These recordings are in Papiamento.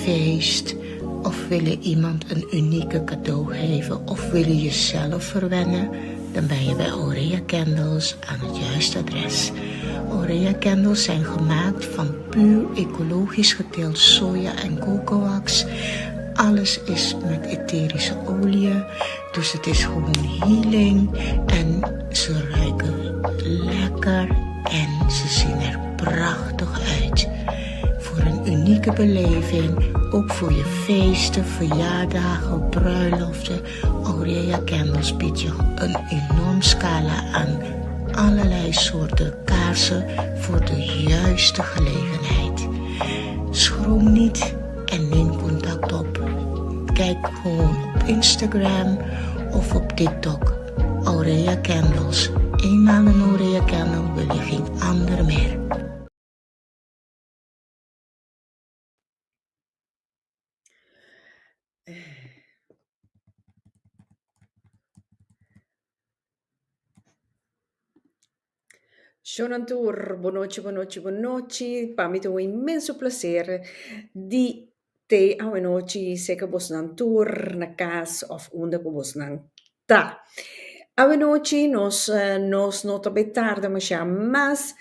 feest of wil je iemand een unieke cadeau geven of wil je jezelf verwennen, dan ben je bij Aurea Candles aan het juiste adres. Aurea Candles zijn gemaakt van puur ecologisch geteeld soja en cocoax. Alles is met etherische olie, dus het is gewoon healing en ze ruiken lekker en ze zien er prachtig uit. Voor een unieke beleving, ook voor je feesten, verjaardagen, bruiloften. Aurea Candles biedt je een enorm scala aan allerlei soorten kaarsen voor de juiste gelegenheid. Schroom niet en neem contact op. Kijk gewoon op Instagram of op TikTok. Aurea Candles. Eenmaal een Aurea Candle wil je geen ander meer. Shonan tur, bonochi, bonochi, bonochi. Pa mi ta un inmenso placer di te awenochi seka bosnan tur na kas of unda ku bosnan ta. Awenochi nos nos no ta bay tarda masha mas,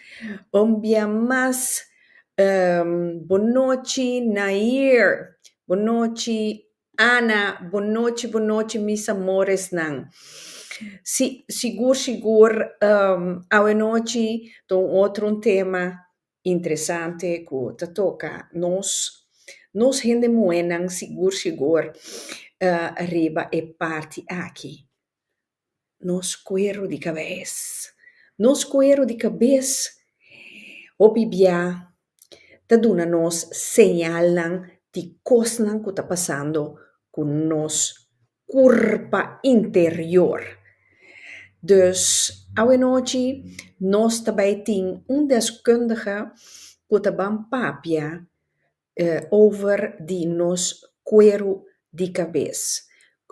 un bia mas bonochi Nair, bonochi Ana, bonochi bonochi mis amoresnan. Si, sigur sigur awenochi ta un otro un tema interesante ku ta toka nos, nos hende muhénan sigur sigur riba e parti aki. Nos kueru di kabes. Nos kueru di kabes hopi bia ta duna nos señalnan di kosnan ku ta pasando ku nos kurpa interior. Dus awenochi nos ta bai tin un deskundige ku ta ban papia over di nos kueru di kabes.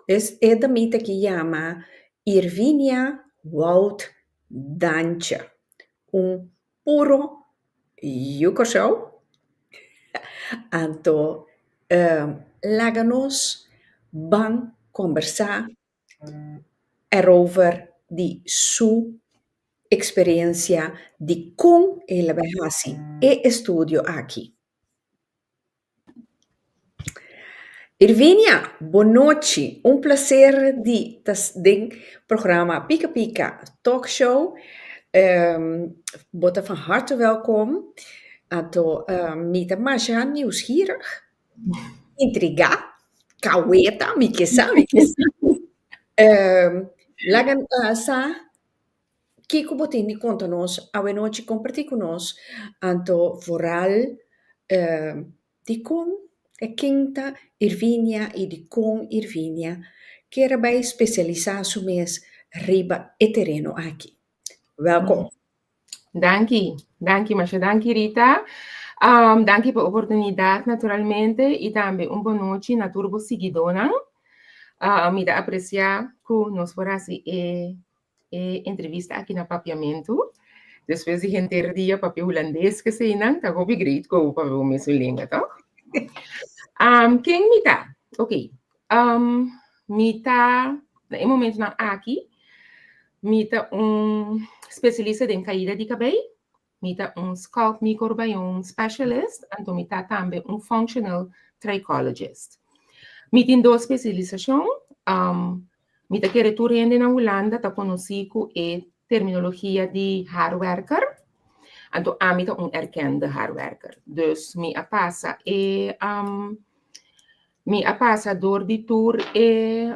E damita ki yama Irvinia Wout Dantje, un puro yu Kòrsou. Anto laga nos ban kombersá erover di su eksperensia di kon el a bai hasi e estudio aki. Irvinia, bonochi. Un placer di ta den programa Pika Pika Talk Show. Bo ta van harte welkom. Anto mi ta masha nieuwsgierig, intrigá, kaweta, mi ke sa, mi ke sa. Laga sa kiko bo tin di konta nos awenochi, kompartí ku nos. Anto vooral dikon e ken ta Irvinia i dikon Irvinia kier a bai spesialisá su mes riba e tereno aki. Welkom. Danki, danki, masha danki Rita. Um, danki pa oportunidat naturalmente i tambe un bonochi na tur bo siguidónan. Uh, mi ta apresiá ku nos por hasi e e entrevista aki na papiamentu. Despues di henter dia papia hulandes keseinan, ta hopi great ku bo papia bo mesun lenga, tòg? Um, ken mi ta? Oké, um, mi ta, na e momentunan aki, mi ta un spesialista den kaida di kabei, mi ta un scalp microbiome specialist, anto mi ta tambe un functional trichologist. Mi tin dos spesialisashon, um, mi ta kere tur hende na Hulanda ta konosí ku e terminologia di haarwerker, anto ami ta un erkende haarwerker. Dus mi a pasa e um, Mi a pasa dor di tur e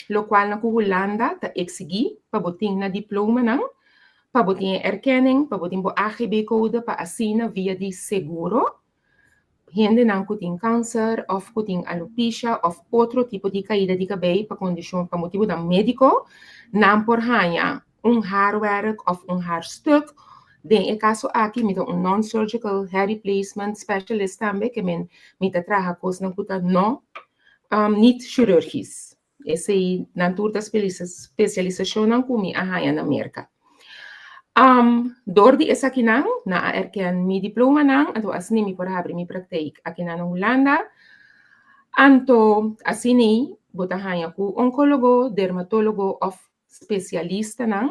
lokualnan ku Hulanda ta eksigí pa bo tin na diplomanan, pa bo tin e erkenning, pa bo tin bo AGB-kode pa asina via di seguro hendenan ku tin kanser òf ku tin alopecia òf otro tipo di kaida di kabei pa kondishon pa motibunan médiko nan por haña un haarwerk of un haarstuk. Den e kaso aki mi ta un non-surgical hair replacement specialist tambe, ke men mi ta traha kosnan ku ta no niet chirurgisch. Esei nan tur ta spesialisashonnan ku mi a haña na Merka. Dor di esakinan, nan a erken mi diplomanan, anto asina mi por habri mi praktijk akinan na Hulanda. Anto asina bo ta haña ku onkólogo, dermatólogo òf spesialistanan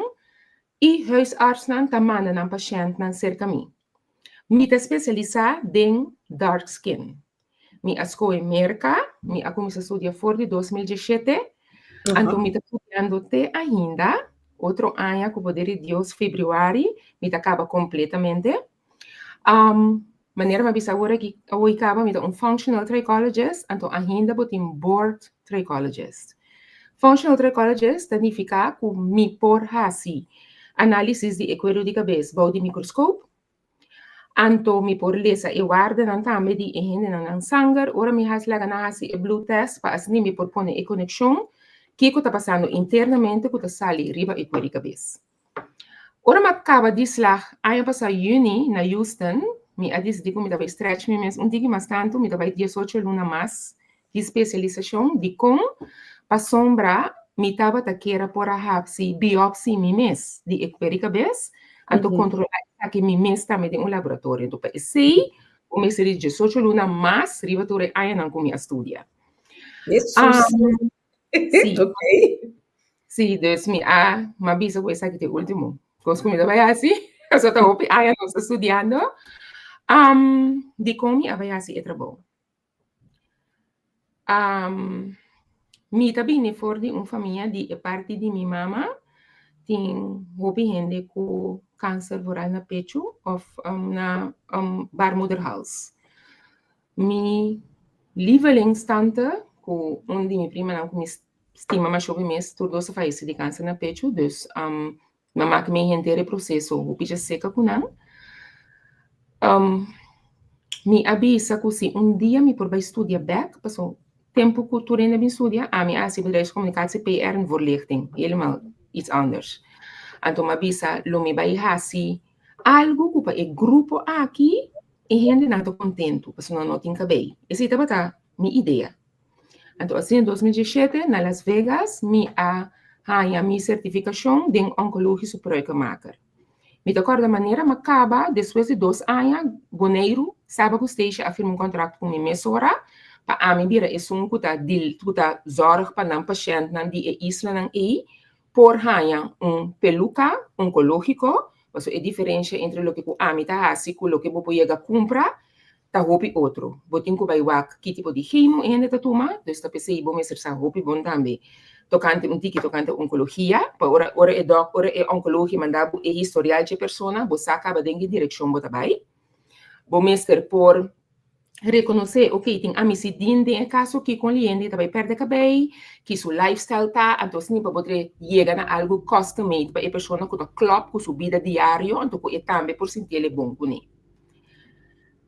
i huisartsnan ta manda nan pashèntnan serka mi. Mi ta spesialisá den dark skin. Mi a skohe Merka, mi a kuminsá studia for di 2017, anto mi ta studiando te ainda. Otro aña, ku poder di Dios, febrüari, mi ta kaba kompletamente. Manera mi a bisa awor aki, awor kaba, mi ta un functional trichologist, anto ainda bo tin board trichologist. Functional trichologist ta nifiká ku mi por hasi análisis di kueru di kabes bou di mikroskop, anto mi por lesa e waardenan tambe di e hendenan nan sanger, ora mi hasi laga nan hasi e bloed test, pa asina mi por pone e konekshon kiko ta pasando internamente ku ta sali riba e kueru di kabes. Ora mi a kaba di slag aña pasá yüni na Houston, mi a disidí ku mi ta bai stretch mi mes un tiki mas tantu, mi ta bai 18 luna mas di spesialisashon. Dikon? Pasobra mi tabata kier por a hasi biopsi mi mes di e kueru di kabes, anto kontrolá esaki mi mes tambe den un laboratorio. Anto pa esei, bo mester di 18 luna mas riba tur e añanan ku mi a studia. Jesus. Sí. Sí, dus mi a m'a bisa ku esaki ta e último kos ku mi ta bai hasi. Pasobra ta hopi aña nos ta studiando. Dikon mi a bai hasi e trabou? Mi ta bini for di un famia di e parti di mi mama tin hopi hende ku kanser vooral na pechu òf na baarmoederhals. Mi lievelingstante ku un di mi primanan ku mi stima masha hopi mes, tur dos a fayesé di kanser na pechu, dus mi a maka mi henter e proseso hopi dje seka ku nan. Mi a bisa ku si un dia mi por bai studia bèk, pasobra tempu ku tur hende a bin studia, ami a hasi bedrijfscommunicatie, PR en voorlichting, helemaal iets anders. Anto mi a bisa lo mi bai hasi algu ku pa e grupo aki e hendenan ta kontentu, pasobra nan no tin kabei. Esei tabata mi idea. Anto asina 2017 na Las Vegas mi a haña mi sertifikashon den oncologische pruikenmaker. Mi ta kòrda manera mi a kaba despues di 2 aña, Boneiru, Saba ku Statia a firma un kontrakt ku mi mesora pa ami bira esun ku ta dil ku ta zòrg pa nan pashèntnan di e islanan ei por haña un peluka onkológiko, pasobra e diferensia entre loke ku ami ta hasi ku loke bo por yega kumpra ta hopi otro. Bo tin ku bai wak ki tipo di chemo e hende ta tuma, dus ta p'esei bo mester sa hopi bon tambe tokante un tiki tokante onkologia, pa ora e dòk ora e onkologi manda bo e historial dje persona, bo sa kaba den ki direkshon bo ta bai. Bo mester por rekonosé, ok, tin amicidin den e kaso ki kon hende ta bai pèrdè kabei, ki su lifestyle ta, anto asina pa bo por yega na algu custom made pa e persona ku ta klòp ku su bida diario, anto ku e tambe por sintié bon kuné.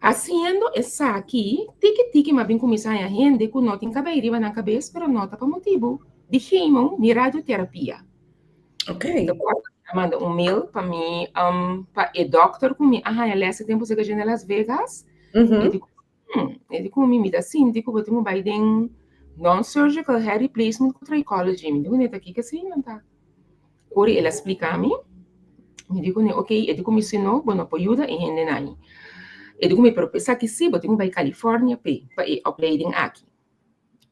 Hasiendo esaki, tiki tiki m'a bin kuminsá haña hende ku no tin kabei riba nan kabes, pero no ta pa motibu di chemo ni radioterapia. A manda un mail pa mi, pa e dòkter ku mi a haña lès e tempu serka dje na Las Vegas. E di, e di ku mi, mi ta sinti ku bo tin ku bai den non-surgical hair replacement ku trichology. Mi di ku ne ta kiko asina ta? Ora el a splika mi, mi di kuné ok, e di ku mi si no, bo no por yuda e hendenan ei. E di ku mi, pero esaki sí, bo tin ku bai California p'e, pa e opleiding aki.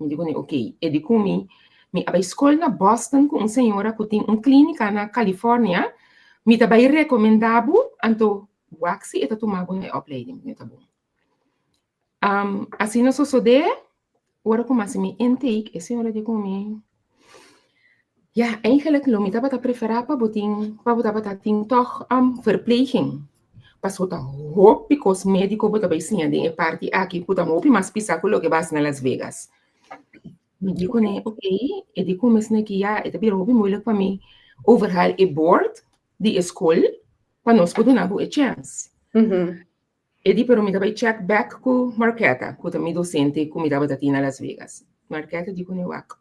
Mi di kuné ok. E di ku mi, mi a bai skol na Boston ku un señora ku tin un klínika na California, mi ta bai rekomendá bo, anto wak si e ta tuma bo na e opleiding. Mi ta bon. Asina sosodé, ora ku mi hasi mi intake, e señora di ku mi, ja, eigenlijk lo mi tabata preferá pa bo tin, pa bo tabata tin tòg verpleging. Pasobra ta hopi kos médiko bo ta bai siña den e parti aki ku ta hopi mas pisá ku loke bo a hasi na Las Vegas. Mi di kuné, ok, e di ku mi esaki ya, e ta bira hopi moeilijk pa mi overhaal e board di e skol pa nos por duna bo e chèns. E di, pero mi ta bai check back ku Marqueta, ku ta mi dosente ku mi tabata tin na Las Vegas. Marqueta di kuné, wak,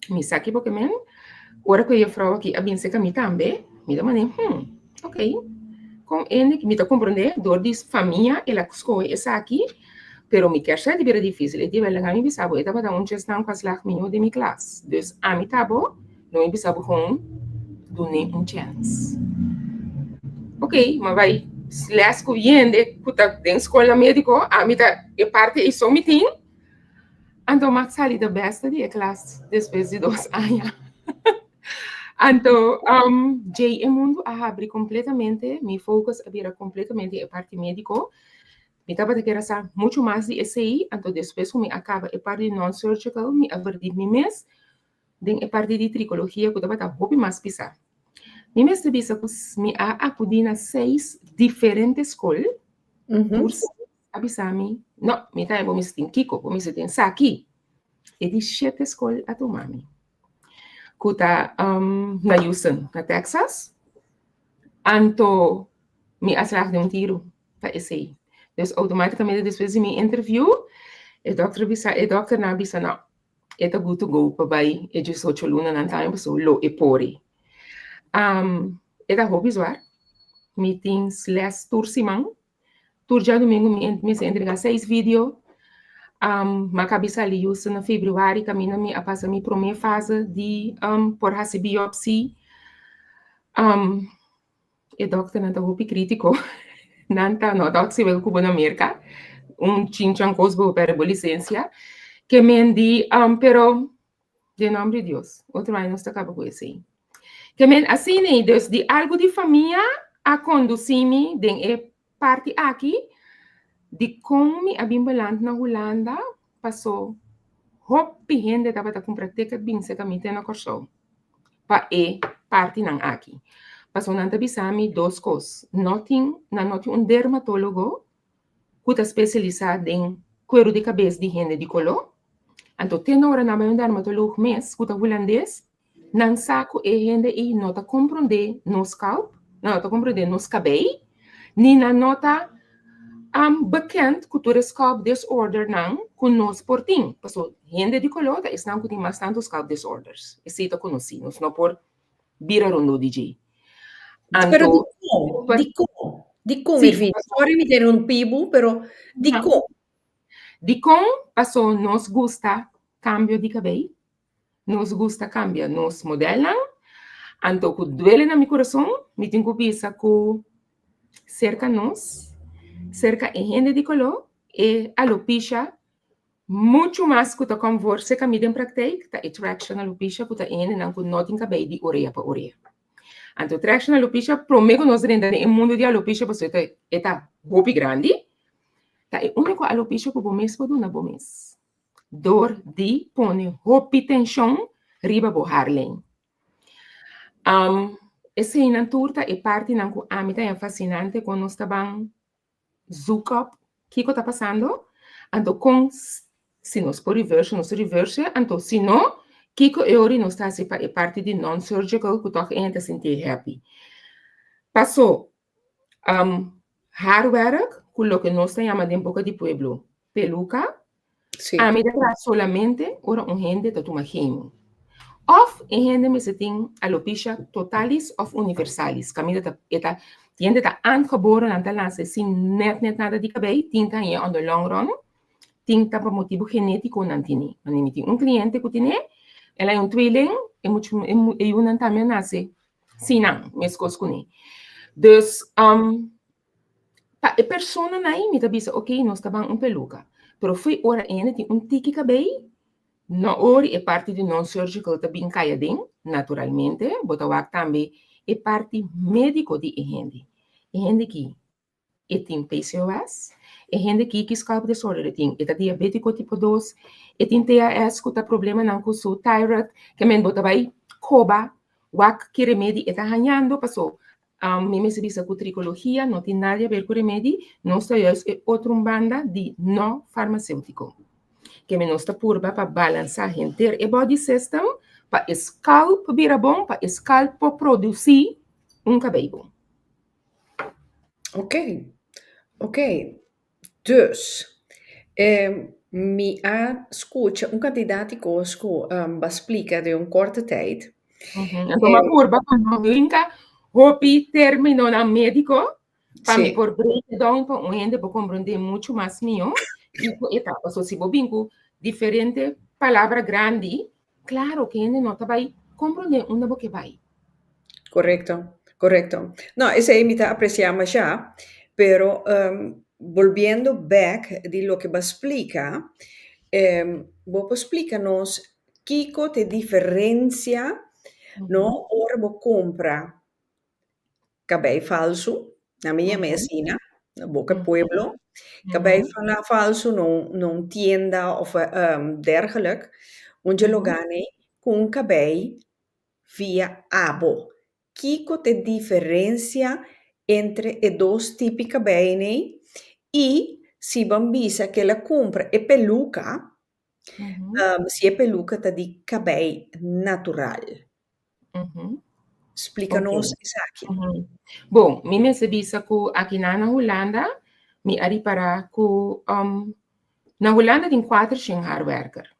mi sa ki bo ke men, ora ku e juffrouw aki a bin serka mi tambe, mi ta manera, ok, kon ende mi ta komprondé dor di famia el a skohe esaki, pero mi kier sa di bira difísil. E di, wel, laga mi bisa bo, e tabata un djesnan ku a slag mihó den mi klas. Dus ami ta bo, lo mi bisa bo kon dun'é un chèns. Ok, m'a bai les ku hende ku ta den skolnan médiko, ami ta e parti ei so mi tin. Anto m'a sali de bèste di e klas despues di dos aña. Anto djei e mundu a habri kompletamente, mi focus a bira kompletamente e parti médiko. Mi tabata kier a sa muchu mas di esei, anto despues ku mi a kaba e parti di non-surgical mi a verdiep mi mes den e parti di trikologia ku tabata hopi mas pisá. Mi mester bisa ku mi a akudí na seis diferente skol, tur seis a bisa mi, no, mi ta bo mester tin kiko, bo mester tin esaki. E di shete skol a tuma mi, ku ta na Houston, na Texas. Anto mi a slag den un tiru pa esei. Dus outomátikamente despues di mi interview, e dòkter a bisa, e dòkternan a bisa, no, e ta good to go pa bai e diesocho lunanan tambe pasobra lo e por e. E ta hopi zwar. Mi tin les tur siman. Tur djadumingu mi mester entrega seis video. Mi a kabi sali justo na februari kaminda mi a pasa mi prome fase di por hasi biopsi. E dòkternan ta hopi krítiko. Nan ta no ta oksibel ku bo na Merka. Un chinchan kos bo pèrdè bo lisensia. Ke men di, pero den nòmber di Dios, otro aña nos ta kaba ku esei. Ke men asina ei, dus di algu di famia a kondusí mi den e parti aki di kon mi a bin beland na Hulanda paso hopi hende tabata kumpra ticket bin serka mi te na Kòrsou. Pa e partinan aki. Pasobra nan ta bisa mi dos kos, no tin, nan no tin un dermatólogo ku ta spesialisá den kueru di kabes di hende di koló. Anto te na ora nan bai un dermatolog mes ku ta hulandes, nan sa ku e hende ei no ta komprondé nos skalp, nan no ta komprondé nos kabei, ni nan no ta bekend ku tur e scalp disordernan ku nos por tin. Pasobra hende di koló ta esnan ku tin mas tantu scalp disorders. Esei ta konosí, nos no por bira rondó di dje. Pero dikon? Dikon? Dikon, Irvin? Sorry mi interrumpí bo, pero dikon? Dikon? Pasobra nos gusta kambio di kabei, nos gusta kambia nos modelnan, anto ku duele na mi kurason mi tin ku bisa ku serka nos, serka e hende di koló, e alopecia muchu mas ku ta konvor serka mi den praktijk ta e traction alopecia ku ta e hendenan ku no tin kabei di orea pa orea. Anto traction alopecia prome ku nos drenta den e mundu di alopecia pasobra e ta hopi grandi, ta e úniko alopecia ku bo mes por duna bo mes. Dor di pone hopi tenshon riba bo haarlijn. Eseinan tur ta e partinan ku ami ta haña fasinante kon nos ta ban zoek op kiko ta pasando, anto kon si nos por reverse nos reverse, anto si no kiko e ora nos ta hasi pa e parti di non-surgical ku tòg e hende ta sinti happy. Paso Haarwerk, ku loke nos ta yama den boka di pueblo peluka, ami ta traha solamente ora un hende ta tuma chemo. Òf e hende mester tin alopecia totalis òf universalis, kaminda ta e ta e hende ta aangeboren, nan ta nase sin nèt nèt nada di kabei, tin ta hañ'é on the long run, tin ta pa motibu genétiko nan tene. Manera mi tin un kliente ku tene, el a un tweeling, e mucha e yunan tambe a nase Sí, nan, meskos kuné. Dus, pa e personanan ei mi ta bisa, oké, nos ta ban un peluka. Pero fo'i ora e hende tin un tiki kabei, no ori e parti di non-surgical ta bin kai aden, naturalmente, bo ta wak tambe e parti médiko di e hende. E hende ki e tin PCOS, e hende ki ki scalp disorder e tin, e ta diabetico tipo dos, e tin TAS ku ta problemanan ku su thyroid, ke men bo ta bai koba wak ki remedi e ta hañando, paso mi mester bisa ku tricologia no tin nada di haber ku remedi, nos ta juist e otro un banda di no farmaceutico. Ke men nos ta purba pa balansa henter e body system pa e scalp bira bon, pa e scalp por produci un kabei bon. Oké, oké. Dus, mi a skucha un kantidat di kos ku bo a splika den un korte tijd. Anto mi a purba pa no brinka hopi términonan médiko pa mi por break it down pa un hende por komprondé muchu mas mihó kiko e ta. Pasobra si bo bin ku diferente palabra grandi, klaro ku hende no ta bai komprondé unda bo ke bai. Korekto. Correcto. No, esei mi ta aprecia masha, pero bolbiendo bek di loke bo a splica, bo por splica nos kico ta e diferencia, no, ora bo compra cabei falso, na mi yama asina, na boca pueblo, cabei falso na un tienda of dergelijk, un dje lugar cu un cabei via abo. Kiko ta e diferencia entre e dos tipo cabei nei? Y si ban bisa cu el a cumpra e peluca, si e peluca ta di cabei natural. Splica nos esaki. Bon, mi mester bisa cu aki na Hulanda, mi a ripara cu na Hulanda tin 400 haarwerker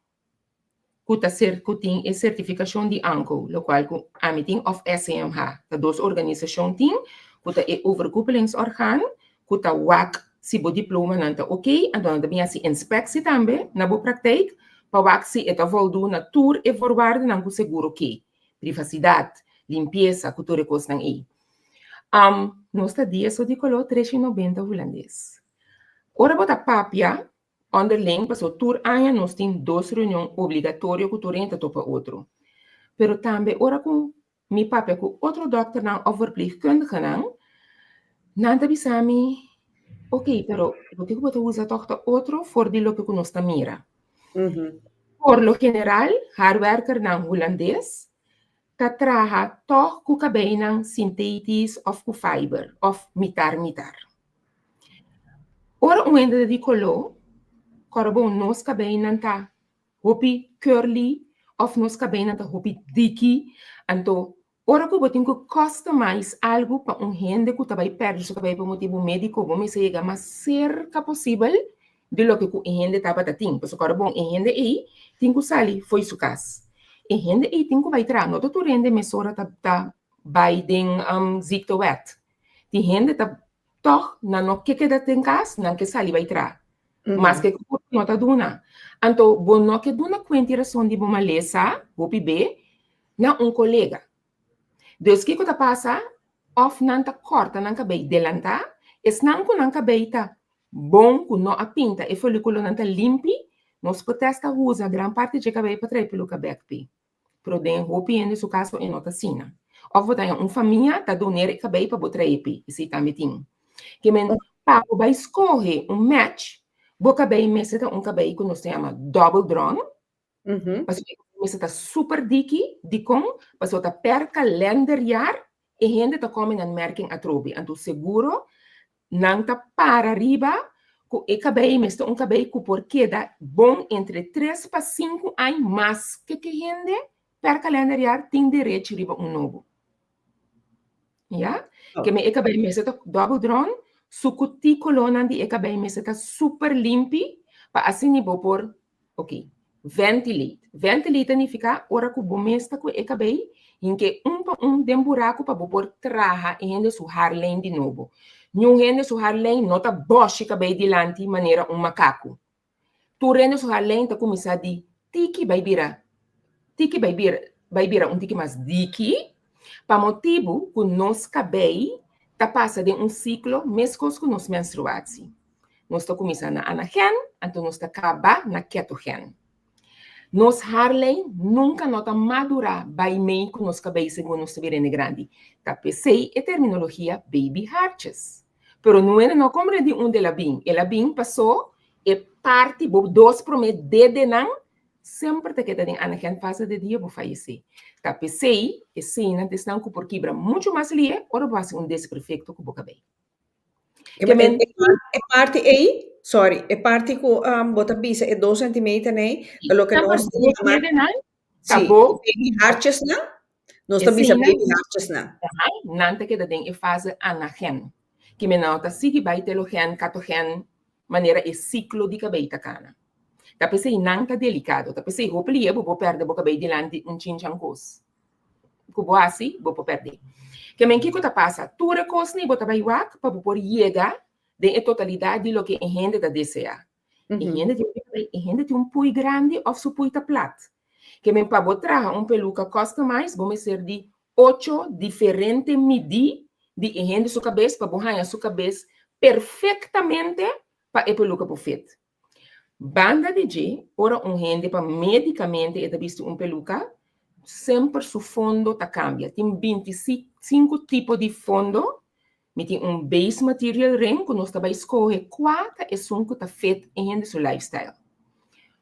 cu ta ser cu tin e certificacion di ANCO, locual cu ami tin of SCMH, ta dos organisacion tin, cu ta e overkoepelingsorgaan, cu ta wak si bo diploma nan ta ok, anto nan ta bin haci inspectie tambe na bo praktijk, pa wak si e ta voldoen na tur e voorwaardennan cu seguro ke, privacidad, limpieza, cu tur e cosnan ey. Nos ta dia so di color 390 hulandes. Ora bo ta papia onderling, paso tur aña nos tin dos reunion obligatorio cu tur hende ta topa otro. Pero tambe ora cu mi papia cu otro dokternan of verpleegkundigenan, nan ta bisa mi, ok, pero loke cu bo ta usa toch ta otro for di loke cu nos ta mira. Por lo general, haarwerkernan hulandes ta traha toch cu cabeinan synthetisch of cu fiber, of mitar mitar. Ora un hende ta di color, ora bon nos cabeinan ta hopi curly of nos cabeinan ta hopi diki, anto ora cu bo tin cu customize algo pa un hende cu ta bay perde su cabei pa motibo medico, bo mester yega mas cerca posibel di loke cu e hende tabata tin. Pasobra ora bon e hende ey tin cu sali fo'i su cas. E hende ey tin cu bay traha. No ta tur hende mesora ta bay den ziektewet. Tin hende ta toch nan no ke keda den cas, nan ke sali bay traha. Maske cu bo no ta duna. Anto bo no ke duna cuenta y rason di bo malesa, hopi be, na un colega. Dus kico ta pasa? Of nan ta corta nan cabey delanta, esnan cu nan cabey ta bon, cu no a pinta e foliculonan ta limpi, nos por testa usa gran parti dje cabey pa trae peluca bek pi. Pero den hopi hende su caso e no ta asina. Of bo ta haña un famia ta doner e cabey pa bo trae pi, esey tambe tin. Ke men pa bo bay scoge un match, bo cabey mester ta un cabey cu nos ta yama double drawn, Pasobra e mester ta super diki, dikon? Pasobra ta per kalenderjaar e hende ta kome nan merking atrobe. Anto seguro nan ta para riba ku e kabei mester un kabei ku por keda bon entre tres pa sinku aña maske ku e hende per kalenderjaar tin derecho riba un nobo. Ya? Ke men e kabei mester ta double drawn, su kutíkulonan di e kabei mester ta super limpi pa asina bo por Ok, ventilate. Ventilate ta nifiká ora ku bo mes ta ku e kabei, hink'é un pa un den buraku pa bo por traha e hende su haarlijn di nobo. Niun hende su haarlijn no ta bòshi kabei dilanti manera un makaku. Tur hende su haarlijn ta kuminsá di tiki bai bira tiki bai bira bai bira un tiki mas diki pa motibu ku nos kabei ta pasa den un siklo meskos ku nos menstruatie. Nos ta kuminsá na anagen, anto nos ta kaba na ketogen. Nos haarlijn nunka no ta madurá bai mei ku nos kabei segun nos ta bira hende grandi. Ta p'esei e terminologia baby haartjes. Pero nuene no komprendí unda el a bin. El a bin pasó e parti bo dos promé dedenan semper ta keda den anagen fase de dia bo fayesé. Ta p'esei eseinan ta esnan ku por kibra muchu mas lihe ora bo hasi un desperfekto ku bo kabei. E men, e parti ei, sorry, e parti ku um, bo ta bisa e 2 centimeter nei, ta loke nos ta yama, sí, baby hartjes nan, nos ta bisa baby hartjes nan. Nan ta keda den e fase anagen. Ke men nan ta sigui bai telogen, katogen, manera e siklo di kabei ta kana. Ta p'esei nan ta delikado, ta p'esei hopi lihe bo por pèrdè bo kabei dilanti un chinchan kos. Ku bo hasi, bo por pèrdè. Ke men kiko ta pasa? Tur e kosnan bo ta bai wak pa bo por yega den e totalidat di loke e hende ta deseá. E hende tin e hende tin un pui grandi òf su pui ta plat. Ke men pa bo traha un peluka customized bo mester di. Ocho diferente midí di e hende su kabes pa bo haña su kabes perfektamente pa e peluka por fit. Banda di dje, ora un hende pa médikamente e ta bisti un peluka, semper su fondo ta kambia. Tin 25 tipo di fondo. Mi tin un base material ring ku nos ta bai skohe kua ta esun ku ta fit e hende su lifestyle.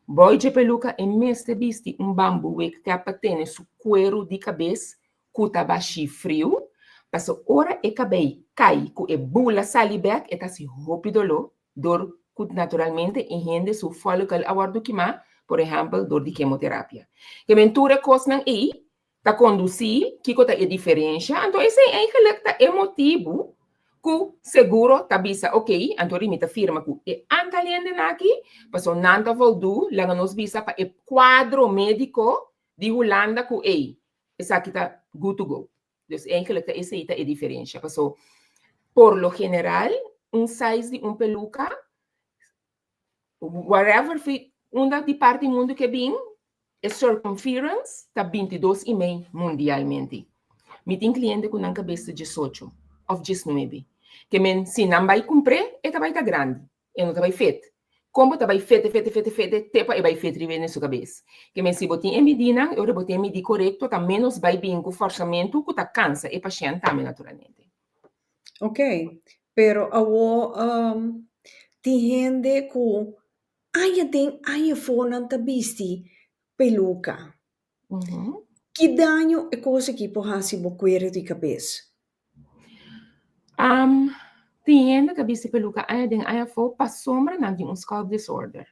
Bou dje peluka e mester bisti un bamboo wig cap pa tene su kueru di kabes ku ta bashí friu, paso ora e kabei kai ku e bula sali bek e ta hasi hopi doló dor ku naturalmente e hende su follicle a wòrdu kimá, por ehèmpel dor di kemoterapia. Ke men tur e kosnan ei ta kondusí kiko ta e diferensha, anto esei eigenlijk ta e motibu ku seguro ta bisa ok, anto ri mi ta firma ku e antal hendenan aki, pasobra nan ta voldú laga nos bisa pa e kuadro médiko di Hulanda ku ei esaki ta good to go. Dus eigenlijk ta esei ta e diferensha, paso por lo general un size di un peluka whatever fi unda di parti mundu ke bin, e circumference ta 22,5 mundialmente. Mi tin kliente ku nan kabes ta 18 òf 19. Ke men si nan bai kumpr'é, e ta bai ta grandi, e no ta bai fit. Kon bo ta bai fete, fete, fete, fete, te pa e bai fit riba den su kabes. Ke men si bo tin e midinan, e ora bo tin e midi korekto, ta ménos bai bin ku fòrsamentu ku ta kansa e pashènt tambe naturalmente. Ok, pero awo tin hende ku aña den aña afó nan ta bisti peluka. Ki daño e kos aki por hasi bo kueru di kabes? Tin hende ta bisti peluka aña den aña afó pasobra nan tin un scalp disorder.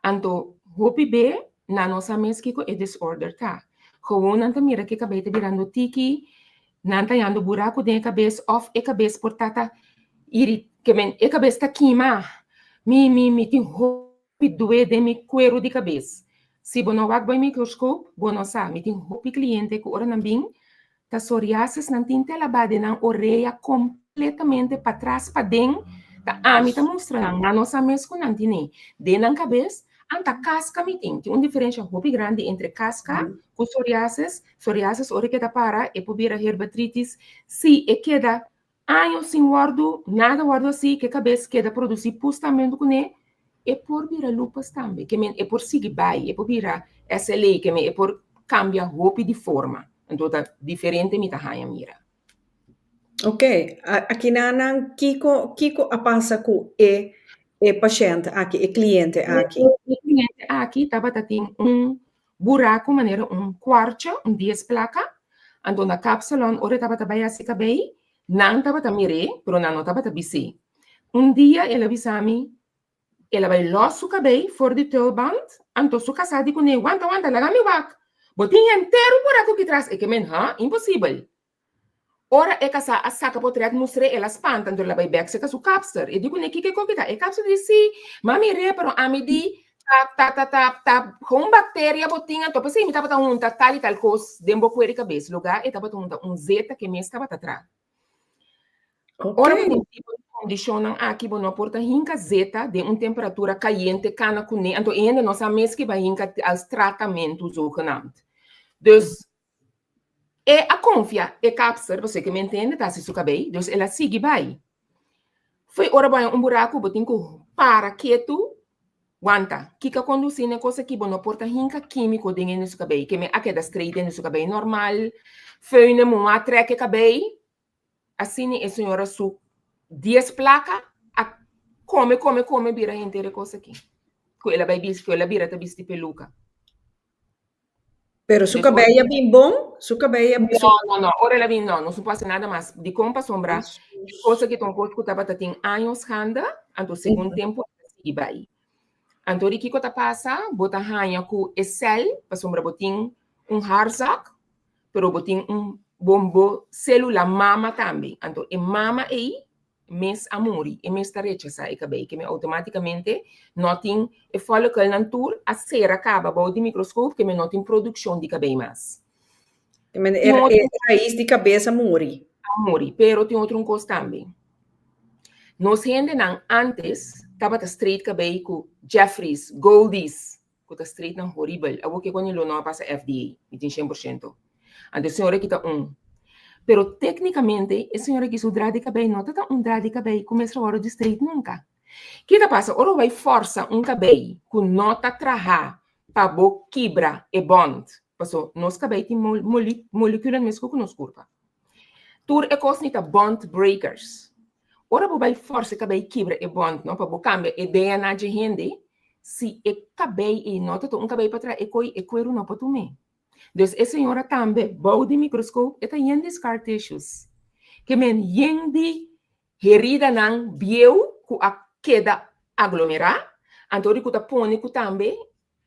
Anto hopi be nan no sa mes kiko e disorder ta. Gewoon nan ta mira ku e kabei ta birando tiki, nan ta yando buraku den e kabes òf e kabes por ta ta iri ke men e kabes ta kima. Mi mi mi tin hopi due den mi kueru di kabes. Si bo no wak bo e mikroskop bo no sa. Mi tin hopi kliente ku ora nan bin Ta psoriasis nan tin te labá den nan orea kompletamente patras paden ta ami ta mustra nan nan no sa mes ku nan tine den nan kabes anta kaska mi tin tin un diferensha hopi grandi entre kaska ku psoriasis psoriasis ora ke ta para e por bira herbatritis si e keda Año sin wòrdu, nada wòrdu así, ke kabes keda produsí pus tambe huntu kuné, e por bira lupus tambe, ke men e por sigui bai, e por bira SLA, ke men e por kambia hopi di forma. Anto ta diferente mi ta haña mira. Ok, akinanan kiko kiko a pasa ku e e pashènt aki, e kliente aki? E kliente aki tabata tin un buraku manera un kuartje, un dies plaka. Anto na kapsalon ora e tabata bai hasi kabei, nan tabata mir'é, pero nan no tabata bis'é. Un dia el a bisa mi, el a bai lòs su kabei for di tulband, anto su kasá di kuné, Wanta, wanta, laga mi wak! Bo tin henter un buraku ki tras. E ke men, Ha? Imposibel! Ora e kasá a saka potret mustr'é, el a spanta, anto el a bai bèk serka su kapster. E di kuné, Kiko e koki ta? E kapster di, Sí, m'a mir'é, pero ami di, ta, ta, ta, ta, ta un bakteria bo tin, anto p'esei mi tabata hunta tal i tal kos den bo kuer di kabes. Lugá e tabata hunta un zeta ku e mes tabata tra. Ora bo tin tipo di kondishonnan aki, bo no por ta hinka zeta den un temperatura kayente kana kuné, anto e hende no sa mes ke bai hinka als tratamentu zogenaamd. Dus, E a konfia e kapster, pasobra ke mente hende ta hasi su kabei, dus el a sigui bai. Fo'i ora bo haña un buraku, bo tin ku para ketu, wanta. Kiko a kondusí na e kos aki? Bo no por ta hinka kímiko den hende su kabei, ke men a keda straight hende su kabei normal, föhne muhá trèk e kabei. Asina e señora su dies plaka a kome, kome, kome bira henter e kos aki. Ku el a bai bisti, ku el a bira ta bisti peluka. Pero su cabei a bin bon? Su cabei a... No, no, no. Ora el a bin, no. No se puede hacer nada mas. Dikon pasobra e kos aki ta un kos ku tabata tin años ganda, anto segun tempu a sigui bai. Anto di kiko ta pasa, bo ta haña ku e sèl, pasobra bo tin un haarzak, pero bo tin un bo bo sélula mama tambe. Anto e mama ei mes a muri, e mes ta rechasá e kabei, ke men outomátikamente no tin e follikelnan tur a sera kaba bou di mikroskop, ke men no tin produkshon di kabei mas. Ke men e e rais di kabes a muri. A muri, pero tin otro un kos tambe. Nos hendenan ántes tabata straight kabei ku Jeffries, Goldies, ku ta straightnan horibel. Awor ke koni lo no a pasa FDA, mi tin 100%. Anto e señora aki ta un. Pero téknikamente e señora aki su draad di kabei no ta ta un draad di kabei ku mester wòrdu di straight nunka. Ki ta pasa ora bo bai fòrsa un kabei ku no ta traha pa bo kibra e bònt? Paso nos kabei tin molekulan meskos ku nos kurpa. Tur e kos ni ta bond breakers. Ora bo bai forsa e kabei kibra e bond no pa bo kambia e DNA dje hende, si e kabei ei no ta un kabei pa traha e koi, e kueru no por tum'é. Dus e señora tambe bou di microscoop e ta yen di scar tissues. Ke men yen di heridanan bieu ku a keda aglomerá, anto di ku ta pone ku tambe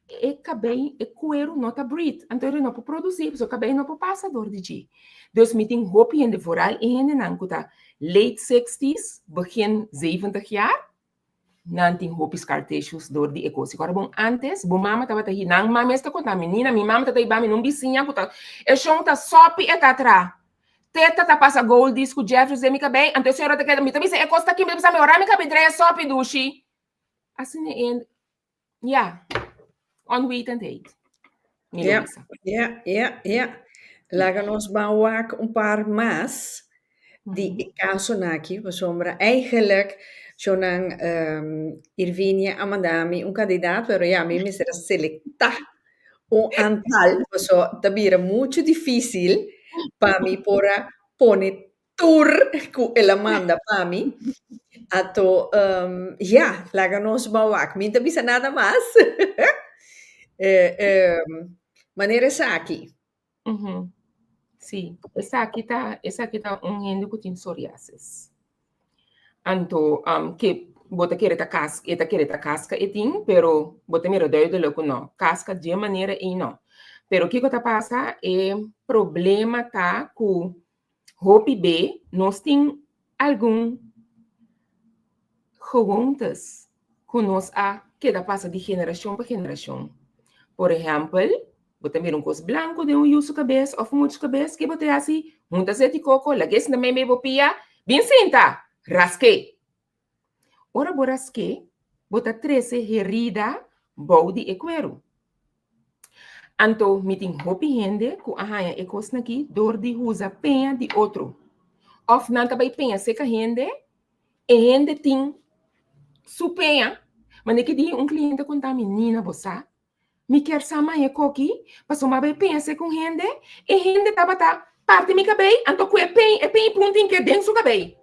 e kabei, e kueru no ta breathe, anto e no por produsí, pasobra kabei no por pasa dor di dje. Dus mi tin hopi hende, vooral e hendenan ku ta late sixties, begin zeventig jaar, nan tin hopi scar tissues dor di e kos. I kòrda bon, ántes bo mama tabata hi, nan mama mes ta konta mi, Nina, mi mama ta ta hiba mi na un bisiña ku ta, e shon ta sòpi e ta tra, teta ta pasa goldies ku Jeffries den mi kabei, anto e señora ta keda, mi ta bisa e kos ta ki, mi ta bisa mi ora mi kabei drai e sòpi dushi. Asina e Ja, onwetendheid. Mi lo bisa. Ja, ja, ja. Laga nos ban wak un par mas di e kasonan aki, pasobra eigenlijk shownan Irvinia a manda mi un kandidaat, pero ya mi mester a selektá un antal, paso ta bira muchu difísil pa mi por a pone tur ku el a manda pa mi. Ato, ya, laga nos ban wak. Mi ta bisa nada mas. Eh, manera esaki. Sí, esaki ta, esaki ta un hende ku tin psoriasis. Anto, ke bo ta kere ta kas, e ta kere ta kaska e tin, pero bo ta mira duidelijk ku no. Kaska dje manera ei no. Pero kiko ta pasa? E problema ta ku Hopi be nos tin algun gewoontes ku nos a keda pasa di generashon pa generashon. Por ehèmpel, bo ta mira un kos blanku den un yu su kabes òf un mucha su kabes, ke bo ta hasi? Hunta zeti koko, lag'é sinta meimei bo pia, bin sinta! Rask'é! Ora bo rask'é, bo ta trese herida bou di e kueru. Anto mi tin hopi hende ku a haña e kosnan aki dor di usa peña di otro. Òf nan ta bai peña seka hende, e hende tin su peña. Manera ki dia un kliente a konta mi, Nina, bo sa, mi kier sa maña koki, pasobra mi a bai peña seka un hende, e hende tabata parti mi kabei, anto ku e peña, e peña punta in ke den su kabei.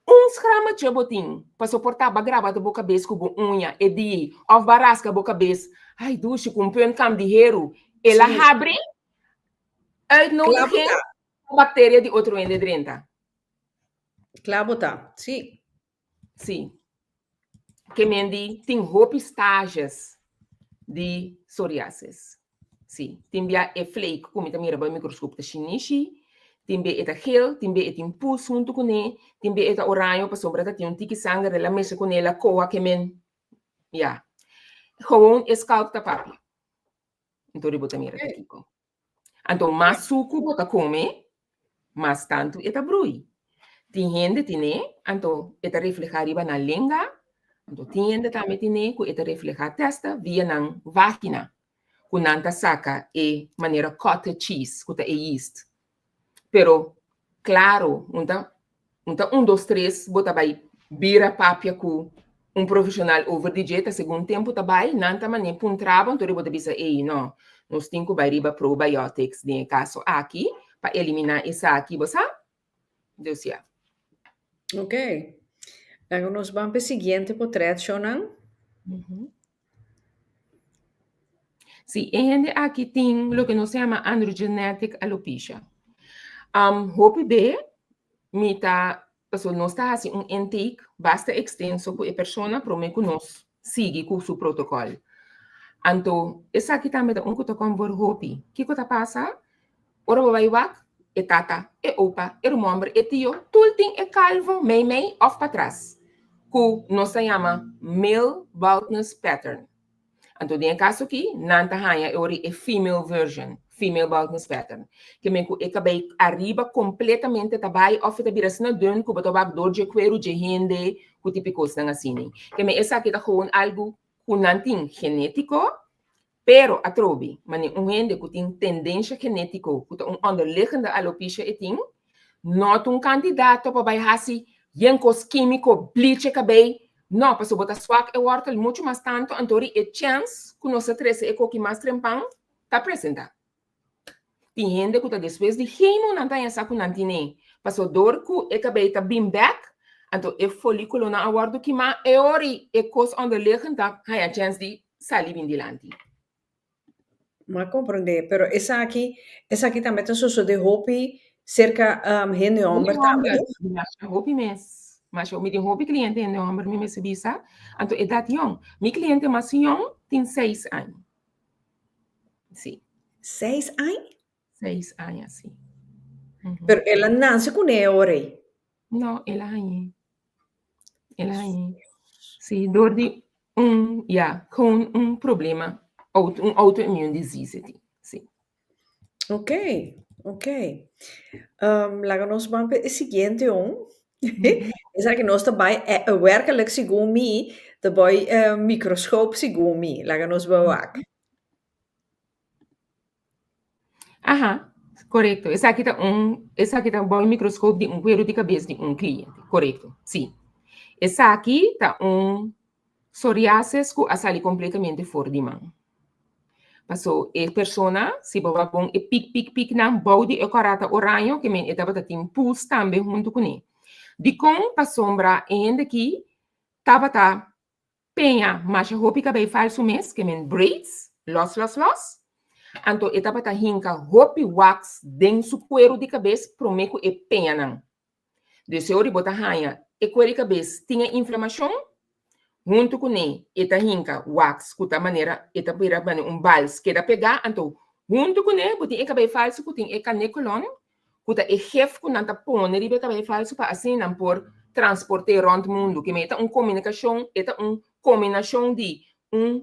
Un schrammetje bo tin pa soportá ba graba ta bo kabes ku bo uña e di òf ba raska bo kabes. Ai dushi ku un punt kam di heru el a habri uitnodiging pa bakteria di otro hende drenta. Kla bo ta, si. Si. Ke men di tin hopi stages di psoriasis. Si, tin bia e flake ku mi ta mira bo e microscoop ta shinishi, tin bia e ta geel, tin bia e tin pus huntu kuné, tin bia e ta oraño pasobra ta tin un tiki sanger el a mester kuné, el a koha ke men ya. Gewoon e scalp ta papia. Anto di bo ta mira ta kiko. Anto mas suku bo ta kome, mas tantu e ta brui. Tin hende tine, anto e ta reflehá riba nan lenga, anto tin hende tambe tine ku e ta reflehá tèsta via nan vágina, ku nan ta saka e manera cottage cheese, ku ta e yeast. Pero, klaro, un ta Un ta un dos tres bo ta bai bira papia ku un profeshonal over di dje ta segun tempu ta bai nan ta manera puntra bo anto bo ta bisa ey no nos tin ku bai riba probiotics den e kaso aki pa eliminá esaki bo sa dus ya. Ok. Laga nos ban pa e siguiente potret shownan. Si, e hende aki tin loke nos ta yama androgenetic alopecia. Hopi be mi ta, pasobra nos ta hasi un intake basta ekstenso ku e persona promé ku nos sigui ku su protokòl. Anto esaki tambe ta un ku ta kòm for hopi. Kiko ta pasa? Ora bo bai wak, e tata, e opa, e rumòmber, e tio, tur tin e kalvo meimei òf patras, ku nos ta yama male baldness pattern. Anto den e kaso aki, nan ta haña e ora e female version, female baldness pattern. Ke men ku e kabei ariba kompletamente ta bai òf e ta bira asina dun ku bo ta wak dor dje kueru dje hende ku tipo kosnan asina. Ke men esaki ta gewoon algu ku nan tin genétiko. Pero atrobe, mane un hende ku tin tendensha genétiko ku ta un onderliggende alopecia e tin, no ta un kandidato pa bai hasi yen kos kímiko, bleach e kabei, no, pasobra bo ta swak e wòrtel muchu mas tantu, anto ri e chèns ku nos ta trese e koki mas trempan ta presentá. Tin hende ku ta despues di chemo nan ta haña sa ku nan tine, pasobra dor ku e kabei ta bin bèk, anto e folíkulonan a wòrdu kimá, e ora e kos onderliggend ta haña chèns di sali bin dilanti. M'a komprendé, pero esaki, esaki tambe ta sosodé hopi serka hende hòmber tambe, no? Masha hopi mes. Masha, mi tin hopi kliente hende hòmber, mi mester bisa. Anto edat yòn. Mi kliente mas yòn tin seis aña. Sí. Seis aña? Seis aña, sí. Pero el a nase kuné e ora ei? No, el a hañ'é. El a hañ'é. Sí, door di un, ja, gewoon un problema, auto, un auto-immune disease e tin, sí. Ok, ok. Um, laga nos ban pa e siguiente un. Esaki nos ta bai eh, werkelijk segun mi, ta bai eh, microscoop segun mi. Laga nos bai wak. Aha, korekto. Esaki ta un, esaki ta bou microscoop di un kueru di kabes di un kliente. Korekto, si. Esaki ta un psoriasis ku a sali kompletamente for di man. Paso e persona, si bo wak bon e pik pik piknan bou di e kòrata oraño, ke men e tabata tin pus tambe huntu kuné. Dikon? Pasobra e hende aki tabata Peña masha hopi kabei falsu mes, ke men braids, los los los. Anto e tabata hinka hopi wax den su kueru di kabes promé ku e peñanan. Dus e ora bo ta haña e kueru di kabes tin e inflamashon, huntu kuné e ta hinka wax ku ta manera e ta bira manera un bals keda pegá, anto huntu kuné bo tin e kabei falsu ku tin e kanekolon ku ta e gif ku nan ta pone riba e kabei falsu pa asina nan por transport'é rònt mundu. Keme e ta un komunikashon, e ta un kombinashon di un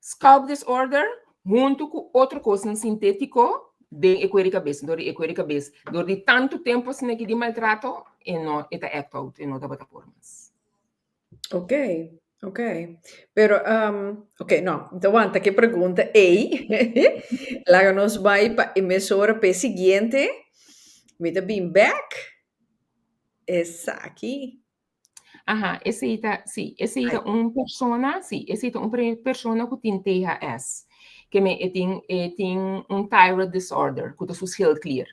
scalp disorder huntu ku otro kosnan sintétiko den e kuer di kabes. Dor di e kuer di kabes, dor di tantu tempu asina aki di maltrato, e no, e ta act out, e no tabata por mas. Ok, ok. Pero, um, ok, no, ta wanta ke pregunta ei. Laga nos bai pa e mesora pa e siguiente. Mi ta bin bek. Esaki. Aha, esei ta, sí, esei ta un persona, sí, esei ta un persona ku tin THS. Ke men e tin, e tin un thyroid disorder, ku ta su schildklier.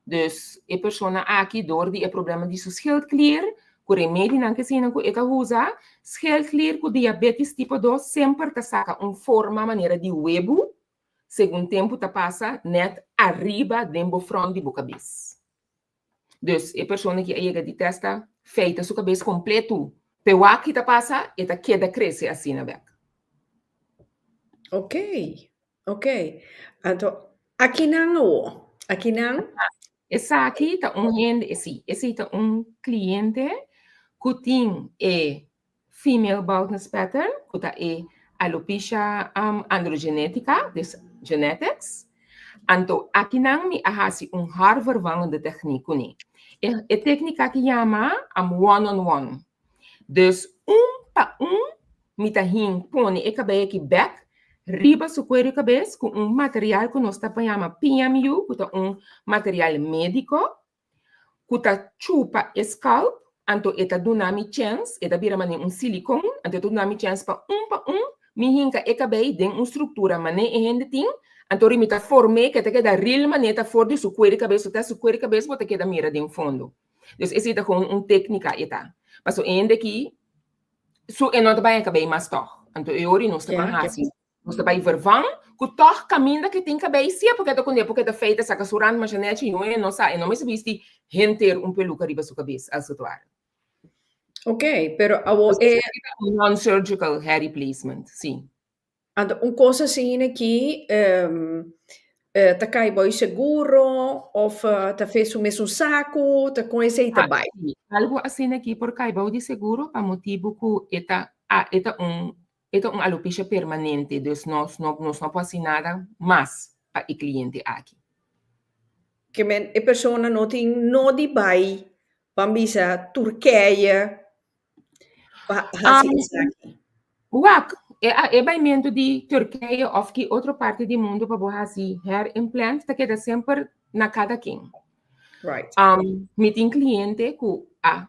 Dus e persona aki door di e problema di su schildklier, ku remedinan ke eseinan ku e ta usa, schildklier ku diabetes tipo dos semper ta saka un forma manera di webu, segun tempu ta pasa net ariba den bo front di bo kabes. Dus e persona ki a yega di testa feita su kabes kompletu, pe wak ki ta pasa e ta keda krese asina bek. Ok, Ok, anto akinan awo, akinan. Esaki ta un hende, sí, esei ta un kliente ku tin e female baldness pattern, ku ta e alopecia um, androgenetica, dus genetics. Anto akinan mi a hasi un haarvervangende techniek kuné. E, e téknika ki yama um, one on one. Dus un pa un Mi ta hin pone e kabei aki bek riba su kueru kabes ku un material ku nos ta yama PMU, ku ta un material médiko ku ta chupa e skalp, anto e ta duna mi chèns, e ta bira manera un silikon, anto e ta duna mi chèns pa un pa un mi hinka e kabei den un struktura manera e hende tin, anto ri mi ta form'é ku e ta keda ril manera ta for di su kueru kabes, so ta su kueru kabes bo ta keda mira den fondo. Dus esei ta kon un téknika e ta. Pasobra e hende aki Su e no ta bai kabei mas tòg. Anto e ora nos ta ban hasi, nos ta bai vervang ku tòg kaminda ke tin kabei sia porque ta kuné porque ta feita saka su rand masha nechi i e no sa e no mester bisti henter un peluka riba su kabes als het ware. Ok, pero awo e. Non-surgical hair replacement, si. Anto un kos asina aki ta kai bo seguro of ta fe su mesun saku, ta kon esei ta bai? Algu asina aki por kai bou di seguro pa motibu ku e ta e ta un e ta un alopecia permanente, dus nos no nos no por hasi nada mas pa e kliente aki. Ke men e persona no tin nodi bai ban bisa Turkije pa hasi esaki. Wak, E e baimentu di Turkije òf ki otro parti di mundu pa bo hasi hair implant ta keda semper na kada ken. Mi tin kliente ku a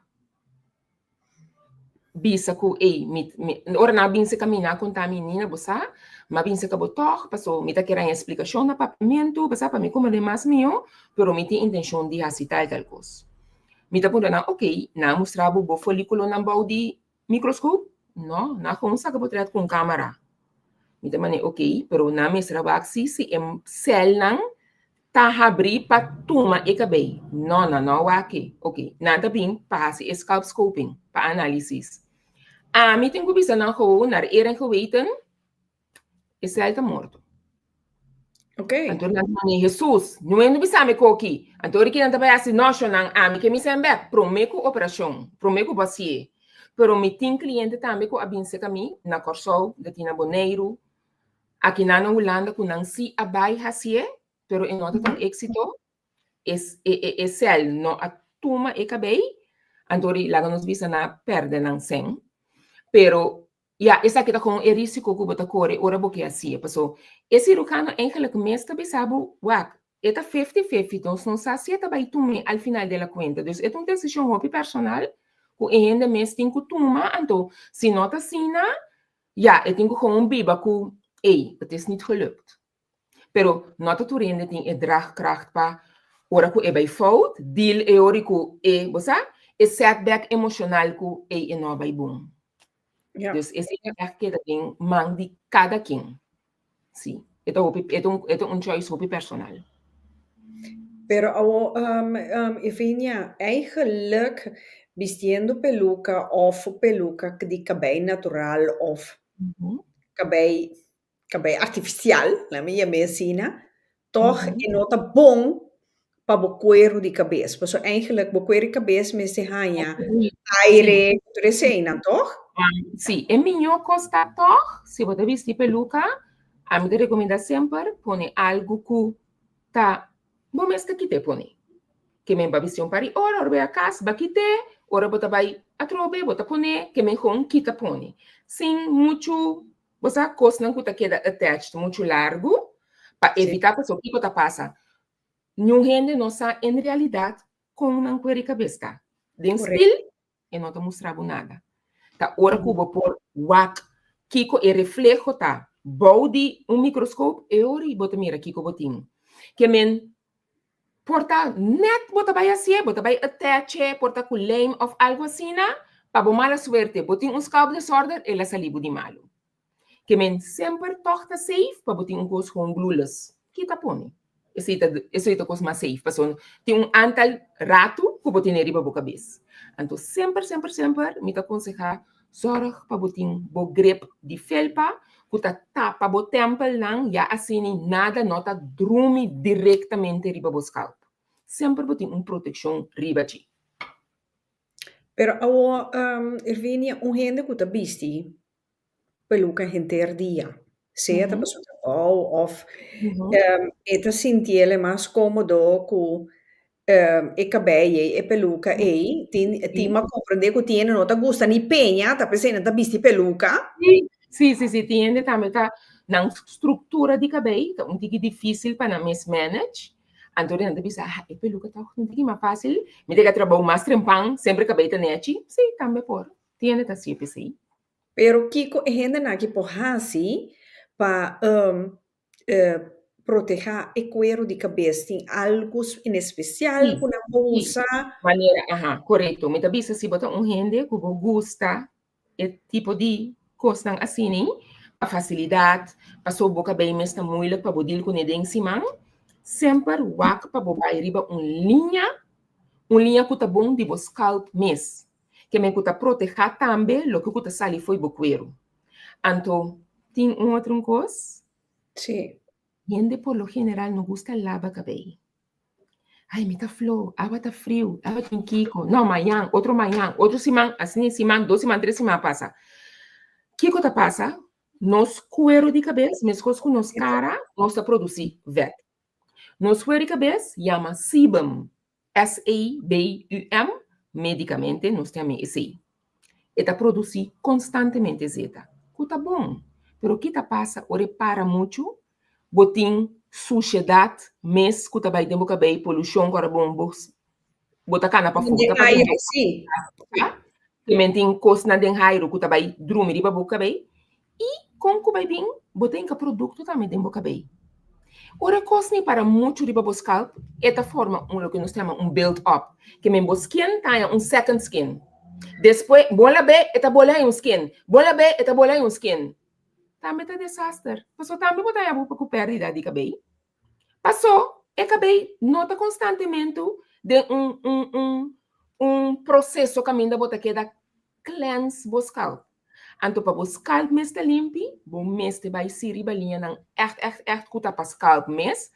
bisa ku ey mi mi ora nan a bin se kaminá a konta mi Nina bo sa m'a bin seka bo tòg paso mi ta kere haña splikashon na papiamentu bo sa pa mi komprendé mas mihó pero mi tin intenshon di hasi tal tal kos. Mi ta puntra nan okey nan a mustra bo bo folíkulonan bou di Microscoop? No, nan gewoon saka potret ku un kamera. Mi ta mane ok, pero nan mester a wak si si e celnan ta habrí pa tuma e kabei. No, nan no a wak e. Ok, nan ta bin pa hasi e scalp scoping, pa analisis. Ami tin ku bisa nan gewoon naar eer en geweten, E cel ta morto. Ok. Anto nan mane Jesus, no e no bisa mi koki. Anto ori ki nan ta bai hasi no shonan ami ke mi sen bek prome ku operashon, prome ku bo hasié. Pero mi tin kliente tambe ku a bin seka mi na Kòrsou, de tin na Boneiru, aki nan na Hulanda ku nan si a bai hasié, pero e no ta ta un éksito. E e e e cel no a tuma e kabei, anto ori laga nos bisa nan a pèrdè nan sen. Pero Ya, esaki ta kon e risiko ku bo ta kore ora bo ke hasié. Paso, e sirujano eigenlijk mes ta bisa bo, wak, e ta fifty-fifty, nos no sa si e ta bai tum'é al final de la kuenta. Dus e ta un desishon hopi personal ku e hende mes tin ku tuma, anto si no ta asina, ya, e tin ku gewoon biba ku, ey, het is niet gelukt. Pero no ta tur hende tin e draagkracht pa ora ku e bai fout, deal e ori ku e, bo sa, e setback emoshonal ku ey e no a bai bon. Dus esei ta ègt keda den man di kada ken. Sí, e ta hopi, e ta un, e ta un choice hopi personal. Pero awo, Evinia, eigenlijk bistiendo peluka òf peluka di kabei natural òf kabei kabei artifisial, laat mi yam'é asina, tòg e no ta bon pa bo kueru di kabes. Pasobra eigenlijk bo kueru di kabes mester haña aire ku tur eseinan, tòg? Sí, e mihó kos ta tòg, si bo ta bisti peluka, ami ta rekomendá semper pone algu ku ta bo mes ta kit'é pone. Ke men ba bisti un par di ora, ora bo yega kas, ba kit'é, ora bo ta bai atrobe, bo ta pone, ke men gewoon kita pone. Sin muchu Bo sa kosnan ku ta keda attached muchu largu pa evitá pasobra kiko ta pasa? Niun hende no sa en realidat kon nan kuer di kabes ta. Den spil e no ta mustra bo nada. Ta ora ku bo por wak kiko e refleho ta bou di un mikroskop e ora bo ta mira kiko bo tin. Ke men Por ta net bo ta bai hasié, bo ta bai attach'é, por ta ku lijm òf algu asina, pa bo mala suerte bo tin un scalp disorder, el a sali bo di malu. Ke men semper tòg ta safe pa bo tin un kos gewoon glueless. Kita pone. Esei ta esei ta kos mas safe pasobra tin un antal ratu ku bo tene riba bo kabes. Anto semper semper semper mi ta konsehá Zorg pa bo tin bo grip di felpa ku ta tapa bo tèmpelnan ya asini nada no ta drumi direktamente riba bo skalp. Semper bo tin un protekshon riba dje. Pero awor, Irvinia, un hende ku ta bisti peluka henter dia, sea ta pa su trabou òf e ta sintiel mas kómodo ku e kabei ei, e peluka ei, tin tin m'a komprendé ku tin hende no ta gusta ni peña, ta p'esei nan ta bisti peluka. Sí, sí, sí, sí, tin hende tambe ta nan struktura di kabei ta un tiki difísil pa nan mes manage, anto nan ta bisa, ah, e peluka ta un tiki mas fásil, mi ta ke trabou mas trempan, semper kabei ta nechi, sí, tambe por, tin hende ta hasi p'esei. Pero kiko e hendenan aki por hasi pa protehá e kueru di kabes? Tin algu en espesial ku nan por usa? Manera, aha, korekto. Mi ta bisa si bo ta un hende ku bo gusta e tipo di kosnan asini, pa fasilidat, pasobra bo kabei mes ta moeilijk pa bo deal kuné den siman, semper wak pa bo bai riba un liña, un liña ku ta bon di bo scalp mes. Ke men ku ta protehá tambe loke ku ta sali fo'i bo kueru. Anto, tin un otro un kos? Sí. Hende por lo general no gusta laba kabei. Ai, mi ta flow, awa ta friu, awa tin kiko. No, mañan, otro mañan, otro siman, asina siman, dos siman, tres siman a pasa. Kiko ta pasa? Nos kueru di kabes, meskos ku nos kara, nos ta produsí vèt. Nos kueru di kabes yama sebum. SEBUM, Médikamente nos ta yam'é esei. E ta produsí konstantemente zeta, ku ta bon. Pero ki ta pasa ora e para muchu? Bo tin sushedat mes ku ta bai den bo kabei, polushon ku ora bon bo bo ta kana pafó. Den Ta pasa aire, sí. Kimen tin kosnan den airu ku ta bai drumi riba bo kabei. I kon ku bai bin, bo ta hinka produkto tambe den bo kabei. Ora e kos ni para muchu riba bo skalp, e ta forma un loke nos ta yama un build up. Kimen bo skin ta haña un second skin. Despues, bo lab'é, e ta bole haña un skin. Bo lab'é, e ta bole haña un skin. Tambe ta desaster. Pasobra tambe bo ta haña bo ku pèrdida di kabei. Pasó e kabei no ta konstantementu den un un un un proseso kaminda bo ta keda cleanse bo scalp. Anto pa bo scalp mes ta limpi, bo mester bai si riba liñanan ègt ègt ègt ku ta pa scalp mes.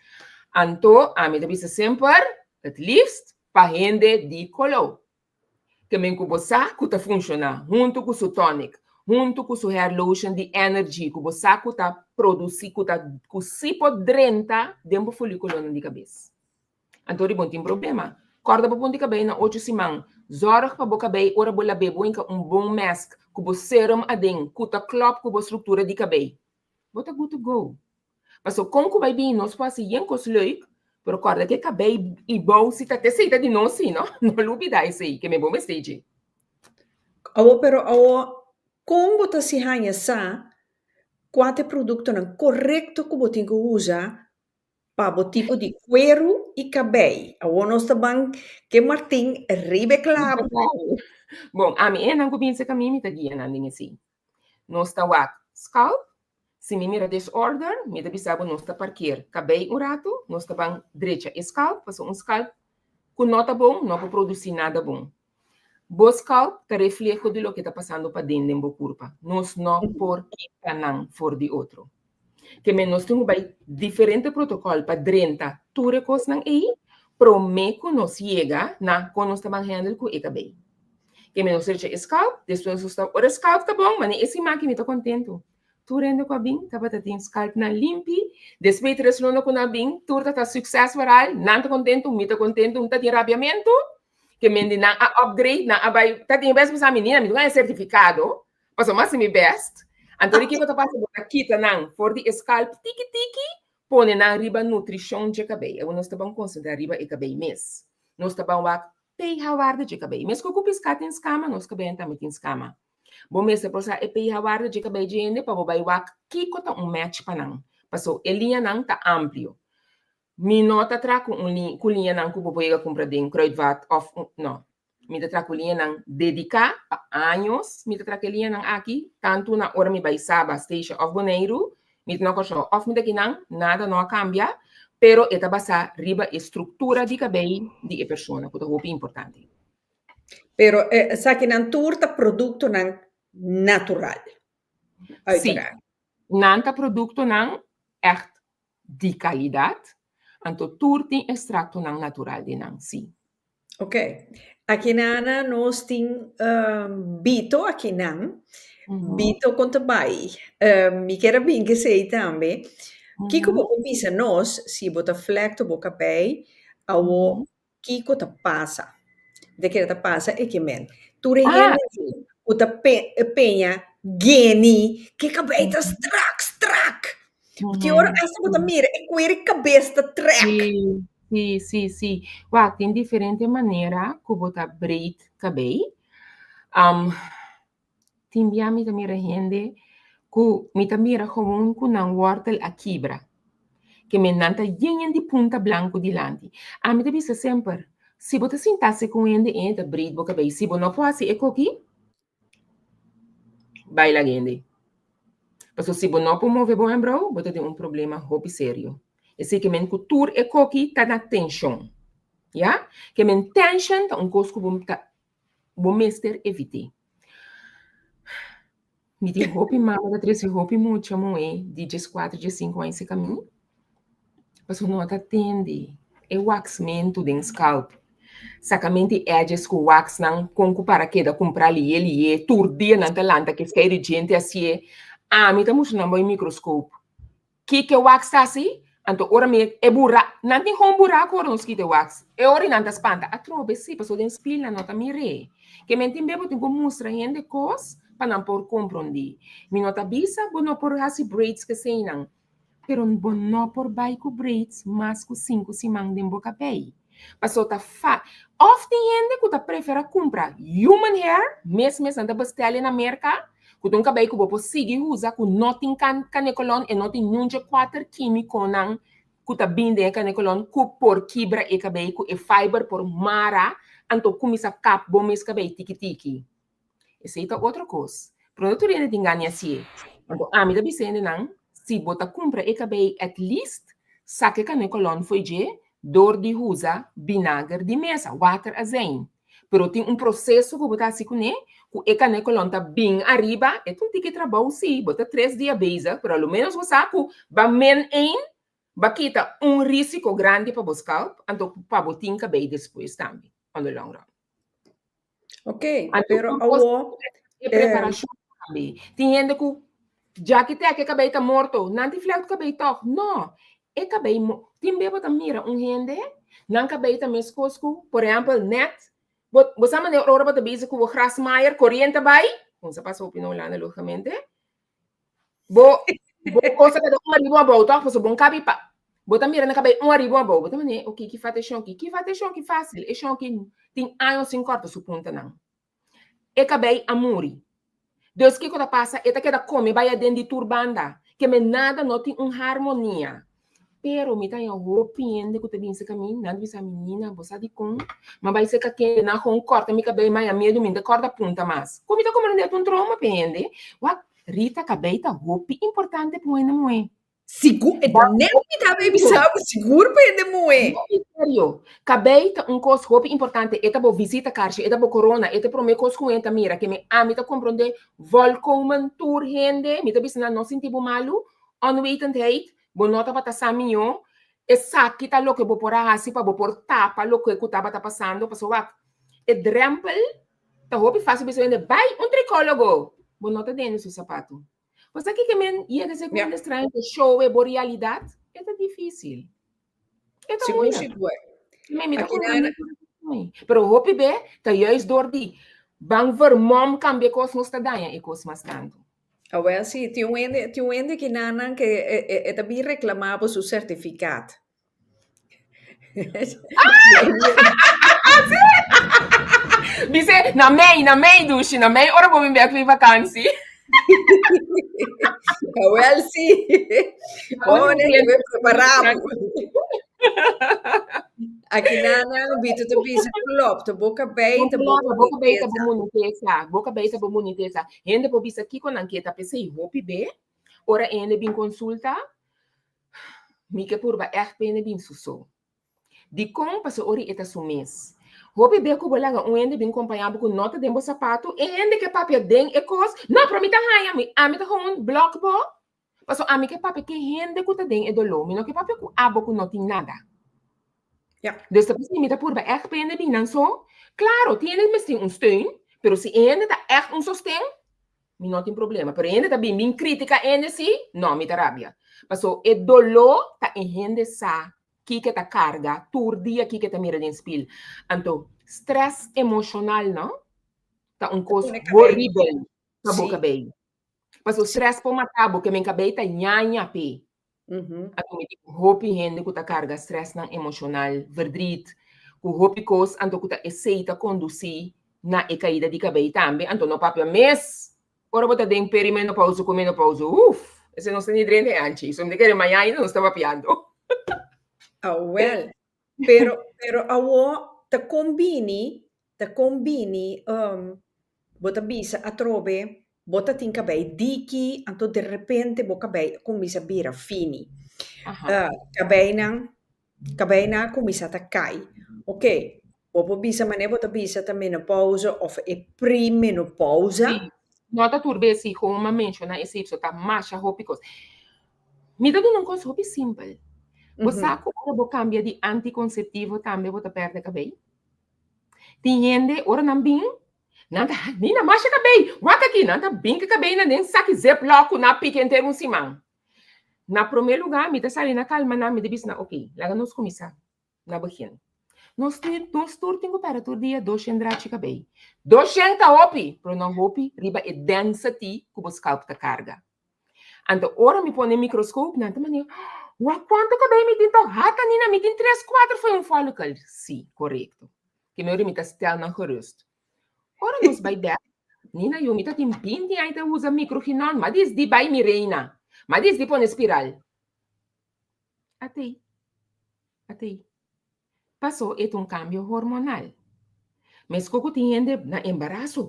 Anto ami ta bisa semper, het liefst pa hende di koló. Ke men ku bo sa ku ta funshoná huntu ku su tonic, huntu ku su hair lotion di energy ku bo sa ku ta produsí ku ta ku si por drenta den bo folíkulonan di kabes. Anto di bo no tin problema. Kòrda bo pon di kabei na ocho siman. Zòrg pa bo kabei ora bo lab'é bo hinka un bon mask ku bo serum aden ku ta klòp ku bo struktura di kabei. Bo ta good to go. Paso kon ku bai bini nos por hasi yen kos leuk, pero kòrda ku e kabei i bou si ta te esei ta di nos si no, no lubida esei ke me bo mester dje. Awo pero awo kon bo ta si haña sa kua ta e produktonan korekto ku bo tin ku usa pa bo tipo di kueru i kabei? Awo nos ta ban ke Martin riba e klabu. Bon, ami e nan ku binse ku ami mi ta guia nan den esei. Nos ta wak scalp, si mi mira disorder, mi ta bisa bo nos ta parkeer kabei un ratu, nos ta ban drecha e scalp, pasobra un scalp ku no ta bon no por produci nada bon. Bo scalp ta refleho di loke ta pasando paden den bo kurpa. Nos no por kita nan for di otro. Ke men nos tin ku bai diferente protokòl pa drenta tur e kosnan ei promé ku nos yega na kon nos ta ban handle ku e kabei. Ke men nos drecha e scalp, despues nos ta ora e scalp ta bon, mane e siman aki mi ta kontentu. Tur hende ku a bin tabata tin scalpnan limpi, despues di tres luna ku nan a bin tur ta ta succes vooral, nan ta kontentu, mi ta kontentu, mi ta tin rabiamentu, ke men di nan a upgrade, nan a bai, ta tin bes bisa mi, Nina, mi ta gana e sertifikado, pasobra mi a hasi mi best. Anto di kiko ta pasa, bo ta kita nan for di e scalp tiki tiki, pone nan riba nutrishon dje kabei. Awor nos ta ban konsentrá riba e kabei mes. Nos ta ban wak pH waarde dje kabei. Meskos ku piská tin skama, nos kabeinan tambe tin skama. Bo mester por sa e pH waarde dje kabei dje hende pa bo bai wak kiko ta un match pa nan. Paso e liñanan ta amplio. Mi no ta traha ku un li ku liñanan ku bo por yega kumpra den Kruidvat òf un, no. Mi ta traha ku liñanan dediká pa años mi ta traha ku e liñanan aki, tantu na ora mi bai Saba, Statia òf Boneiru, mi ta na Kòrsou òf mi ta kinan, nada no a kambia, pero e ta basá riba e struktura di kabei di e persona ku ta hopi importante. Pero esakinan tur ta produktonan natural, uiteraard. Sí, nan ta produktonan ègt di kalidat, anto tur tin ekstraktonan natural den nan, sí. Ok. Akinana nos tin Bito akinan. Bito kon ta bai? Mi kier a bin kesei tambe. Kiko bo por bisa nos si bo ta flekto bo kabei awo kiko ta pasa? Mi ta kere ta pasa e ke men. Tur e hende ku ta peña geni ke kabei ta strak strak. Tin ora hasta bo ta mira e kuer kabes ta trek. Sí, sí, sí. Wak, tin diferente manera ku bo ta braid kabei. Um, tin bia mi ta mira hende ku mi ta mira gewoon ku nan wortel a kibra. Ke men nan ta yen yen di punta blanku dilanti. Ami ta bisa semper, si bo ta sinta se ku hende e ta braid bo kabei. Si bo no por hasi e koki, bai laga hende. Pasobra si bo no por move bo hembrou, bo ta den un problema hopi serio. Esei ke men ku tur e koki ta na tenshon. Ya? Ke men tension ta un kos ku bo ta bo mester evit'é. Mi tin hopi mama ta trese hopi mucha muhé di dieskuater, diesinku aña serka mi, pasobra no ta tende e waxmentu den scalp. Sakamenti edges ku waxnan kon ku para keda kumpra lié lié, tur dia nan ta lanta ke skei di djente asié. Ami ta mustra nan bo e microscope. Kiko e wax ta hasi? Anto ora mi e bura, nan tin hon buraku ora nos kita e wax. E ora nan ta spanta. Atrobe si, pasobra den spil nan no ta mir'é. Ke men tin be bo tin ku mustra hende kos pa nan por komprondé. Mi no ta bisa bo no por hasi braids keseinan, pero bo no por bai ku braids mas ku sinku siman den bo kabei. Paso ta fa òf tin hende ku ta preferá kumpra human hair, mes mes nan ta bestèl na Merka, ku ta un kabei ku bo por sigui usa ku no tin kan kanekolon e no tin niun dje kuater kímikonan ku ta bin den e kanekolon ku por kibra e kabei ku e fiber por mara anto kuminsá kap bo mes kabei tiki tiki. Esei ta otro kos. Pero no tur hende tin gana di hasié. Anto ami ta bisa hendenan, si bo ta kumpra e kabei at least saka e kanekolon fo'i dje dor di usa binager di mesa, water azijn. Pero tin un proseso ku bo ta hasi kuné ku e kanekolon ta bin ariba, e ta un tiki trabou sí, bo ta tres dia bezig, pero a lo menos bo sa ku ba min ein ba kita un risiko grandi pa bo scalp, anto pa bo tin kabei despues tambe on the long run. Ok, Anto pero un kos awo e eh, preparashon tambe. Tin hende ku dja ki tèk e kabei ta morto, nan tin flèk kabei tòg. No, e kabei mo tin be bo ta mira un hende, nan kabei ta meskos ku, por ehèmpel, nèt, bo bo sa manera ora bo ta bisa ku bo grasmaaier koriente bai, kon sa pasa hopi na Hulanda lógikamente, Bo bo cosa kada un ariba un abou toch pasobra bo no kabi pa bo ta mira na kabei un ariba un abou bo ta mane oke ki fat e shonki ki fat e shonki fasil e shonki tin años sin korta su puntanan e kabei a muri dus kiko ta pasa e ta keda kome bai aden di tur banda keme nada no tin un harmonia Pero mi ta haña hopi hende ku ta bin serka mi, nan ta bisa mi, Nina, bo sa dikon? Mi a bai serka kende, nan gewoon kòrta mi kabei, mi a haña miedu, mi no ta kòrta punta mas. Ku mi ta komprendé ta un trauma pa e hende. Wak, Rita, kabei ta hopi importante pa un hende muhé. Sigur, e ta net mi ta bay bisa bo, sigur pa hende muhé. Hopi serio. Kabei ta un kos hopi importante, e ta bo visita karchi, e ta bo korona, e ta e promé kos ku hende ta mira. Ke mi ami ta komprendé volkomen tur hende, mi ta bisa nan no sinti bo malu, onwetendheid, Bo no tabata sa mihó, esaki ta loke bo por a hasi pa bo por tapa loke ku tabata pasando. Pasobra wak, e drèmpel ta hopi fásil bisa hende, bai un trikólogo! Bo no ta dende su sapatu. Bo sa kiko men yega ser ku hende straño ta show e bo realidat? E ta difísil. E ta Sigur, moeilijk. sigur. Mi mi ta Aki comprende na Pero hopi be ta juist door di bang vermom cambia e cos nos ta daña e cos mas tanto. Awel si, tin un hende, tin un hende kinanan ke e, e, e ta bin reklamá bo su sertifikat. Dice, na mei, na mei, dushi, na mei ora bo bin bek fi vakantie. Awel si. Oh, nee, ik ben prepará. Akinanan Vito ta bisa klopt, ta bo kabei ta bo Claro, bo kabei ta bo bunitesa. munitesa, bo kabei ta bo munitesa. Hende por bisa kiko nan ke ta p'esei hopi be, ora hende bin konsulta, mi ke purba ègt pa hende bin su so. Dikon? Pasobra ora e ta su mes. Hopi be ku bo laga un hende bin kompañá bo ku no ta den bo sapatu, e hende ke papia den e kos, no, pero mi ta haña, mi ami ta gewoon blòk bo. Paso ami ke papia ke hende ku ta den e doló, mi no ke papia ku abo ku no tin nada. Dus ta p'esei mi ta purba ègt pa hende bin nan so. Klaro, tin hende mester un steun, pero si e hende ta ègt un sosten, mi no tin problema. Pero e hende ta bin bin kritika hende si, no, mi ta rabia. Paso e doló ta e hende sa kiko e ta karga tur dia, kiko e ta mira den spil. Anto, strès emoshonal no, ta un Ta kos pone kabei. horibel pa bo Sí. kabei. Paso stress por mata bo, ke men kabei ta ñaña p'e. Anto mi tin hopi hende ku ta karga stressnan emoshonal, verdriet, ku hopi kos, anto ku ta esei ta kondusí na e kaida di kabei tambe. Anto no papia mes ora bo ta den perimenopausa ku menopausa. Uf! Esei nos ta ni drenta e anchi. So mi ta kere mañana ainda nos ta papiando. Awel, pero, pero awo ta kon bini Ta kon bini bo ta bisa atrobe bo ta tin kabei diki anto derepente bo kabei a kuminsá bira fini. Kabeinan kabeinan a kuminsá ta kai. Oke, bo por bisa manera bo ta bisa ta menopousa òf e premenopousa. Sí, no ta tur bes si kon a menshoná esei pasobra ta masha hopi kos. Mi ta duna un kos hopi simpel. Bo sa ku ora bo kambia di antikonseptivo tambe bo ta pèrdè kabei? Tin hende ora nan bin, nan ta, Nina, masha kabei, wak aki, nan ta bin ku kabeinan den saki ziplock ku nan a piki henter un siman. Na promé lugá mi ta sali na kalma nan, mi ta bisa nan, ok, laga nos kuminsá na begin. Nos tin, nos tur tin ku pèrdè tur dia doshen drachi kabei. Doshen ta hopi, pero no hopi riba e density ku bo scalp ta karga. Anto ora mi pone microscoop nan ta manera, wak kuantu kabei mi tin tòg? Hata Nina, mi tin tres kuater fo'i un follicle. Sí, korekto. Ke mi ora mi ta stel nan gerust. Ora nos bai bèk, Nina yu mi ta tin binti aña ta usa microgynon, ma disdi bai mi reina, ma disdi pone spiral. Atei, atei. Paso e ta un kambio hormonal. Meskos ku tin hende na embaraso,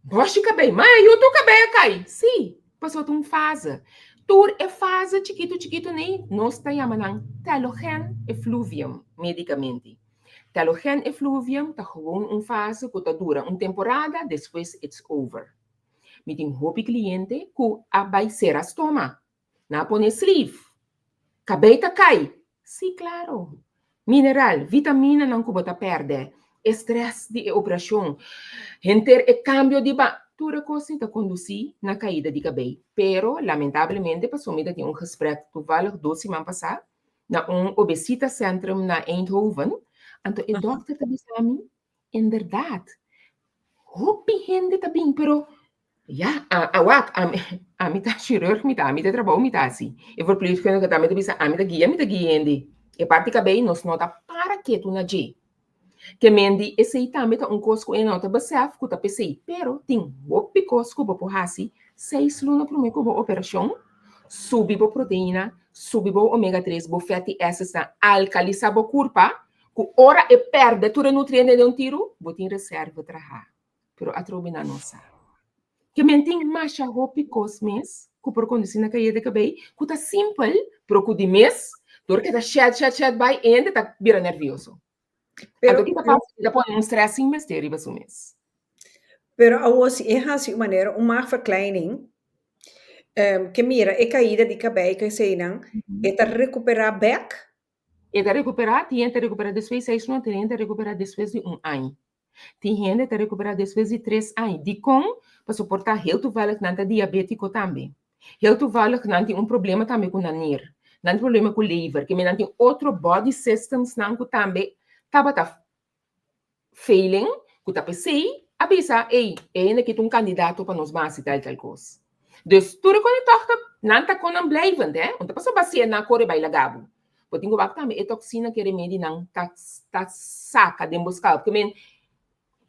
bòshi kabei, ma e yu tur kabei a kai. Sí, paso ta un fase. Tur e fase chikitu chikitu nei nos ta yama nan telogen effluvium medikamente. Telogen effluvium ta gewoon un fase ku ta dura un temporada, despues it's over. Mi tin hopi kliente ku a bai sera stoma. Nan a pone sleeve. Kabei ta kai. Sí, klaro. Mineral, vitaminanan ku bo ta pèrdè, e strès di e operashon, henter e kambio di ba, tur e kos ei ta kondusí na kaida di kabei. Pero, lamentablemente, pasobra mi ta tin un gesprek toevallig dos siman pasá na un obesitascentrum na Eindhoven, anto e dòkter ta bisa mi, Inderdat, hopi hende ta bin, pero ya, a, a wak, ami, ami ta chirurg, mi ta, ami ta trabou, mi ta hasi. E verpleegkundige tambe ta bisa, ami ta guia, mi ta guia hende. E parti kabei nos no ta para ketu na dje. Ke men di esei tambe ta un kos ku e no ta besef ku ta p'esei, pero tin hopi kos ku bo por hasi seis luna promé ku bo operashon, subi bo proteina, subi bo omega tres, bo fatty acidsnan, alkalisá bo kurpa, Ku ora e pèrdè tur e nutriente den un tiru, bo tin reserva traha. Pero atrobe nan no sa. Ke men tin masha hopi kos mes ku por kondusí na kaida di kabei ku ta simpel, pero ku di mes dor ke ta shed shed shed bai e hende ta bira nervioso. Pero Anto ki ta pasa? E ta pone un strès sin mester riba su mes. Pero awor si e hasi un manera un maagverkleining, ke mira e kaida di kabei ku eseinan, e ta rekuperá bèk? E ta rekuperá, tin hende ta rekuperá despues di seis luna, tin hende ta rekuperá despues di un aña. Tin hende ta rekuperá despues di tres aña. Dikon? Pasobra por ta heel toevallig nan ta diabétiko tambe. Heel toevallig nan tin un problema tambe ku nan nir. Nan tin problema ku lever. Ke men nan tin otro body systems nan ku tambe tabata failing, ku ta p'esei a bisa, ey, e hende aki ta un kandidato pa nos ban hasi tal tal kos. Dus tur e kos di tòg ta, nan ta kon nan blijvend, hè. Un ta pasobra basia nan a kore bai laga bo. Bo tin ku wak tambe e toksina ku e remedinan ta ta saka den bo skalp. Ke men,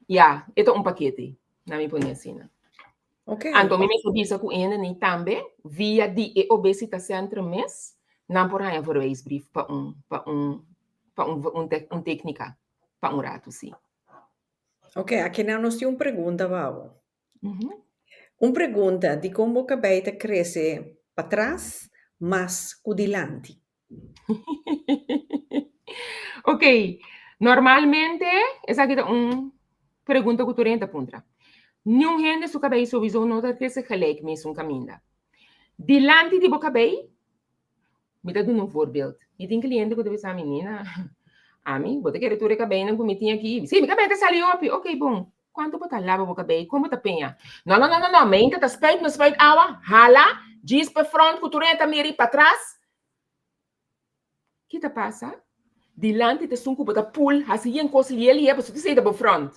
ya, e ta un pakete, na mi pone asina. Ok. Anto mi mester bisa ku e hende ni tambe via di e obesitascentrum mes, nan por haña verwijsbrief pa un pa un pa un un un téknika. Pa un ratu, sí. Ok, akinan nos tin un pregunta pa bo. Un pregunta, dikon bo kabei ta krese patras mas ku dilanti? Ok, normalmente esaki ta un pregunta ku tur hende ta puntra. Niun hende su kabei souiso no ta krese gelijk mesun kaminda. Dilanti di bo kabei Mi ta duna un voorbeeld. Mi tin cliente cu ta bisa mi, Nina, ami, bo ta kere tur e cabeinan cu mi tin aki? Sí, mi cabei ta sali hopi. Ok, bon. Cuanto bo ta laba bo cabei? Con bo ta peña? No, no, no, no, no. Meinta ta spuit, no spuit awa. Hala, djis pa front cu tur hende ta mira y patras. Ki ta pasa? Dilanti ta esun cu bo ta pul, haci yen cos lie lie, pasobra esey ta bo front.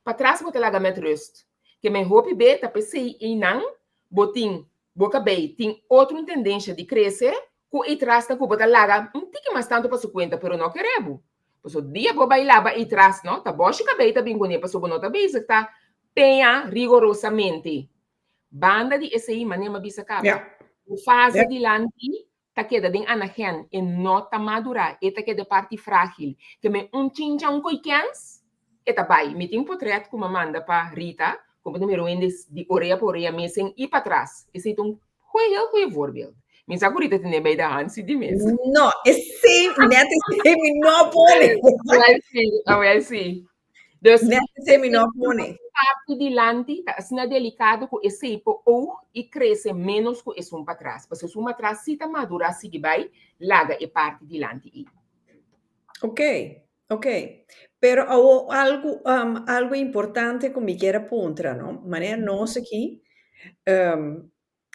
Patras bo ta laga met rust. Ke men hopi be ta pesey eynan bo tin Bo kabei tin otro un tendensia di krese ku e trasnan ku bo ta laga un tiki mas tantu pa su kuenta pero no kere bo. Pasobra dia bo bai laba e tras no ta boshi kabei ta bin kuné pasobra bo no ta bezig ta peña rigorosamente. Banda di esei manera mi a bisa kaba bo fase dilanti ta keda den anagen e no ta madura e ta keda e parti fragil ke men un chincha un koi kens e ta bai mi tin potret ku mi a manda pa Rita ku bo ta mira un hende di orea pa orea mesen i patras esei ta un heel goeie voorbeeld mi sa ku Rita tene bij de hand si di mes. No, esei net esei mi no a pone. Awel si, awel si. Dus, Net esei mi no a pone. Parti dilanti ta asina delicado cu esei por oog y crece menos cu esun patras. Pasobra esun patras si ta madura sigui bay laga e parti dilanti ey. Ok, ok. Pero awo algo, um, algo importante cu mi kier a puntra, no? Manera nos aki, um,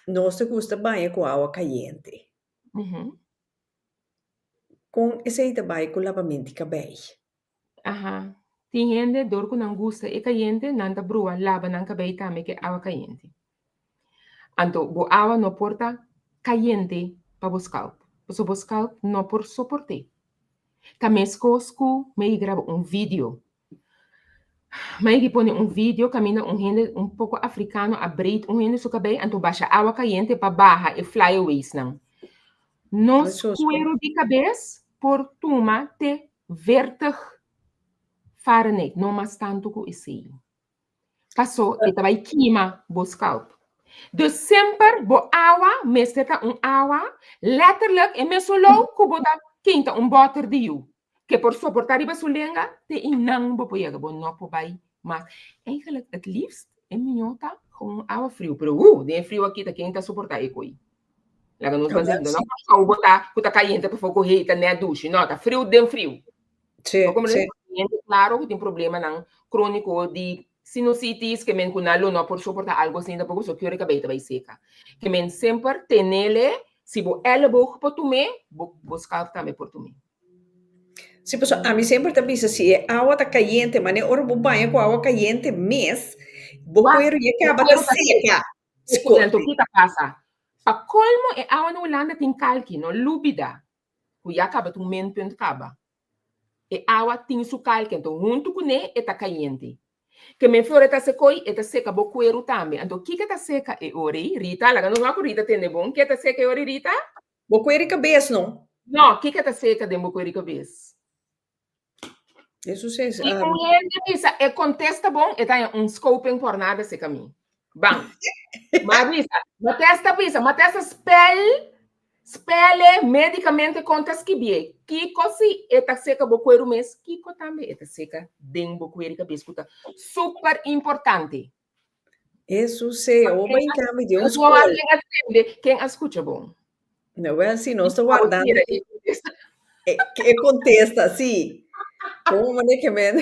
nos ta gusta baña cu awa cayente. Con esei ta bay cu labamento di cabey? Aha. Tin hende dor ku nan gusta e kayente, nan ta brua laba nan kabei tambe ku e awa kayente. Anto bo awa no por ta kayente pa bo skalp, pasobra bo skalp no por soport'é. Ta meskos ku mi a graba un video. Mi a pone un video kaminda un hende un poko afrikano a braid un hende su kabei anto basha awa kayente pa baha e flyawaysnan. Nos kueru di kabes por tuma te vertig Fahrenheit, no mas tantu ku esei. Paso e ta bai kima bo scalp. Dus semper bo awa mester ta un awa letterlijk e mesun lou ku bo ta keinta un boter di yu. Ke por soporta riba su lenga te einan bo por yega, bo no por bai mas. Eigenlijk het liefst e mihó ta gewoon awa friu, pero uh den e friu aki ta ken ta soporta e koi. Laga nos ban sinta, no pasobra bo ta ku ta kayente pafó ku hei ta nèt dushi, no ta friu den friu. Sí, Bo sí. Hende claro ku tin problemanan króniko di sinusitis, ke men ku nan lo no por soportá algo asina tampoco, so kio kabei ta bai seka. Ke men semper tenele, si bo elleboog por tum'é, bo bo scalp tambe por tum'é. Sí, pasobra ami semper ta bisa si e awa ta kayente, manera ora bo baña ku awa kayente mes, bo Wak, kueru ya bo kaba ta kueru ta seka. seka. Anto ki ta pasa? Pa kolmo e awa na Hulanda tin kalki, no lubida. ku ya kaba ta un minpunt kaba. E awa tin su kalki, anto huntu kuné e ta kayente. Ke men flor e ta sekoi, e ta seka bo kueru tambe. Anto kiko ta seka e ora ei, Rita? Laga nos wak ku Rita tende bon. Ke ta seka e ora ei, Rita? Bo kueru i kabes, no? No, kiko ta seka den bo kueru i kabes? Eso sí es. Si un hende bisa e contesta bon, e ta haña un scoping por nada seka mi. Ban. Ma bisa, ma testa bisa, ma testa spel, spele medicamente kon ta skibie. Kiko si e ta seka bo kueru mes, kiko tambe e ta seka den bo kueru kabes ku ta super importante. Eso sí, o Ken in cambio de un a, school. ken a tende, ken a skucha bon? No, wel, si nos ta Abo wardando tira e contesta. e, e contesta, sí. Como manera que men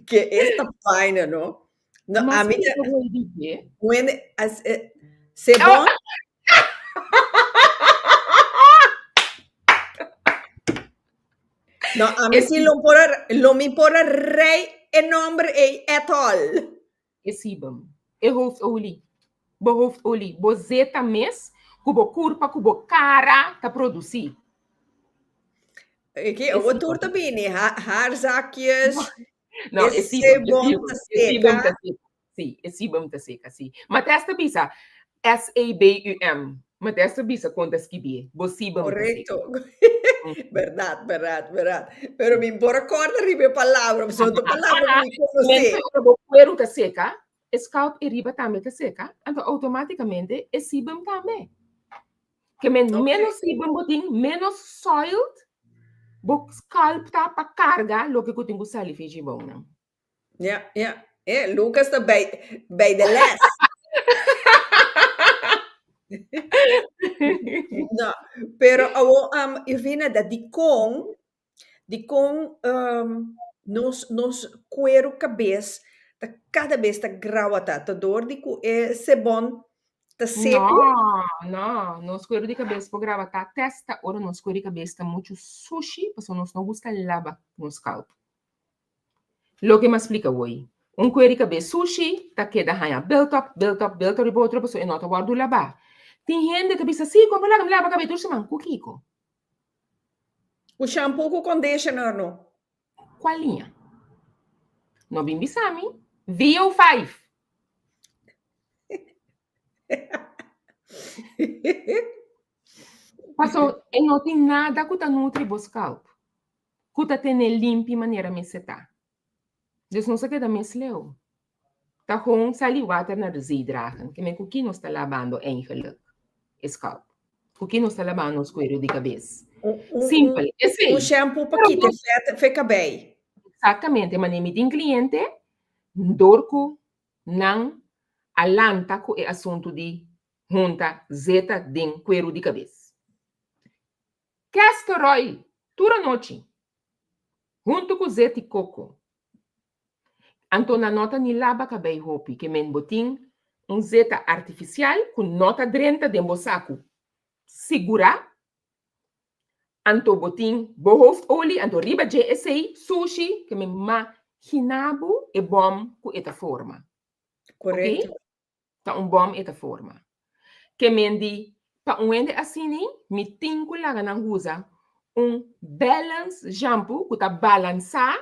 que esta vaina, no? No, a Mas mí kiko bo di? when as se bon No, a mi sí lo por lo mi por rei e nombre ei at all. E sebum, e hoofdolie, bo hoofdolie, bo zeta mes ku bo kurpa, ku bo kara ta produsí. E ke, o tur ta bini, haarzakjes, No, e e sebum, e sebum sebum, ta e sebum ta seka. seka. Sí, e sebum ta seka, sí. Matès ta bisa S-E-B-U-M. Matès ta bisa kon ta skibié. Bo sebum ta seka. Correcto. Berdad, berdad, berdad. Pero mi por a corda riba e palabra, pasobra ta un palabra ku mi konosé. Mente ora bo kueru ta seka, e scalp e riba tambe ta seka, anto automáticamente e sebum tambe. Ke men Ok. menos sebum bo tin, menos soiled bo scalp ta pa karga loke ku tin ku sali fechi bounan. Ja, ja. Eh, Lucas ta bij, bij de les. No, pero awo um, Irvina, dat di kon, di kon um, nos, nos cuero cabes ta cada bes ta grawata, ta door di ku e sebon ta seco. No, no, nos cuero di cabes por grawata testa ora nos cuero di cabes ta mucho sushi, pasobra nos no gusta laba nos scalp. Loke mi a splika woi, un kuer di kabes sushi ta keda haña built up, built up, built up riba otro pasobra e no ta wòrdu labá. Tin hende ta bisa, sí, kon bo laga mi laba kabes tur siman? Ku kiko? Ku shampoo ku conditioner no. Kua liña? No bin bisa mi. VO5. Paso e no tin nada ku ta nutri bo scalp. Ku ta tene limpi manera mester ta. Dus nos a keda mes leu. Ta gewoon sali water naar de zee dragen. Ke men ku ki nos ta labando eigenlijk e scalp? Ku ki nos ta labando nos kueru di kabes? Simpel. Esei. Un shampoo pa kita e vet fe kabei. Exactamente. Mane mi tin cliente dor ku nan a lanta ku e asuntu di hunta zeta den kueru di kabes. Castor oil tur anochi, huntu ku zet di koko. Anto nan no ta ni laba kabei hopi, ke men bo tin un zeta artifisial ku no ta drenta den bo saku sigurá. Anto bo tin bo hoofdolie, anto riba dje esei sushi ke mi magina bo e bom ku e ta forma. Korekto. Oké? Ta un bom e ta forma. Ke men di pa un hende asini mi tin ku laga nan usa un balance shampoo ku ta balansa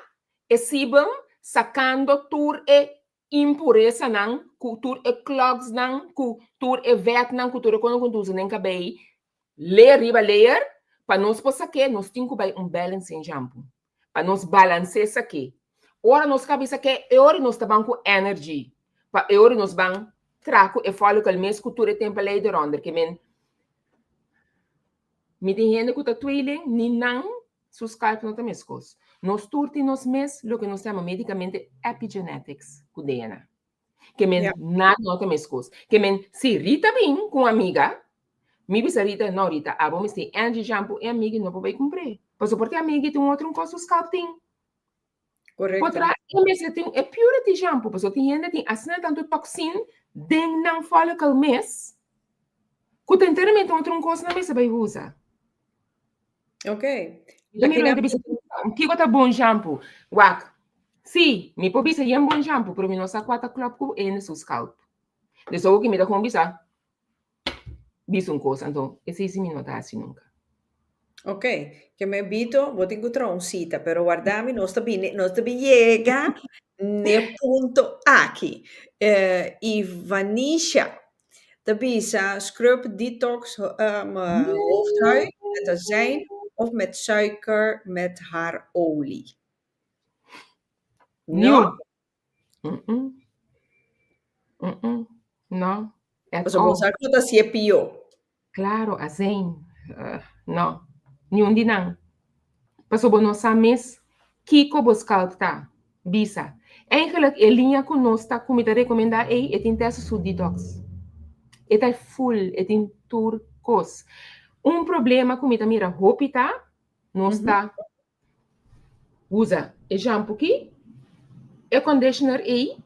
e sebum sakando tur e impuresanan ku tur e clogsnan ku tur e vetnan ku tur e kosnan ku nos ta usa den kabei layer riba layer pa nos por sak'é nos tin ku bai un balancing shampoo pa nos balans'é sak'é ora nos kabi sak'é e ora nos ta ban ku energy pa e ora nos ban traha ku e follicle mes ku tur e temperlei deronder ke men mi tin hende ku ta tweeling ni nan Su scalp no ta meskos. Nos tur tin nos mes loke nos yama medicamente epigenetics ku DNA. Ke men Ja. nada no ta meskos. Ke men si Rita bin ku un amiga, mi bisa Rita, no Rita, abo mester energy shampoo, e amiga no por bai kumpr'é. Pasobra por te amiga tin un otro un kos su scalp tin. Correcto. Otra e mester tin e purity shampoo, pasobra tin hende tin asina tantu toxin den nan follicle mes, ku ta enteramente un otro un kos nan mester bai usa. Ok. Mi mira bisa, kiko ta bon shampoo? Wak, sí, mi por bisa yen bon shampoo, pero mi no sa kua ta klop ku ene su scalp. Dus awor ki mi ta kon bisa, bisa un kos, anto esei si mi no ta hasi nunka. Ok, ke me Vito, bo tin ku traha un sita, pero warda mi, nos ta bini, nos ta bin yega n'e punto aki. Eh, Ivanisha ta bisa scrub detox hoofdhuid met azijn of met suiker met haarolie. No? Mm -mm. Mm -mm. No. At Pasobra bo all. sa ku ta hasié pió. Claro, azijn. No. Niun di nan. Pasobra bo no sa mes kiko bo scalp ta. Bisa. Eigenlijk e liña ku nos ta ku mi ta rekomendá ei, e tin tèst su detox. E ta full, e tin tur kos. Un problema ku mi ta mira hopi ta, nos ta usa e shampoo ki, e conditioner ei,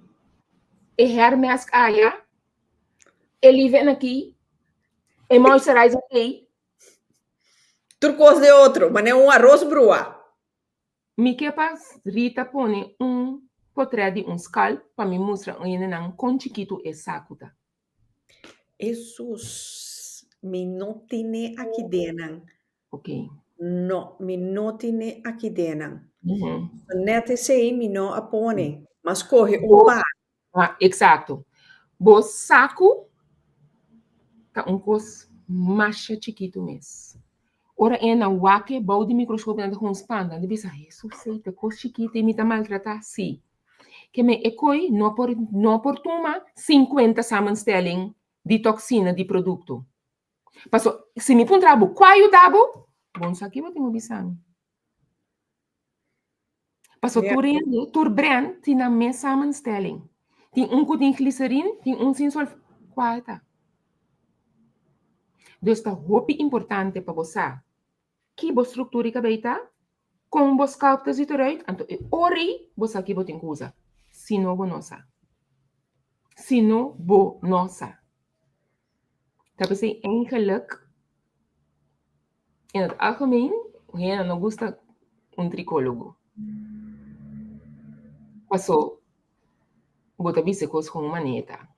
e hair mask aya, e leave-in aki, e moisturizer ei. Tur kos de otro, manera un aros brua. Mi ke pa Rita pone un potret di un scalp pa mi mustra un hendenan kon chikitu e saku ta. Hesus, mi no tine aki denan. Ok. No, mi no tine aki denan. Net esei mi no a pone, m'a skohe un par. Ah, exacto. Bo saku ta un kos masha chikitu mes. Ora e na wak e bou di microscopio nan ta gewoon spanta. Nan ta bisa, Hesus ei, ta kos chikitu i mi ta maltratá. Sí. Ke men e koi no por no por tuma 50 samenstelling di toxina di produkto. Paso, si mi puntra bo, kua yuda bo? Bo no sa ki bo tin ku bisa mi. Paso tur hende, tur brand tin nan mes samenstelling. Tin un ku tin gliserin, tin un sin solf. Kua ta? Dus ta hopi importante pa bo sa ki bo struktura di kabei ta, kon bo scalp ta ziet eruit, anto e ora ei bo sa ki bo tin ku usa. Si no bo no sa. Si no bo no sa. Ta p'esei eigenlijk In het algemeen, hende no gusta un tricólogo. Paso, bo ta bisa cos con un maneta.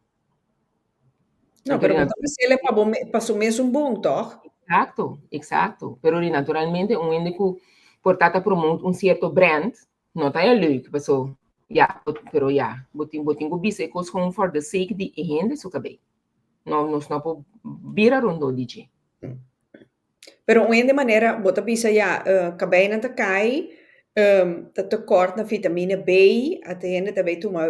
No, pero bo ta bis'el pa bo pa su mesun bon, toch? Exacto, exacto. Pero di naturalmente un hende cu por ta ta promote un cierto brand, no ta e leuk, paso, ya, pero ya, bo tin, bo tin cu bisa e cos gewoon for the sake di e hende su cabey. No, nos no por bira rondó di dje. Pero un hende manera bo ta bisa ya, kabeinan ta kai, ta tekort na vitamina B, ata hende ta bay tuma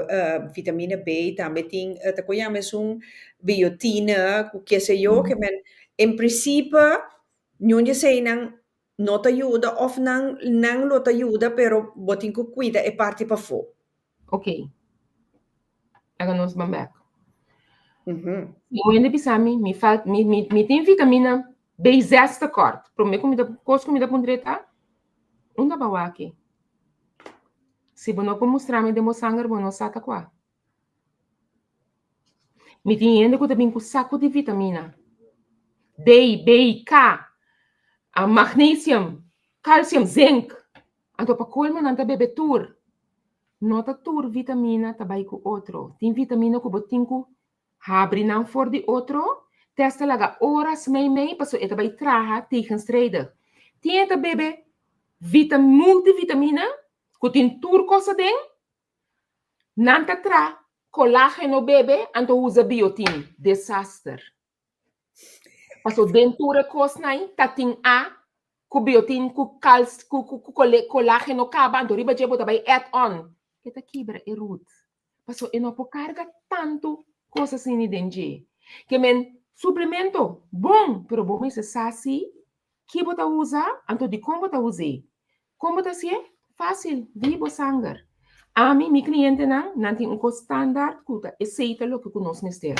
vitamina B, tambe tin ta ku yama esun biotina ku kese yo, ke men en principe niun di eseinan no ta yuda of nan nan lo ta yuda pero bo tin ku kuida e parti pafó. Ok. Laga nos ban bek. Mi wende bisa mi, mi falt, mi, mi, mi tin vitamina B6 tekort. Prome ku mi ta, kos ku mi ta puntra ta, unda bo a wak e? Si bo no por mustra mi den bo sanger, bo no sa ta kua. Mi tin hende ku ta bin ku saku di vitamina D, B, K. Magnesium, calcium, zinc. Anto pa colmo nan ta bebe tur. No ta tur vitamina ta bai cu otro. Tin vitamina cu bo tin cu habri nan for di otro, te hasta laga oras mei mei paso e ta bai traha tegenstrijdig. Tin e ta bebe vita multivitamina cu tin tur cos aden, nan ta tra colageno bebe anto usa biotin. Desaster. Paso den tur e kosnan ei ta tin A ku biotin ku kals ku ku ku kolageno kaba anto riba dje bo ta bai add on. E ta kibra e root. Paso e no por karga tantu kos asini den dje. Ke men suplemento bon pero bo mester sa si ki bo ta usa anto dikon bo ta us'é. Kon bo ta hasié? Fásil, vi bo sanger. Ami, mi klientenan, nan tin un kos standaard ku ta esei ta loke ku nos mester.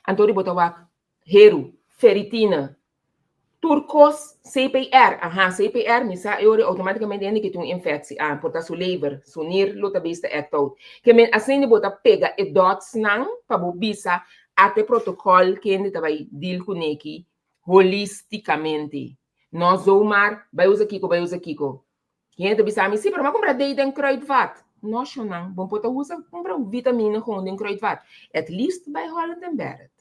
Anto di bo ta wak heru, feritina, tur kos, CPR, aha, CPR, mi sa e ora automaticamente hende ke tin un infectie, ah, por ta su lever, su nir lo ta bes ta act out. Ke men asina bo ta pega e dots nan pa bo bisa ate protocol kende ta bai deal ku neki holisticamente. No zomaar bai usa kiko, bai usa kiko. Hende ta bisa mi, sí, pero mi a kumpra dei den Kruidvat. No, shonnan, bo por ta usa kumpra un vitamina gewoon den Kruidvat. At least bai Holland and Barrett.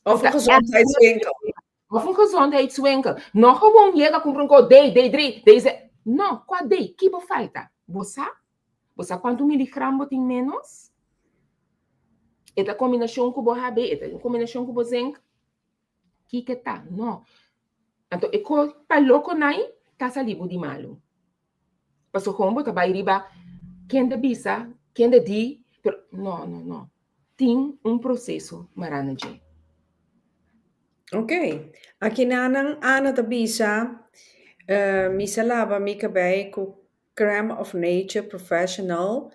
Of een gezondheidswinkel. Of een gezondheidswinkel. No gewoon yega kumpra un ko D, D3, D6. No, kua D? Ki bo falta? Bo sa? Bo sa kuantu miligram bo tin menos? E ta kombinashon ku bo HB, e ta kombinashon ku bo zinc. Kiko ta? No. Anto e ko pa loko nai ta sali bo di malu. Paso kon bo ta bai riba ken ta bisa, ken ta di, pero no, no, no. Tin un proseso mará na dje. Ok. Aki nanan Ana ta bisa, mi sa laba mi kabei ku Creme of Nature Professional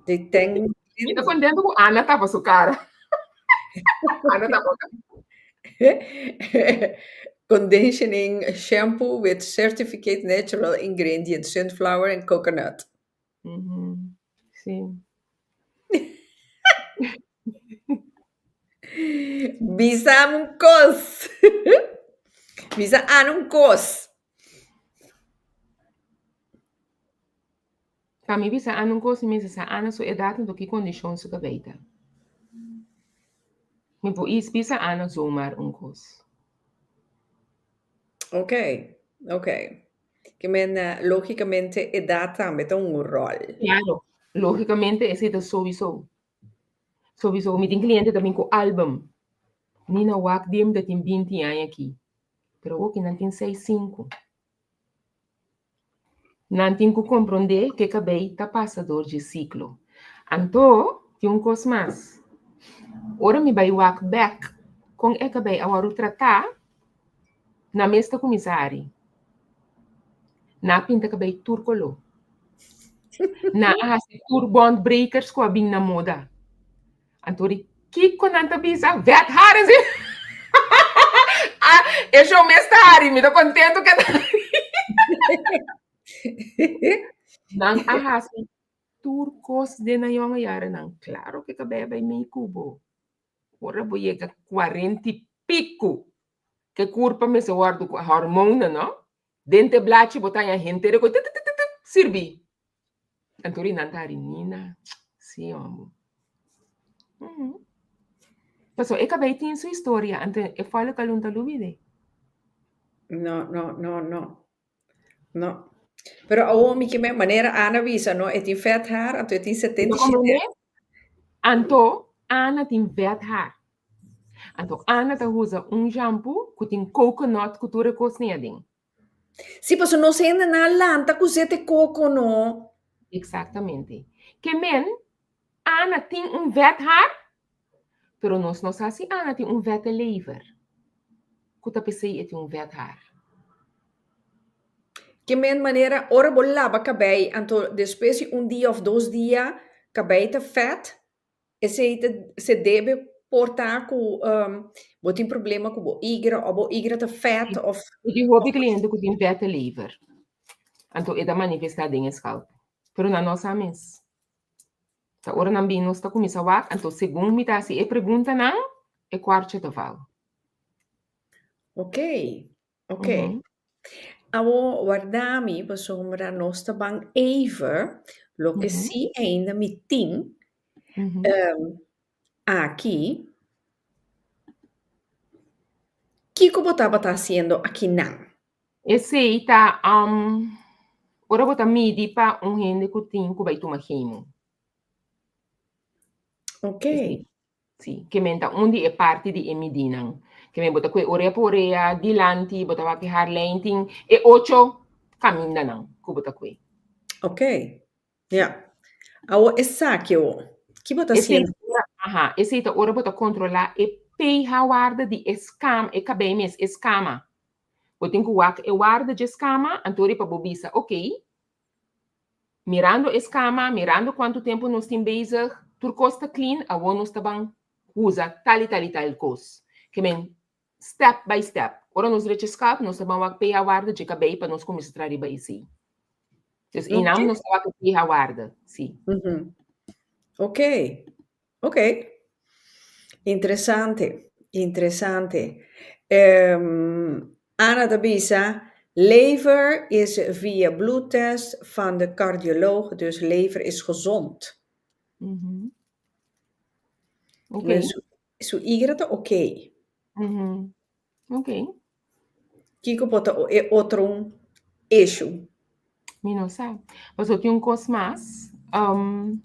di ten. Mi ta contento cu Ana tapa su cara. Ana tapa. Conditioning shampoo with certificate natural ingredients sunflower and coconut. Mm -hmm. Sí. Bisa un kos. Bisa Ana un kos. Pa mi bisa Ana un kos, mi mester sa Ana su edat anto ki kondishon su kabei ta. Mi por is bisa Ana zomaar un kos. Ok, ok. Ke men logikamente edat tambe ta un ròl. Klaro, logikamente esei ta souiso. Souiso. Mi tin kliente ta bin ku album. Nina wak di mi ta tin binti aña aki. Pero awor nan tin seis sinku. Nan tin ku komprondé ku e kabei ta pasa dor dje siklo. Anto, tin un kos mas. Ora mi bai wak bèk kon e kabei a wòrdu tratá, nan mes ta kuminsá hari. Nan a pinta kabei tur koló. Nan a hasi tur bond breakers ku a bin na moda. Anto di kiko nan ta bisa? Vet haren si. Ah, e show mes ta hari, mi ta contento que ta hari. Nan a hasi tur kos den nan yonge jarennan. Claro que kabei a bai mei ku bo. Ora bo yega cuarenta y pico, ke kurpa mester wòrdu ku hormonen, no? Den te blachi bo ta haña henter e ku tititititi sirbi. Anto ri nan ta hari Nina, sí hombo. Mm. Paso e kabei tin su historia, anto e fòle kalun ta lubid'é. No, no, no, no. No. Pero awor mi ke manera Ana bisa, no, e tin vet haar, anto e tin 77. Anto Ana tin vet haar. Anto Ana ta usa un shampoo ku tin coconut ku tur e kosnan aden. Sí, pasobra nos hendenan a lanta ku zete koko, no? Exactamente. Ke men, Ana tin un vet haar, pero nos no sa si Ana tin un vette lever. Ku ta p'esei e tin un vet haar. Ke men manera ora bo laba kabei, anto despues di un dia of dos dia kabei ta vet, Esei ta se debe por ta ku bo tin problema ku bo igra o bo igra ta fèt of. Mi tin hopi kliente ku tin vète lever, anto e ta manifestá den e skalp. Pero nan no sa mes. Ta ora nan bin nos ta kuminsá wak, anto segun mi ta hasi e preguntanan, e kwartje ta val. Okey. Ok. Awo warda mi pasobra nos ta ban even loke si ainda mi tin aki. Kiko bo tabata hasiendo akinan? Esei ta ora bo ta midi pa un hende ku tin ku bai tuma chemo. Ok. Sí, ke men ta un di e parti di e midinan. Ke men bo ta kue orea pa orea, dilanti, bo ta wak e haarlijn, tin e ocho kamindanan ku bo ta kue. Ok, ja. Awo esaki awo, ki bo ta Esei hasiendo? ora, aha, esei ta ora bo ta kontrolá e pH waarde di e skam, e kabei mes, e skama. Bo tin ku wak e waarde dje skama, anto riba bo bisa, ok, Mirando e skama, mirando kuantu tempu nos tin bezig, tur kos ta clean, awor nos ta ban usa tal i tal i tal kos. Ke men, step by step. Ora nos drecha scalp, nos ta ban wak pH waarde dje kabei pa nos kuminsá traha riba esei. Dus einan nos ta wak e pH waarde, si. Ok, ok. Interesante, interesante. Ana ta bisa, lever is via bloedtest van de cardioloog, dus lever is gezond. Dus su igra ta ok. Ok. Kiko por ta e otro issue? Mi no sa. Pasobra tin un kos mas. Um,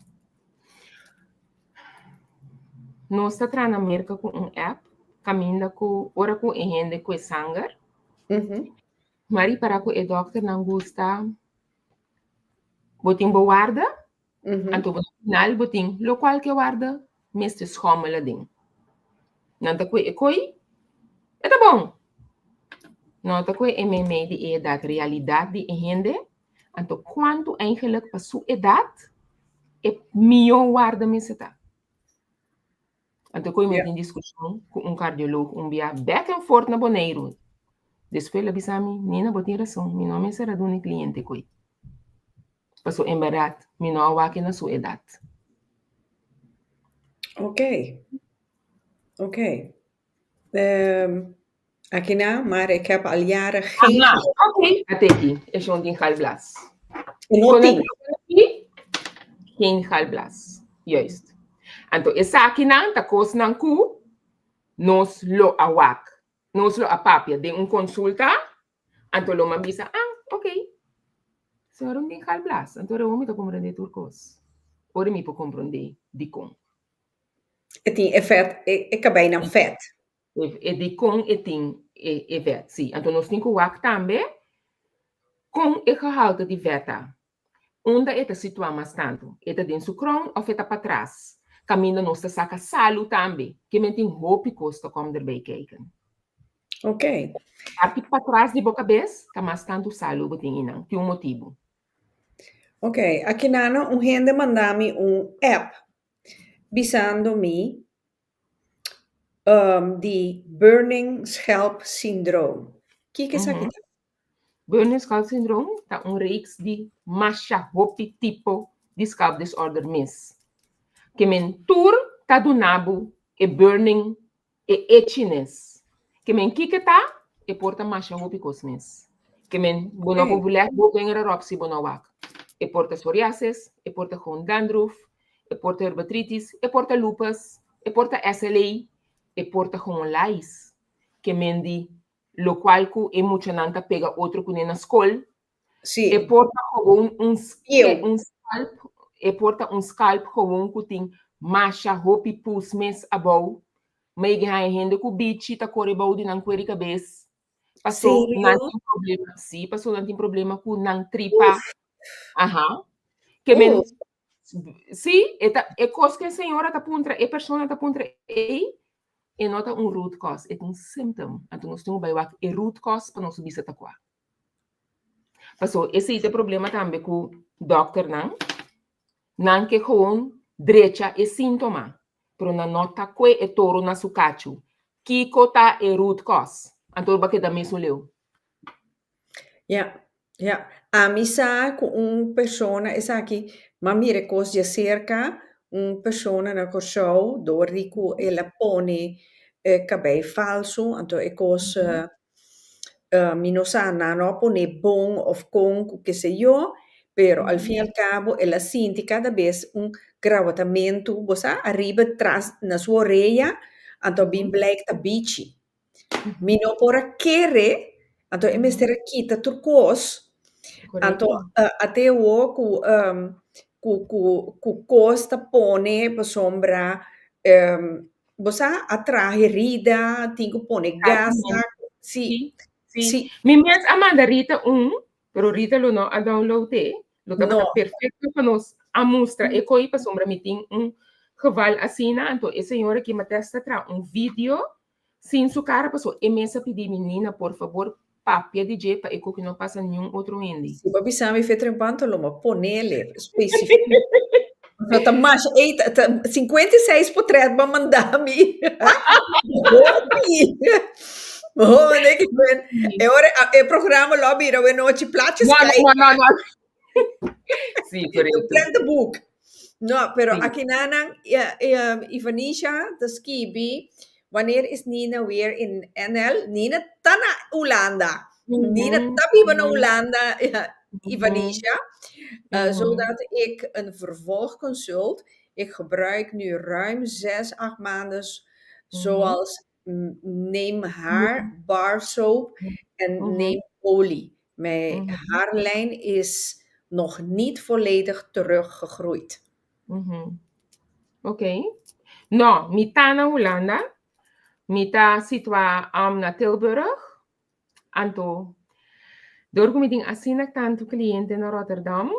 nos ta traha na Merka ku un app kaminda ku ora ku e hende ku e sanger. M'a ripará ku e dòkternan gusta bo tin bo warda, anto bo na final bo tin lokual ke warda mester schommel aden. Nan ta kue e koi, e ta bon. No ta kue e meimei di e edat, realidat di e hende, anto kuantu eigenlijk pa su edat e mihó warda mester ta. Anto koi mi tin diskushon ku un kardiolog un bia back and forth na Boneiru. Despues el a bisa mi, Nina bo tin rason, mi no mester a duna e kliente koi. Paso en bèrdat mi no a wak na su edat. Ok, ok. Aki na, maar ik heb al jaren geen Aha, ok. Ateki, e shon tin galblas. E no tin. Geen galblas, juist. Anto esakinan ta kosnan ku nos lo a wak. Nos lo a papia den un konsulta, anto lo man bisa, ah, ok, señora un tin galblas, anto ora mi ta komprendé tur kos. Ora mi por komprendé dikon. E tin e fèt, e kabeinan fèt. E dikon e tin e vèt, si. Anto nos tin ku wak tambe kon e gehalte di vèt ta. Unda e ta situá mas tantu? E ta den su kroon òf e ta patras? Kaminda nos ta saka salu tambe, ke men tin hopi kos ta kòm derbei kijken. Ok. Parti patras di bo kabes ta mas tantu salu bo tin einan. Tin un motibu. Ok, akinano un hende manda mi un app bisando mi di burning scalp syndroom. Kiko esaki ta? Burning scalp syndroom ta un reeks di masha hopi tipo di scalp disorder mes. Ke men tur ta duna bo e burning, e itchiness. Ke men kiko ta? E por ta masha hopi kos mes. Ke men bo no por lèg bo vinger erop si bo no wak. E por ta psoriasis, e por ta gewoon dandruff, e por ta herbatritis, e por ta lupus, e por ta SLA, e por ta gewoon lice. Ke men di lokual ku e muchanan ta pega otro kuné na skol. Sí. E por ta gewoon un, Pieu. un scalp, e por ta un scalp gewoon ku tin masha hopi pus mes abou. Maybe haña hende ku bichi ta kore bou di nan kuer di kabes. Paso nan Serio? tin problema, sí, paso nan tin problema ku nan tripa. Aha. Ke men, sí, e ta, e kos ku e señora ta puntra, e persona ta puntra ei, e no ta un root cause, e ta un symptom. Anto nos tin ku bai wak e root cause pa nos bisa ta kua. Paso esei ta e problema tambe ku dòkternan. Nan ke gewoon drecha e síntoma, pero nan no ta kue e toro na su kachu. Kiko ta e root cause? Anto bo a keda mesun leu. Ja, ja. Ami sa ku un persona esaki, m'a mira e kos djaserka, un persona na Kòrsou dor di ku el a pone e kabei falsu, anto e kos. Mi no sa nan no a pone bon of kon ku ke se yo, pero al fin y al cabo el a sinti kada bes un grawatamentu, bo sa, ariba tras na su orea, anto a bin blijk ta bichi. Mi no por a kere, anto e mester a kita tur kos, anto ate awor ku ku ku ku kos ta pone pasobra bo sa a traha herida, tin ku pone gasa, si, Si, si. Mi mes a manda Rita un, pero Rita lo no a download e. Lo tabata perfecto pa nos a mustra e koi pasobra mi tin un geval asina, anto e señora ki mi a testa traha un video sin su cara pasobra e mes a pidi mi, Nina, por fabor papia di dje pa e koki no pasa niun otro hende. Si bo a bisa mi fe trempanto lo mi a ponele specifiek. No ta masha, ey, ta, ta 56 potret bo a manda mi. Hopi. Hopi, nee, ik ben, e ora, e programa lo a bira awe nochi plaatjes No, no, kijken. no, no, no. Sí, correcto. Prentenboek. No, pero Sí. aki nanan, ja, Ivanisha ta skibi, wanneer is Nina weer in NL? Nina ta na Hulanda. Nina ta biba na Hulanda, ja, Ivanisha. Zodat ik een vervolgconsult. Ik gebruik nu ruim 6, 8 maanden zoals neem haar bar soap en neem olie. Mijn haarlijn is nog niet volledig teruggegroeid. Oké. No, mi ta na Hulanda. Mi ta situá na Tilburg. Anto, dor ku mi tin asina tantu kliente na Rotterdam,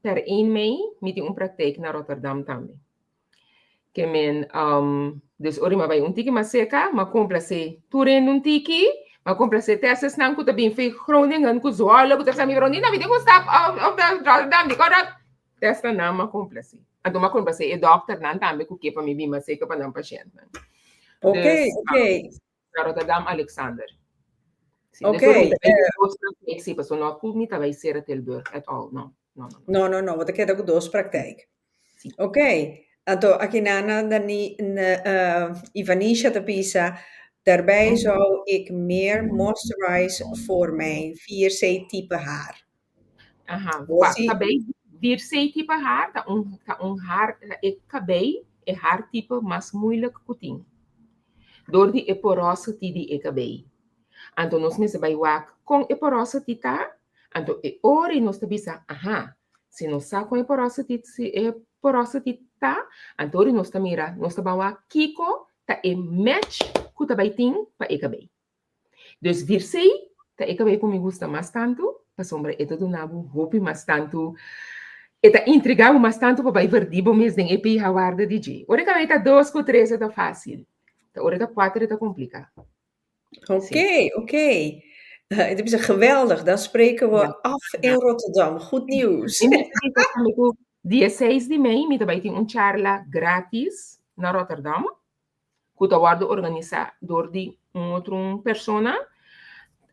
per 1 mei mi tin un praktijk na Rotterdam tambe. Ke men, dus ora mi a bai un tiki mas serka, mi a komplasé tur hende un tiki, mi a komplasé te esnan ku ta bin for Groningen, ku Zwolle, ku ta bisa mi, pero Nina, mi tin ku stap op Rotterdam, dikon dat? Te esnan mi a komplasé. Anto mi a komplasé e dòkternan tambe ku ke pa mi bin mas serka pa nan pashèntnan. Oké, Dus, oké. na Rotterdam Alexander. Sí, Oké, dus ora mi ta bai dos praktijk, sí, pasobra no ku mi ta bai sera Tilburg at all, no. No, no, no. No, no, no, bo ta keda ku dos praktijk. Sí. Oké, anto aki nana Dani, na, Ivanisha ta bisa, daarbij zou ik meer moisturize voor mijn 4C type haar. Aha, Bo pa si kabei, 4C type haar ta un, ta un haar, ta e kabei, e haar type mas moeilijk ku tin. Dor di e porosity di e kabei. Anto nos mester bai wak kon e porosity ta, anto e ora ei nos ta bisa, aha, si nos sa kon e porosity, si e porosity ta, anto ora nos ta mira, nos ta ban wak kiko ta e match ku ta bai tin pa e kabei. Dus virsei ta e kabei ku mi gusta mas tantu, pasobra e ta duna bo hopi mas tantu, e ta intriga bo mas tantu pa bai verdi bo mes den e pH waarde di dje. Ora e kabei ta dos ku tres e ta fásil, ta ora e ta kuater e ta kompliká. Oké, oké. Het is geweldig. Dan spreken we af in Rotterdam. Goed nieuws. Dia 6 di mei mi ta bai tin un charla gratis na Rotterdam. ku ta wòrdu organisá dor di un otro un persona.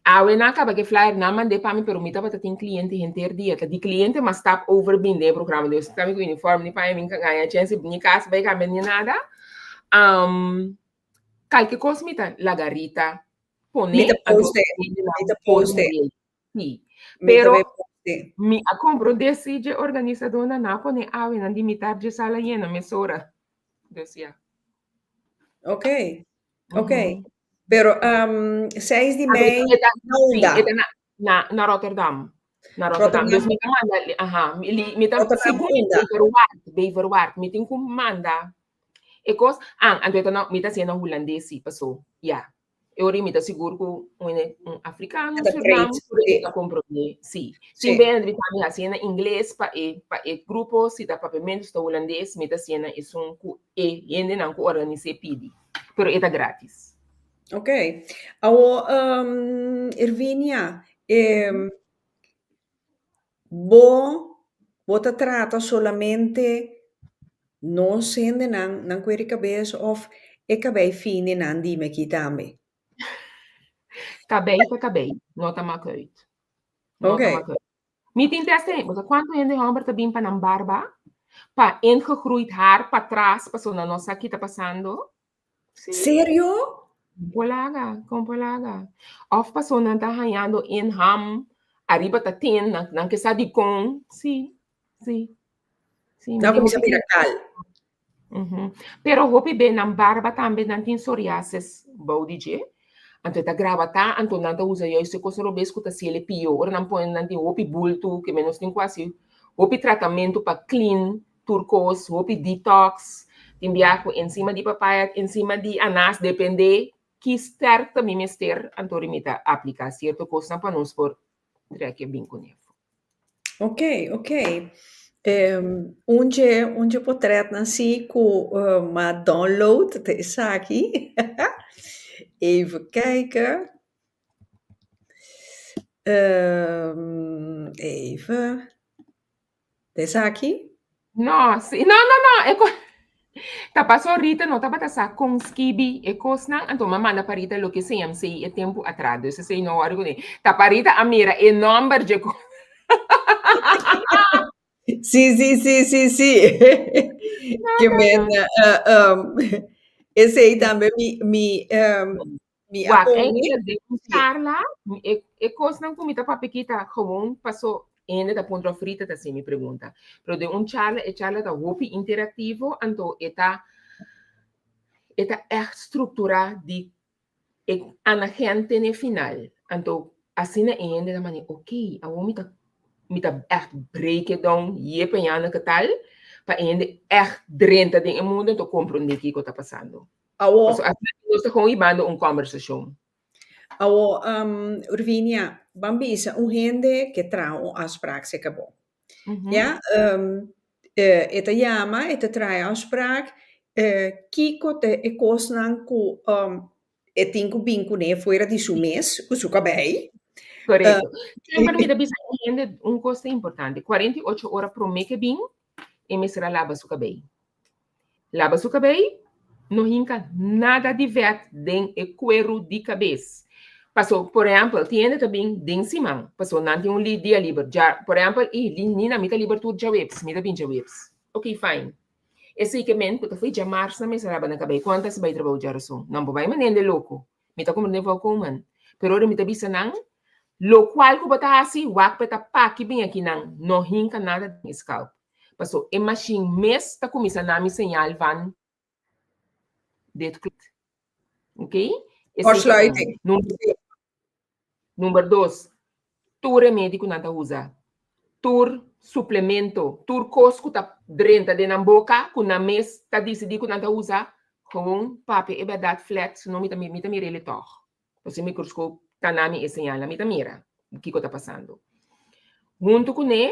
Awe nan a kaba ku e flyer, nan mand'é pa mi, pero mi tabata tin kliente henter dia. Ta di kliente mas stap over bin den e programa. Dus ta mi ku uniform ni paña, mi ka gaña chèns ni kas bai kambia ni nada. Kalke kos mi ta laga Rita pone. Mi ta post e, mi ta post e. Sí. Pero mi a komprondé si dje organisadónan nan a pone awe nan di mitar dje sala yena mesora. Dus ya. Ok, ok. Pero um, 6 di mei, na unda? Sí, na, na, na Rotterdam. Na Rotterdam. Dus mi ta manda, aha, mi, mi ta Rotterdam unda? Beverwaard, Beverwaard. Mi tin ku manda e kos. Ah, anto e ta na, mi ta hasiendo na hulandes sí, paso, ya. E ora mi ta sigur ku un, un afrikano, Ta Surinam, breed, por sí. ta komprondé. Sí. Sí. Sin ben mi ta hasié na ingles pa e pa e grupo, si ta papiamentu, si ta hulandes, mi ta hasié na esun ku e hendenan ku organis'é pidi. Pero e ta gratis. Ok. Awo, um, Irvinia, eh, bo, bo ta trata solamente nos hendenan, nan kuer di kabes of e kabei fininan dime aki tambe? Kabei ta kabei, no ta mak uit. No ta mak uit. Mi tin test hende, bo sa kuantu hende hòmber ta bin pa nan barba, pa ingegroeid haar patras, pasobra nan no sa ki ta pasando. Sí. Serio? Kon laga, kon por laga. Òf paso nan ta hañando inham, ariba ta tin, nan, nan ke sa dikon. Sí, sí. Sí, mi Nan tin kuminsá hopi bira kal. Pero hopi be nan barba tambe nan tin psoriasis bou di dje. Anto e ta graba ta, anto nan ta usa juist e kos robes ku ta hasiel e pio. Ora nan pone nan tin hopi bultu, ke men nos tin ku hasi hopi tratamentu pa clean tur kos, hopi detox, tin bia ku enzima di papaya, enzima di anas, depende ki sterkte mi mester, anto mi ta aplika sierto kosnan pa nos por trek e bin kuné. Ok. Un dje potretnan si ku m'a download ta esaki. Even kijken. Even. Ta esaki? No, si, no, e ko ta paso Rita no tabata sa kon skibi e kosnan, anto m'a manda pa Rita loke CMC e tempu atras, dus esei no wòrdu kuné. Ta pa Rita a mira e nòmber dje kos. Sí. Ke men esei tambe mi a Wak, pone. Eigenlijk den un charla, e kosnan ku mi ta papia aki ta gewoon paso hende ta puntra of Rita ta hasi mi pregunta. Pero den un charla, e charla ta hopi interactivo, anto e ta echt strukturá di e anagen te n'e final. Anto asina e hende ta mane, ok, awor mi ta echt break it down, ye peñana ke tal, pa e hende echt drenta den e mundo anto komprondé kiko ta pasando. Awor, Paso asina nos ta gewoon hibando un kombersashon. Awor, Urvinia, ban bisa un hende ke traha un afspraak serka bo. Ja, e ta yama, e ta traha e afspraak, kiko ta e kosnan ku e tin ku bin kuné fuera di su mes, ku su kabei? Korekto. Semper mi ta bisa e hende un kos ta importante. 48 ora promé ke bin, e mester a laba su kabei. Laba su kabei, no hinka nada di vèt den e kueru di kabes. Paso, por ehèmpel, tin hende ta bin den siman, paso nan tin un dia liber. Dja, por ehèmpel, i Nina, mi ta liber tur djaweps, mi ta bin djaweps. Ok, fine. Esei ke men ku ta foi djamars nan mester laba nan kabei. Kuantu a bai trabou djarason? Nan por bai manera de loko. Mi ta komprendé volkomen. Pero ora mi ta bisa nan, lokual ku bo ta hasi, wak pa e ta paki bin akinan, no hinka nada den e scalp. Paso e mashin mes ta kuminsá na mi señal van dit klopt. Ok? Esei ta un. Kortsluiting. Number dos, tur remedi ku nan ta usa, tur suplemento, tur kos ku ta drenta den nan boka ku nan mes ta disidí ku nan ta usa, gewoon papia e bèrdat flat, sino mi ta mira el tòg. Pasobra e mikroskop ta na mi e señalnan, mi ta mira kiko ta pasando. Huntu kuné,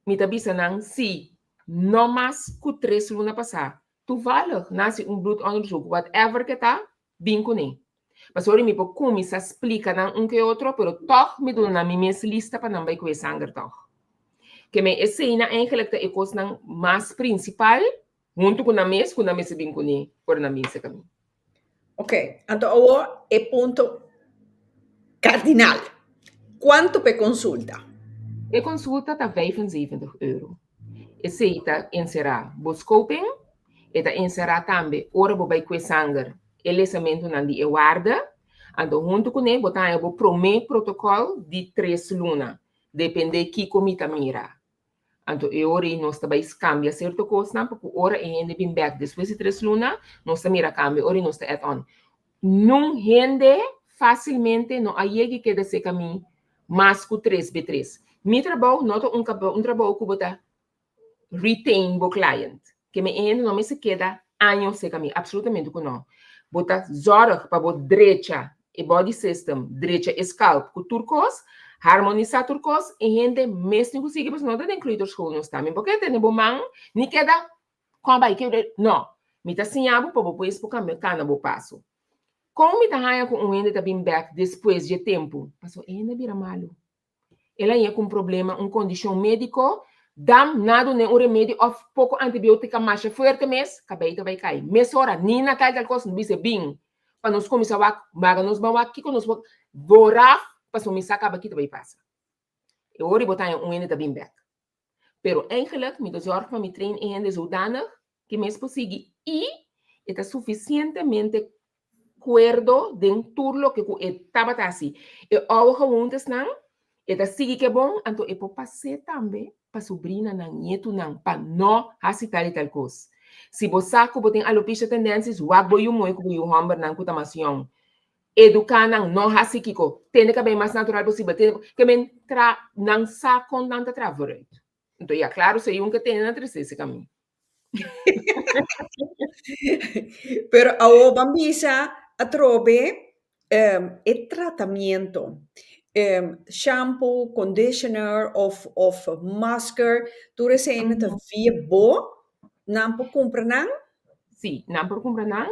mi ta bisa nan si no mas ku 3 luna pasá, toevallig nan hasi un bloedonderzoek, whatever ke ta, bin kuné. Pasobra mi por kuminsá splika nan un ke otro, pero tòg mi duna nan mi mes lista pa nan bai ku e sanger tòg. Ke men eseinan eigenlijk ta e kosnan mas prinsipal huntu ku nan mes ku nan mester bin kuné ora nan bin serka mi. Ok, anto awor e punto kardinal. Kuantu p'e konsulta? E konsulta ta €75. Esei ta enserá bo scoping, e ta enserá tambe ora bo bai ku e sanger, e lesamentunan di e waarde, anto huntu kuné bo ta haña bo promé protokòl di 3 luna, dependé kiko mi ta mira. Anto e ora ei nos ta bai kambia sierto kosnan, paku ora e hende bin bèk despues di 3 luna, nos ta mira kambio, ora ei nos ta add on. Nun hende fásilmente no a yega i keda serka mi mas ku tres be tres. Mi trabou no ta un trabou ku bo ta retain bo client. Ke mi hende no mester keda años serka mi, absolutamente ku no. Bo ta zorg pa bo drecha e body system, drecha e scalp ku tur kos, harmonisá tur kos, e hende mes tin ku sigui, pasobra no ta den kleuterschool nos ta. Mi por keda tene bo man, ni keda kon bai ke no. Mi ta siña bo pa bo por por kambia kana bo paso. Kon mi ta haña ku un hende ta bin bèk despues di e tempu? Pasobra e hende a bira malu. El a haña ku un problema, un kondishon médiko, dam nan a dun'é un remedi òf poko antibiótika masha fuerte mes, kabei ta bai kai. Mesora, ni na tal tal kos, no bisa bin pa nos kuminsá wak, maga nos ban wak kiko nos por vooraf pasobra mi sa kaba ki ta bai pasa. E ora bo ta haña un hende ta bin bèk. Pero eigenlijk mi ta zorg pa mi train e hende zodanig ku mes por sigui i e ta sufisientemente. kuerdo den tur loke ku e tabata hasi. E oude gewoontes-nan, e ta sigui ke bon, anto e por pas'é tambe pa subrinanan, nietunan, pa no hasi tal i tal kos. Si bo sa ku bo tin alopecia tendencies, wak bo yu muhé ku bo yu hòmbernan ku ta mas yòn. Eduká nan, no hasi kiko. Tene kabei mas natural posibel. Tene, ke men tra, nan sa kon nan ta traha vooruit. Anto ya klaro, si e yun ke tene nan trese ese kamin. Pero awo ban bisa atrobe e tratamiento, shampoo, conditioner of of masker, tur esei ta via bo, nan por kumpra nan? Sí, nan por kumpra nan.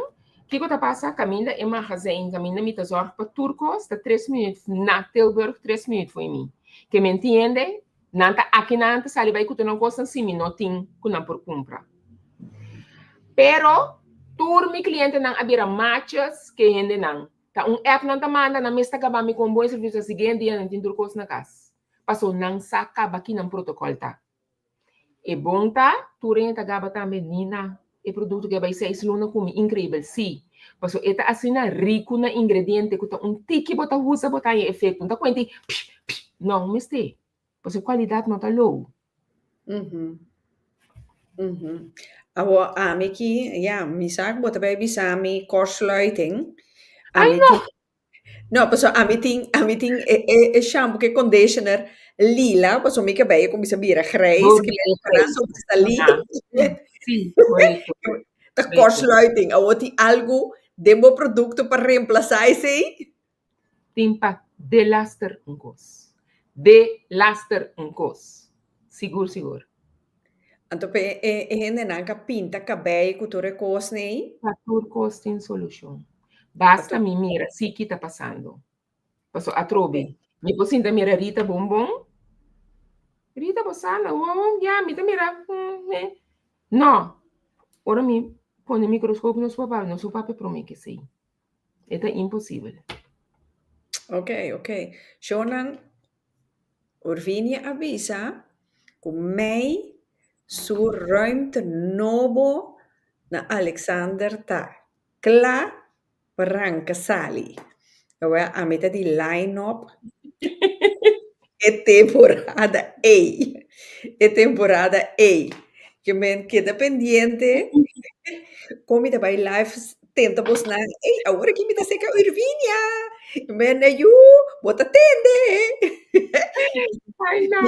Kiko ta pasa? Kaminda e magazijn, kaminda mi ta zorg pa tur kos, ta tres minuut na Tilburg, tres minuut fo'i mi. Ke mi entiende, Nan ta aki nan ta sali bai ku tur nan kosnan si mi no tin ku nan por kumpra. Pero tur mi klientenan a bira matches ke hendenan. Ta un app nan ta manda, nan mes ta gaba mi kon bon servisio siguiente dia nan tin tur kos na kas. Paso nan sa kaba ki nan protokòl ta. E bon ta, tur hende ta gaba tambe Nina e produkto ke a bai seis luna ku mi, inkreibel si. Paso e ta asina riku na ingrediente ku ta un tiki bo ta usa bo ta haña efekto. No ta kuenta psh psh, no mester. Paso e kualidat no ta lou. Awor ami ki, ya, mi sa ku bo ta bai bisa mi kortsluiting. Ai Ami no! tin No, pasobra ami tin, ami tin e e e shampoo ku e conditioner lila, pasobra mi kabei a kuminsá bira grijs, Bo ke bira mi grijs. sobresalí. Aha. Sí, korekto. Ta Korekto. kortsluiting. Awor tin algu den bo produkto pa reemplasá esei? Tin pa delaster un kos. Delaster un kos. Sigur, sigur. Anto pa e e hendenan ka pinta kabei ku tur e kosnan ei? Pa tur kos tin solushon. Basta mi mira si ki ta pasando. Paso atrobe, mi por sinta mira Rita bon bon. Rita bo sa na oh ya mi ta mira eh. No, ora mi pone microscoop nos por papia, nos por papia prome ke esei. E ta imposibel. Ok, ok. Shownan, Urvinia a bisa ku mei su ruimte nobo na Alexander ta kla pa ranka sali. Awor ami ta di line up e temporada ei. E temporada ei. Ke men keda pendiente kon mi ta bai live tenta bosnan, ey awor aki mi ta seka Urvinia. Men yu, bo ta tende. Ay no.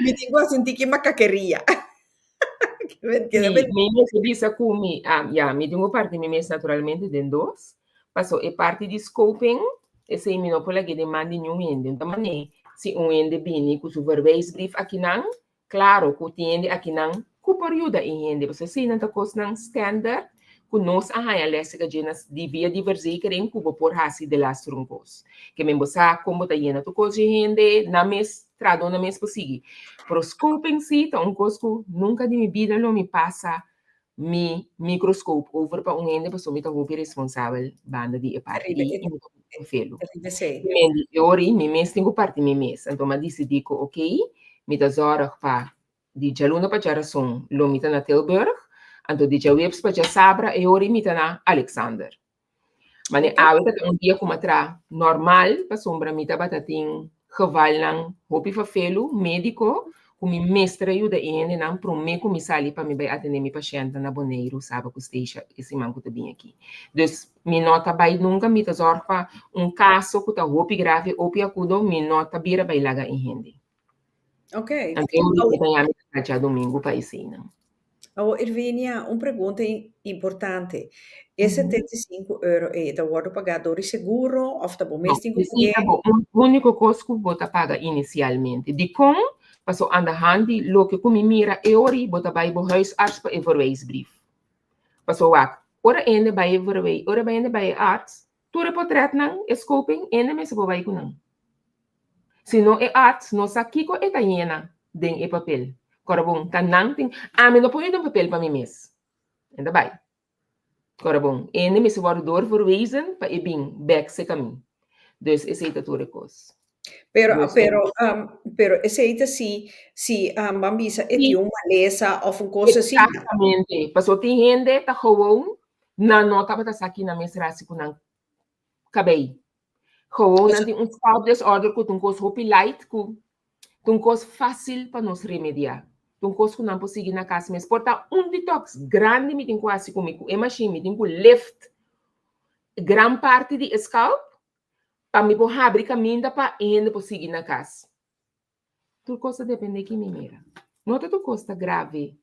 Mi tin ku hasi un tiki makakeria. Men keda Sí, pendiente. mi mester bisa ku mi, ah, ya, mi tin ku parti mi mes naturalmente den dos. Paso e parti di scoping, esei mi no por lag'é den man di niun hende. Un ta manera si un hende bini ku su verwijsbrief akinan, Claro cu tin hende akinan cu por yuda e hende, pasobra eseinan ta cosnan standard cu nos a haña les cerca dje na di via di verzekering cu bo por haci de laster un cos. Ke men bo sa con bo ta yena tur cos dje hende, nan mes trahador nan mes por sigui. Pero scoping si ta un cos cu nunca di mi bida lo mi pasa mi microscoop over pa un hende pasobra mi ta hopi responsabel banda di e parti Riba ei e i mi ta hopi konfelu. riba esei. Men di e ora ei mi mes tin ku parti mi mes. Anto mi a disidí ku okey, mi ta zòrg pa di djaluna pa djarason lo mi ta na Tilburg, anto di djaweps pa djasabra e ora ei mi ta na Alexander. Mane Ok. awe ta un dia ku mi a traha normal pasobra mi tabata tin gevalnan hopi fafelu médiko ku mi mester a yuda e hendenan promé ku mi sali pa mi bai atendé mi pashèntnan na Boneiru, Saba ku Stacia e siman ku ta bini aki. Dus mi no ta bai nunka, mi ta zòrg pa un kaso ku ta hopi grave, hopi akudo, mi no ta bira bai laga e hende. Ok. Anto mi ta yami ta djadumingu pa eseinan. Awor Irvinia, un pregunta importante. E 75 euro ei ta wòrdu pagá dor di seguro òf ta bo No, mes tin ku esei pag'é? ta bo un úniko kos ku bo ta paga inisialmente. Dikon? Paso andahand di loke ku mi mira e ora ei bo ta bai bo huisarts pa e verwijsbrief. Paso wak, ora hende bai e verwij, ora hende bai e arts, tur e potrètnan, e scoping, hende mester por bai ku nan. Si no e arts no sa kiko e ta yena den e papel. Kora bon, ta nan tin, ami no por yuda un papel pa mi mes. E ta bai. Kora bon, ende mester wòrdu doorverwezen pa e bin bèk serka mi. Dus esei ta tur e kos. Pero, Dus pero, pero esei ta si, si ban bisa e Sí. tin un malesa òf un kos asina. Exactamente. Pasobra tin hende ta gewoon nan no tabata sa ki nan mester hasi ku nan. kabei. Gewoon nan tin un scalp disorder ku ta un kos hopi light ku ta un kos fásil pa nos remediá. Ta un kos ku nan por sigui na kas mes. Por ta un detox grandi mi tin ku hasi ku mi ku e mashin mi tin ku lift gran parti di e scalp pa mi por habri kaminda pa e hende por sigui na kas. Tur kos ta depende ki mi mira. No ta tur kos ta grave.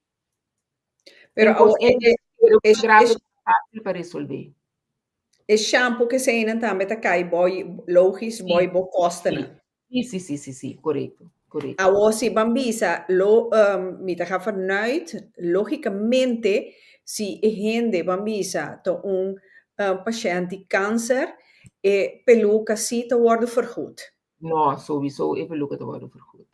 Pero Tin kos e, e, pero e, grave e, fácil pa resolve. E shampoo ku eseinan tambe ta kai boi logisch boi bo kostennan. Sí, sí, sí, sí, sí, korekto, korekto. Awor si ban bisa lo mi ta ga vanuit logicamente si e hende ban bisa ta un pashent di kanser e peluka si ta wordo vergoed. No, sowieso e peluka ta wordo vergoed.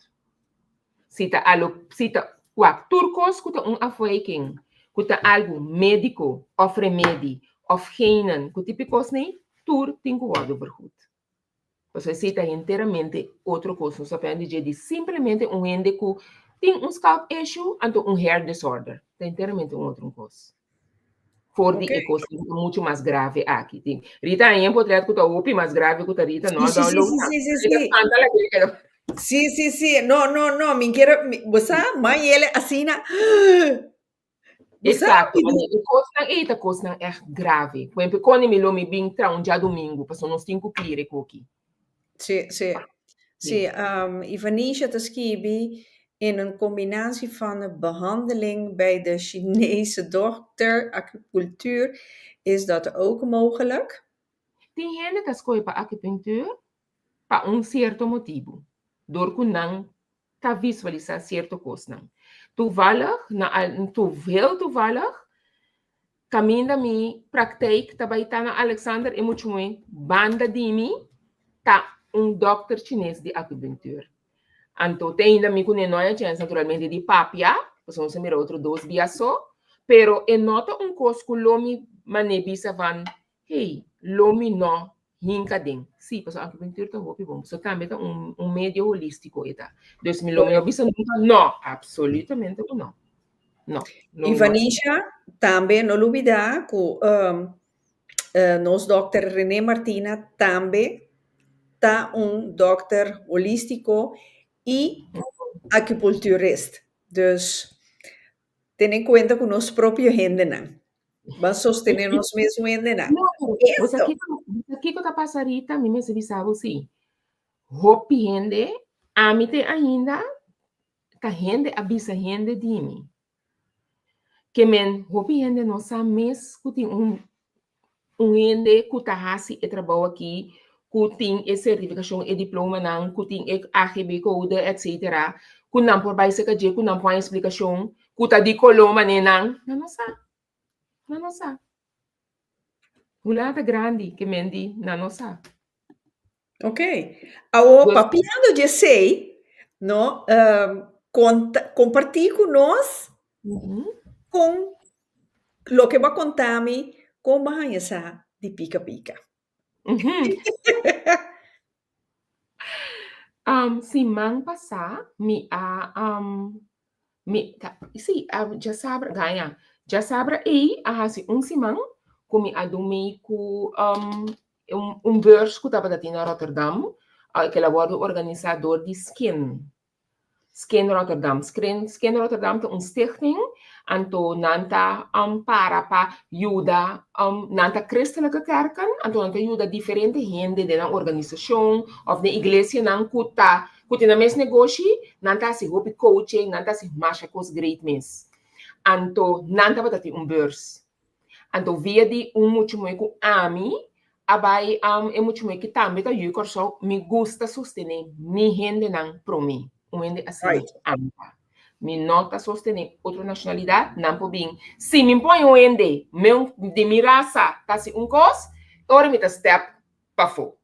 Si ta alo, si ta, wak, tur kos ku ta un afwijking, ku ta algu médiko òf remedi òf genen, ku tipo kos nei, tur tin ku wordo vergoed. Pasobra esei ta henteramente otro kos. Nos ta papia dje di simplemente un hende ku tin un scalp issue anto un hair disorder. Ta henteramente un otro kos. For di e kos mucho mas grave aki. Tin Rita a un potret ku ta hopi mas grave ku ta Rita no Sí, sí, download. sí, sí, sí, Rita sí. spanta la kere keda. Sí, sí, sí. No, no, no. Mi quiero, mi, bo sa, mai ele asina. Bo sa, Exacto. Mane, e kosnan ei ta kosnan echt grave. Por ejemplo, koni mi lo mi bin tra un djadumingu, pasobra nos tin ku clear e koki. Sí, sí. Sí, Ivanisha ta skibi in een combinatie van de behandeling bij de Chinese dokter, acupunctuur, is dat ook mogelijk? Tin hende ta skohe pa acupunctuur pa un sierto motibu, dor ku nan ta visualisá sierto kosnan. Toevallig, na al, to, heel toevallig, kaminda mi praktijk ta bai ta na Alexander e muchu moe banda di mi ta un dòkter chines di acupunctuur. Anto te ainda mi kuné no a chèns naturalmente di papia, pasobra nos a mira otro dos bia so, pero e no ta un kos ku lo mi man'é bisa van, hey, lo mi no hinka den. Sí, pasobra acupunctuur ta hopi bon, pasobra tambe ta un un medio holístiko e ta. Dus mi lo mi no bisa nunka no, absolutamente ku no. No, lo mi no. Ivanisha, tambe no lubida ku nos dòkter René Martina tambe ta un dòkter holístiko i acupuncturist. Dus tene en kuenta ku nos propio hendenan. Ban sostené nos mes hendenan. No, bo sa Esto. kiko, bo sa kiko ta pasa Rita? Mi mester bisa bo si. Hopi hende, ami te ainda, ta hende a bisa hende di mi. Ke men hopi hende no sa mes ku tin un un hende ku ta hasi e trabou aki, ku tin e sertifikashon, e diplomanan, ku tin e AGB code, etcetera, ku nan por bai serka dje, ku nan por haña splikashon, ku ta di koló manera nan. Nan no sa. Nan no sa. Hulanda ta grandi, ke men di nan no sa. Ok. Awor, Dus papiando dje esei, no, konta, kompartí ku nos kon loke bo a konta mi, kon bo a haña sa di pika pika. Siman pasá mi a mi ta sí a djasabra gaña djasabra ei a hasi un siman ku mi a dumí ku un un beurs ku tabata tin na Rotterdam ke la wòrdu organisá dor di Skin. Skin Rotterdam. Skin, Skin Rotterdam ta un stichting, anto nan ta um, para pa yuda, um, nan ta christelijke kerken, anto nan ta yuda diferente hende den nan organisashon of den iglesianan ku ta ku tin nan mes negoshi, nan ta hasi hopi coaching, nan ta hasi masha kos great mes. Anto nan tabata tin un beurs. Anto via di un mucha muhé ku ami a bai e mucha muhé ki tambe ta yu Kòrsou, mi gusta sostené mi hendenan promé. Un hende asina ami ta. Mi no ta sostené otro nashonalidat, nan por bin. Si mi pon un hende meu di mi rasa ta hasi un kos, e ora mi ta stèp pafó.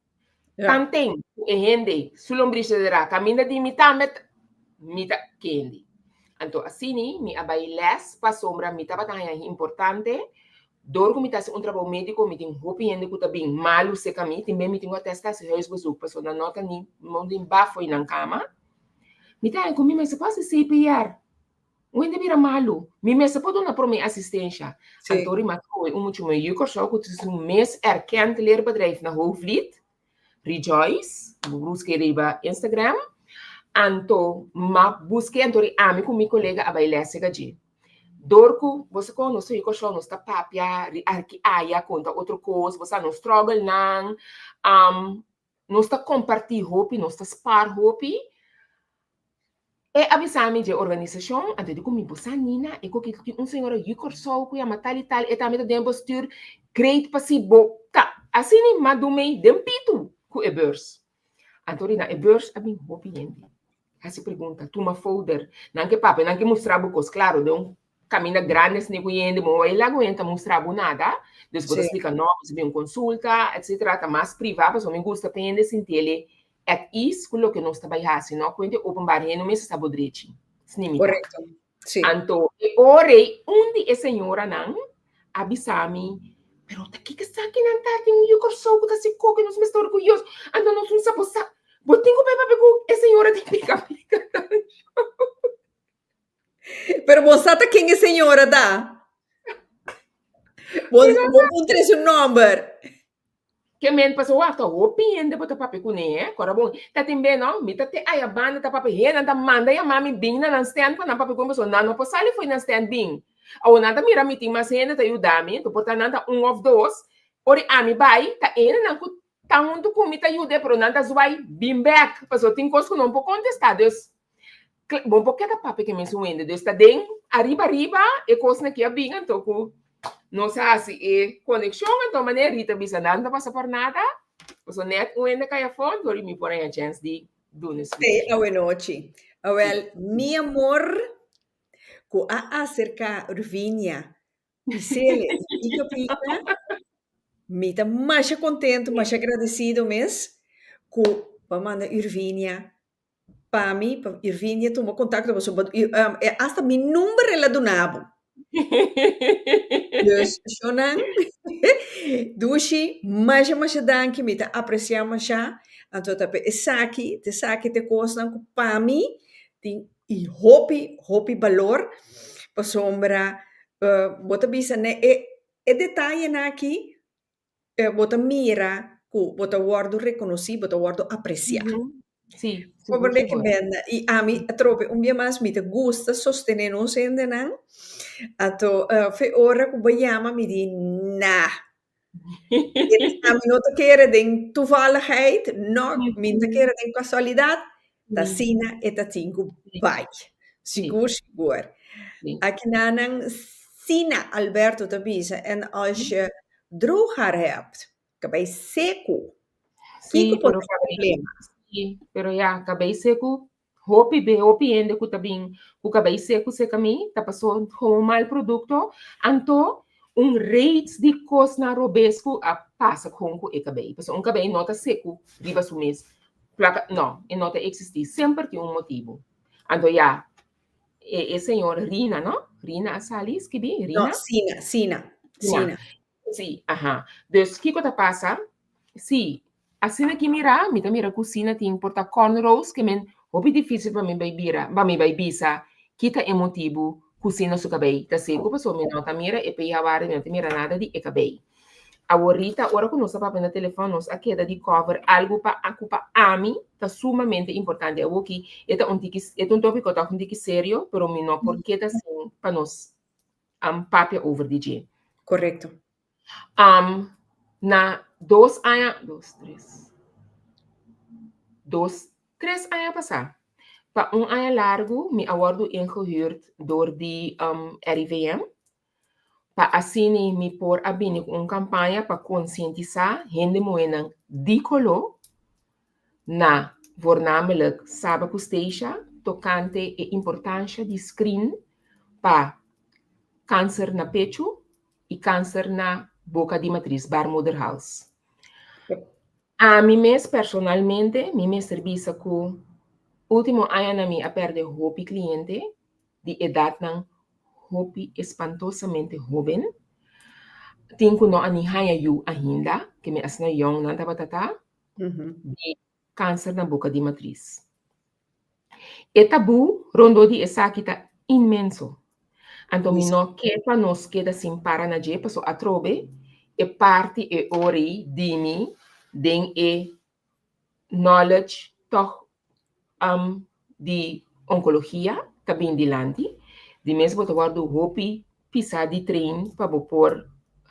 Tanten ku e hende su lombrishi ta dera kaminda di mi tambe mi ta kende. Anto asini mi a bai les pasobra mi tabata haña importante dor ku mi ta hasi un trabou médiko mi tin hopi hende ku ta bin malu serka mi tin be mi tin ku a testa hasi huisbezoek pasobra nan no ta ni no tin bafo i nan kama. Mi ta haña ku mi mester por hasi CPR. Un hende bira malu. Mi mester por duna promé asistensha. Sí. Anto ri m'a kohe un muchu mei yu Kòrsou ku ta su mes erkend leerbedrijf na Hoogvliet, Rejoice, bo busk'é riba Instagram. Anto m'a busk'é, anto ri ami ku mi kolega a bai lès seka dje. Dor ku bo sa kon nos ta yu Kòrsou nos ta papia ri aki aya konta otro kos, bo sa nos struggle-nan, nos ta kompartí hopi, nos ta spar hopi. E a bisa mi dje organisashon, anto di ku mi bo sa Nina, e koki tin un señora yu Kòrsou ku yama tal i tal, e tambe ta den bestuur, great pa si bo ta asina i m'a dumei den pitu ku e beurs. Anto ri na e beurs a bin hopi hende hasi pregunta, tuma folder, nan ke papia, nan ke mustra bo kos, klaro den un kaminda grandi asina ku hende, bo no laga un hende ta mustra bo nada, dus bo ta splika no, bo ta bin un konsulta, etcetera, ta mas priva pasobra mi gusta pa hende sinti el at ease ku loke nos ta bai hasi, no ku hende openbaar, hende no mester sa bo drechi, esei mi ta. Korekto, si. Anto e ora ei un di e señoranan a bisa mi, pero ta kiko esaki nan ta? Tin un yu Kòrsou ku ta hasi koke, nos mester orguyoso, anto nos un sa bo sa, bo tin ku bai papia ku e señora di pika pika. Pero bo sa ta ken e señora ta? Bo bo puntra su nomber. Ke men paso wak ta hopi hende bo ta papia kuné eh kora bon ta tin be no mi ta te aya banda ta papia he nan ta manda yama mi bin na nan stand pa nan papia ku mi pasobra nan no por sali fo'i nan stand bin awor nan ta mira mi tin mas hende ta yuda mi enton por ta nan ta un of dos ora ami bai ta e hendenan ku ta huntu ku mi ta yuda pero nan ta zwai bin bek pasobra tin kos ku no por kontesta dus Bo por keda papia ke mesun hende. Dus ta den ariba ariba e kosnan ki a bin anto ku nos a hasi e konekshon anto manera Rita bisa nan ta pasa por nada. Pasobra net un hende kai afó anto mi por haña chèns di duna e Te speech. awenochi. Awel, mi amor ku a aserká Ruvinia Pisele i Pika Pika, mi ta masha kontentu, masha agradesido mes ku bo a manda Urvinia Pa mi, pa Irvinia tuma kontakto pasobra bo e hasta mi number el a duna bo. Dus shonnan, dushi, masha masha danki, mi ta apresiá mashá. Anto ta pa esaki, ta esaki ta e kosnan ku pa mi tin i hopi, hopi balor, pasobra bo ta bisa ne e e detayenan aki bo ta mira ku bo ta wòrdu rekonosí, bo ta wòrdu apresiá. Sí, sigur, Comprende ke sigur. men i ami atrobe un bia mas mi ta gusta sostené nos hendenan. Anto fe ora ku bo yama mi di nah. Ami no ta kere den toevalligheid, no, mi no ta kere den kasualidat, ta asina e ta tin ku bai. Sigur, sigur. Akinanan Sina Alberto ta bisa en als je droog haar hebt, kabei seku, Sí, kiko por pero ta e kabei, problema? sí, pero ya, kabei seku, hopi be, hopi hende ku ta bin ku kabei seku seka mi, ta paso komo mal produkto, anto un reits di kosnan robes ku a pasa kon ku e kabei. Pasobra un kabei no ta seku riba su mes, plaka, no, e no ta eksistí, semper tin un motibu. Anto ya, e, e señor Rina, no? Rina a sali, skibi, No, Rina? Sina, Sina, Sina. Sina. Sí, aha. Dus kiko ta pasa? Sí, asina ki mira, mi ta mira ku Sina tin por ta cornrows ke men hopi difícil pa mi bai bira, pa mi bai bisa ki ta e motibu ku Sina su kabei ta seku pasobra mi no ta mira e pH waarde, mi no ta mira nada di e kabei. Awor Rita, ora ku nos a papia na telefòn nos a keda di cover algu pa ku pa ami ta sumamente importante. Awor ki e ta un tiki e ta un tópiko tòg un tiki serio, pero mi no por keda sin pa nos papia over di dje. Korekto. Na dos aña, dos, tres, dos, tres aña pasá, pa un aña largu mi a wòrdu ingehuurd dor di RIVM pa asina mi por a bini ku un kampaña pa konsientisá hende muhénan di koló na voornamelijk Saba ku Stacia tokante e importansha di screen pa kanser na pechu i kanser na boka di matris, baarmoederhals. Ami mes personalmente mi mester bisa ku último añanan mi a pèrdè hopi kliente di edatnan hopi espantosamente hoben. Tin ku no a ni haña yu ainda, ke mi asina yòn nan tabata ta, di kanser na boka di matris. E tabú rondó di esaki ta Inmenso. Anto mi no ke pa nos keda sin para na dje, paso atrobe e parti e ora ei di mi den e knowledge tòg di onkologia ta bin dilanti. Di mes bo ta wòrdu hopi pisá di train pa bo por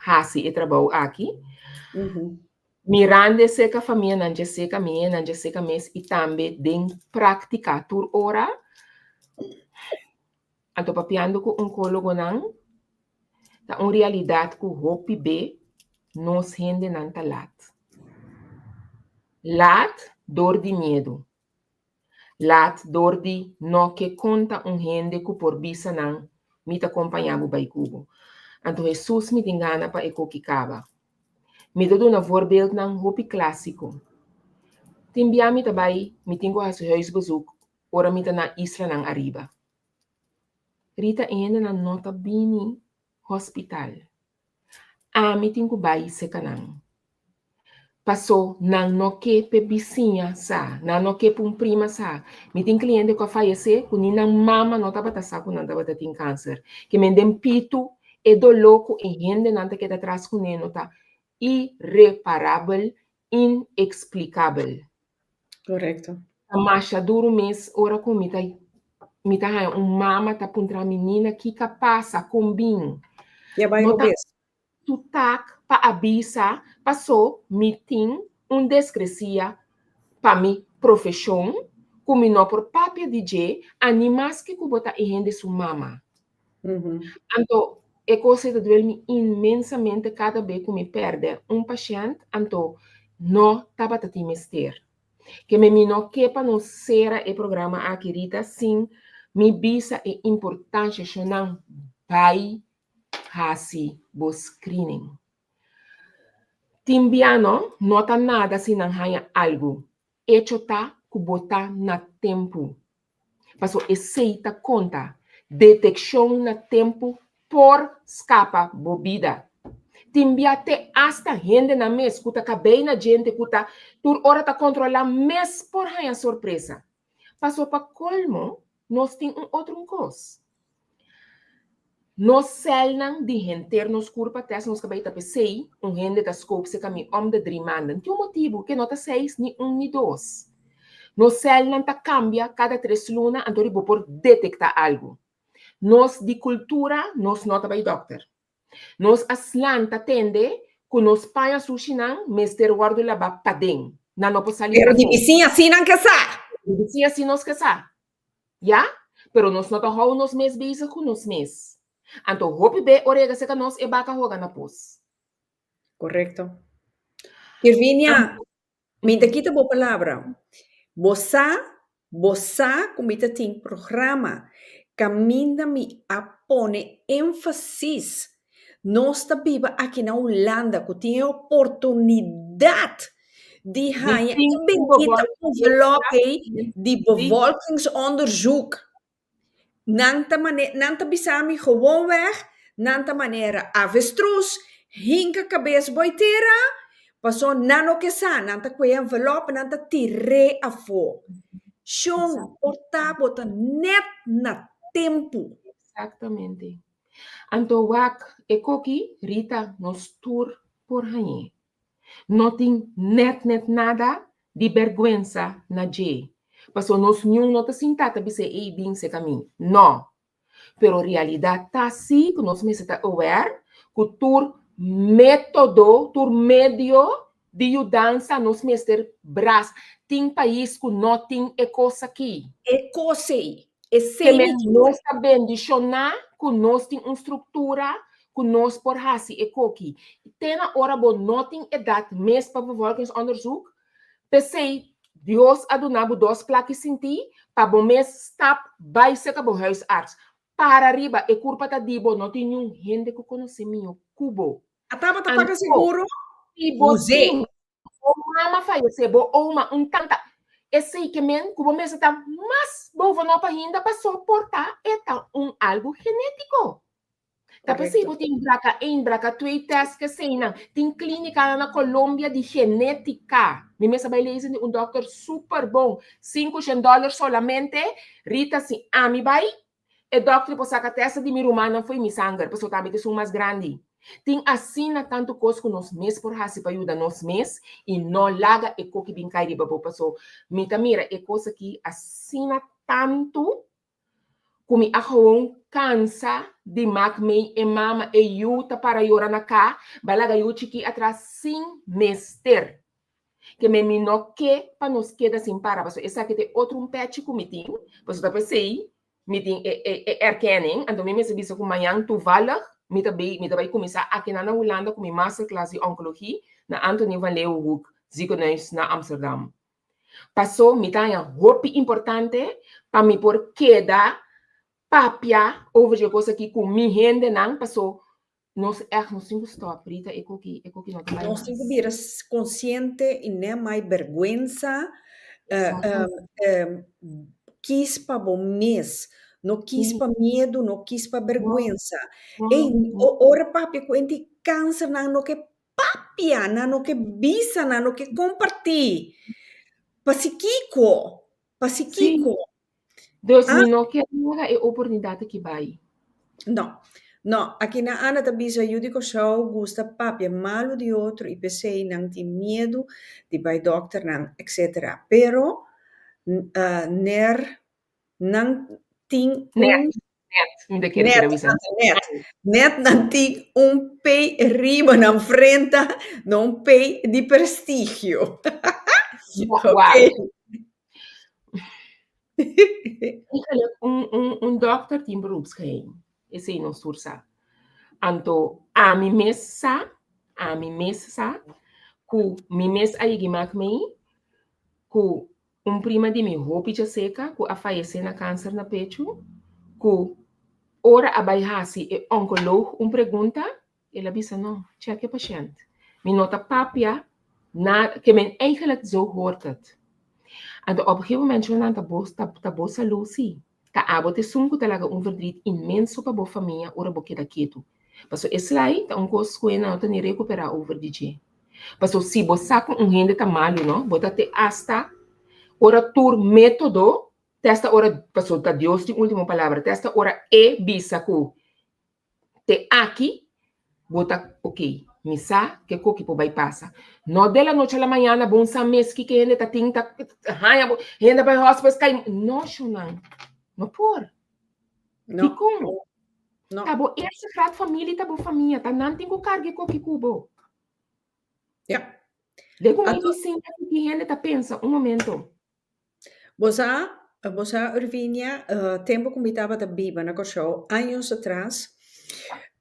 hasi e trabou aki. Mirando eseka famianan dje seka, miennan dje seka mes i tambe den práktika tur ora. Anto papiando ku onkólogonan, ta un realidat ku hopi be nos hendenan ta lat. Lat dor di miedu. Lat dor di no ke konta un hende ku por bisa nan, Mi ta kompañá bo bai ku bo. Anto Hesus mi tin gana pa e koki kaba. Mi ta duna voorbeeldnan hopi klásiko. Tin bia mi ta bai, mi tin ku hasi huisbezoek ora mi ta na islanan ariba. Rita e hendenan no ta bini hospital. Ami tin ku bai seka nan. Paso nan no ke p'e bisiña sa, nan no ke p'un prima sa. Mi tin kliente ku a fayesé ku ni nan mama no tabata sa ku nan tabata tin kanser. Ke men den pitu e doló ku e hendenan ta keda tras kuné no ta ireparabel, ineksplikabel. Korekto. Ta masha duru mes ora ku mi ta mi ta haña un mama ta puntra mi, Nina, kiko a pasa? Kon bin? Ya bai No ta robes. Tu tak pa avisa paso mi tin un descrecia pa mi profesion cu mi no por papia di dje a ni maske cu bo ta e hende su mama. Anto e cos ei ta duel mi inmensamente cada be cu mi perde un pashent anto no tabata tin mester. Ke me mi no ke pa nos cera e programa aki Rita sin mi bisa e importancia shonan bay hasi bo screening. Tin biano no ta nada si nan haña algu. Echo ta ku bo ta na tempu. Paso esei ta konta. Detekshon na tempu por skapa bo bida. Tin bia te asta hendenan mes ku ta kabei na djente ku ta tur ora ta kontrolá mes por haña sorpresa. Paso pa kolmo nos tin un otro un kos. Nos sèlnan di henter nos kurpa tèst nos kabei ta p'esei un hende ta skoop se kami om de dri maanden. Tin un motibu ke no ta seis ni un ni dos. Nos sèlnan ta kambia kada tres luna anto ri bo por detektá algu. Nos di kultura nos no ta bai dòkter. Nos a slanta tende ku nos paña sushinan mester wòrdu labá paden. Nan no por sali Pero di pafó. bisiña sí nan ke sa. Di bisiña sí nos ke sa. Ya, pero nos no ta hou nos mes bezig ku nos mes. Anto hopi be ora yega serka nos e baka hoga na pos. Korekto. Irvinia, mi ta kita bo palabra. Bo sa, bo sa ku mi ta tin programa kaminda mi a pone énfasis. Nos ta biba aki na Hulanda ku tin e oportunidat di haña e bendita envelop ei di bevolkingsonderzoek. Nan ta mane, nan ta bisa mi gewoonweg, nan ta manera avestruz, hinka kabes boi tera, paso nan no ke sa, nan ta kue envelop, nan ta tir'é afó. Shon, por ta bo ta net na tempu. Exactamente. Anto wak e koki, Rita, nos tur por hañ'é. No tin net net nada di bergwensa na dje. Paso nos niun no ta sinta ta bis'é ey bin seka mi. No. Pero realidad ta si ku nos mester ta aware ku tur metodo, tur medio di yudansa nos mester bras. Tin pais ku no tin e kos aki. E kos ey. Esei mi Kemen nos ta bendishoná ku nos tin un struktura ku nos por hasi e koki. Te na ora bo no tin edat mes pa bevolkingsonderzoek, p'esei Dios a duna bo dos plaki sintí pa bo mes stap bai serka bo huisarts. Para riba, e kurpa ta di bo, no tin niun hende ku konosé mihó ku bo. A tabata paga Anto, seguro? si bo Us'é. tin bo mama fayesé, bo oma, un tanta, esei ke men ku bo mester ta mas bovenop ainda paso por ta e ta un algu genétiko. Ta p'esei bo tin BRCA 1, BRCA 2 test keseinan. Tin klínikanan na Colombia di genétika. Mi mes a bai lezen di un dòkter super bon. Sinku shen dòler solamente. Rita, si ami bai, E dòkter por saka tèst di mi rumannan fo'i mi sanger, pasobra ta mi ta esun mas grandi. Tin asina tantu kos ku nos mes por hasi pa yuda nos mes i no laga e koki bin kai riba bo paso mi ta mira e kos aki asina tantu ku mi a gewoon kansa di mak mei e mama e yu ta para yora na ka ba laga yu chikí atras sin mester. Ke men mi no ke pa nos keda sin para pasobra esaki ta e otro un pechi ku mi tin pasobra ta p'esei mi tin e e e erkenning anto mi mester bisa ku mañan toevallig mi ta bay mi ta bay kuminsá akinan na Hulanda ku mi masterclass di onkologie na Antonie van Leeuwenhoek ziekenhuis na Amsterdam. Paso mi ta haña hopi importante pa mi por keda papia over dje kos aki ku mi hendenan paso Nos echt nos tin ku stop, Rita, e koki, e koki no ta bai Nos tin ku mas. bira konsiente i ne mai bergwensa. Kis pa bo mes, no kis pa miedu, no kis pa bergwensa. Ey, ora papia ku hende kanser nan no ke papia, nan no ke bisa, nan no ke kompartí. Pasikiko? Pasikiko? Dus mi no kier laga e oportunidat aki bai. No, no. Aki na Ana ta bisa yu di Kòrsou gusta papia malu di otro i p'esei nan tin miedu di bai dòkternan etc. Pero ner nan tin un. Nèt, nèt, mi ta kere kere bisa. Nèt, nèt nan tin un P riba nan frenta, no un P di prestigio. Wak. Eigenlijk un, un, un dokter tin beroepsgeheim. Esei nos tur sa. Anto ami mes sa, ami mes sa, ku mi mes a yegi mak mei, ku un prima di mi hopi djaseka ku a fayesé na kanser na pechu, ku ora a bai hasi e onkoloog un pregunta, El a bisa, No, check e pashent. Mi no ta papia na, ke men eigenlijk zo hoort het. Anto op een gegeven moment shon ta bo, ta, ta bo salú sí. Ta abo ta esun ku ta laga un verdriet inmenso pa bo famia ora bo keda ketu. Paso eslai ta un kos ku e no ta ni rekuperá over di dje. Paso si bo sa ku un hende ta malu no, bo ta te asta ora tur método, te asta ora, paso ta Dios tin último palabra, te asta ora e bisa ku Te aki bo ta ok, mi sa ke koki por bai pasa. No de la noche a la mañana bo un sa mes kiko hende ta tin ta haña bo, hende bai hospital kai, no shonnan, no por. No. Dikon? No. Ta bo eerste graad familie ta bo famia, ta nan tin ku karga e koki ku bo. Ja. Lei ku mi sinta ku ki hende ta pensa un momento. Bo sa, bo sa Urvinia, tempu ku mi tabata biba na Kòrsou, años atras,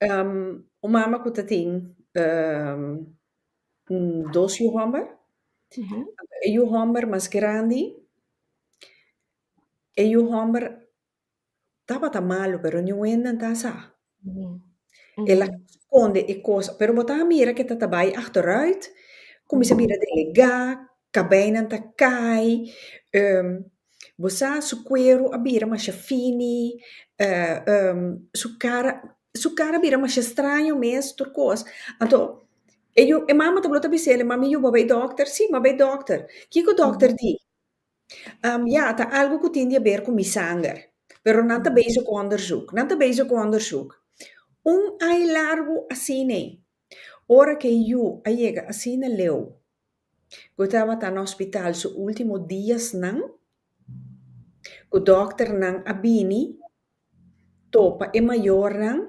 un mama ku ta tin dos yu hòmber, e yu hòmber mas grandi, e yu hòmber Tabata malu, pero niun hende ta sa. El a skonde e kos, pero bo ta mira ke ta ta bai achteruit, kuminsá bira delegá, kabeinan ta kai, bo sa su kueru a bira masha fini, su kara, su kara a bira masha straño mes, tur kos. Anto e yu, e mama ta ta bis'el, mami yu bo a bai dòkter? Si, mi a bai dòkter. Kiko dòkter di? Ya, ta algu ku tin di haber ku mi sanger. Pero nan ta bezig ku onderzoek. Nan ta bezig ku onderzoek. Un ai largu asina ei. Ora ku e yu a yega asina leu ku e tabata na hospital su ultimo diasnan, ku dòkternan a bini topa e mayornan,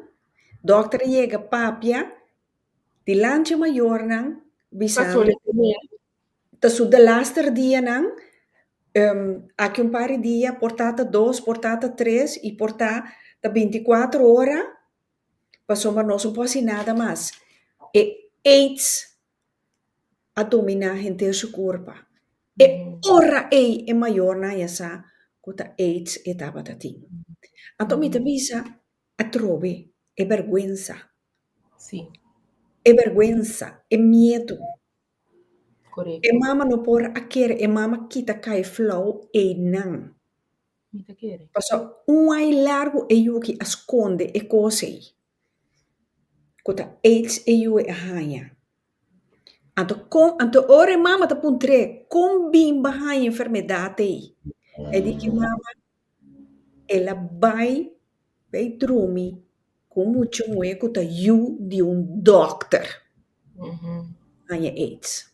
dòkter a yega papia dilanti e mayornan bisando. Ta su delaster dianan, aki un par di dia por ta ta dos, por ta ta tres i por ta ta binticuatro ora, pasobra nos no por hasi nada mas. E aids a dominá henter su kurpa. E ora ei e mayornan ya sa ku ta aids e tabata tin. Anto mi ta bisa atrobe e bèrgwensa. E bèrgwensa, e miedu. Correcto. E mama no por a kere, e mama kita kai flou einan. Mi ta kere. Pasobra un ai largu e yuki a skonde e kos ei. Ku ta aids e yu ei a haña. Anto kon, anto ora e mama ta puntr'é, kon bin bo a haña enfermedat ei? E di ki mama, el a bai. Bay drumi ku un mucha muhé ku ta yu di un dòkter. Haña aids.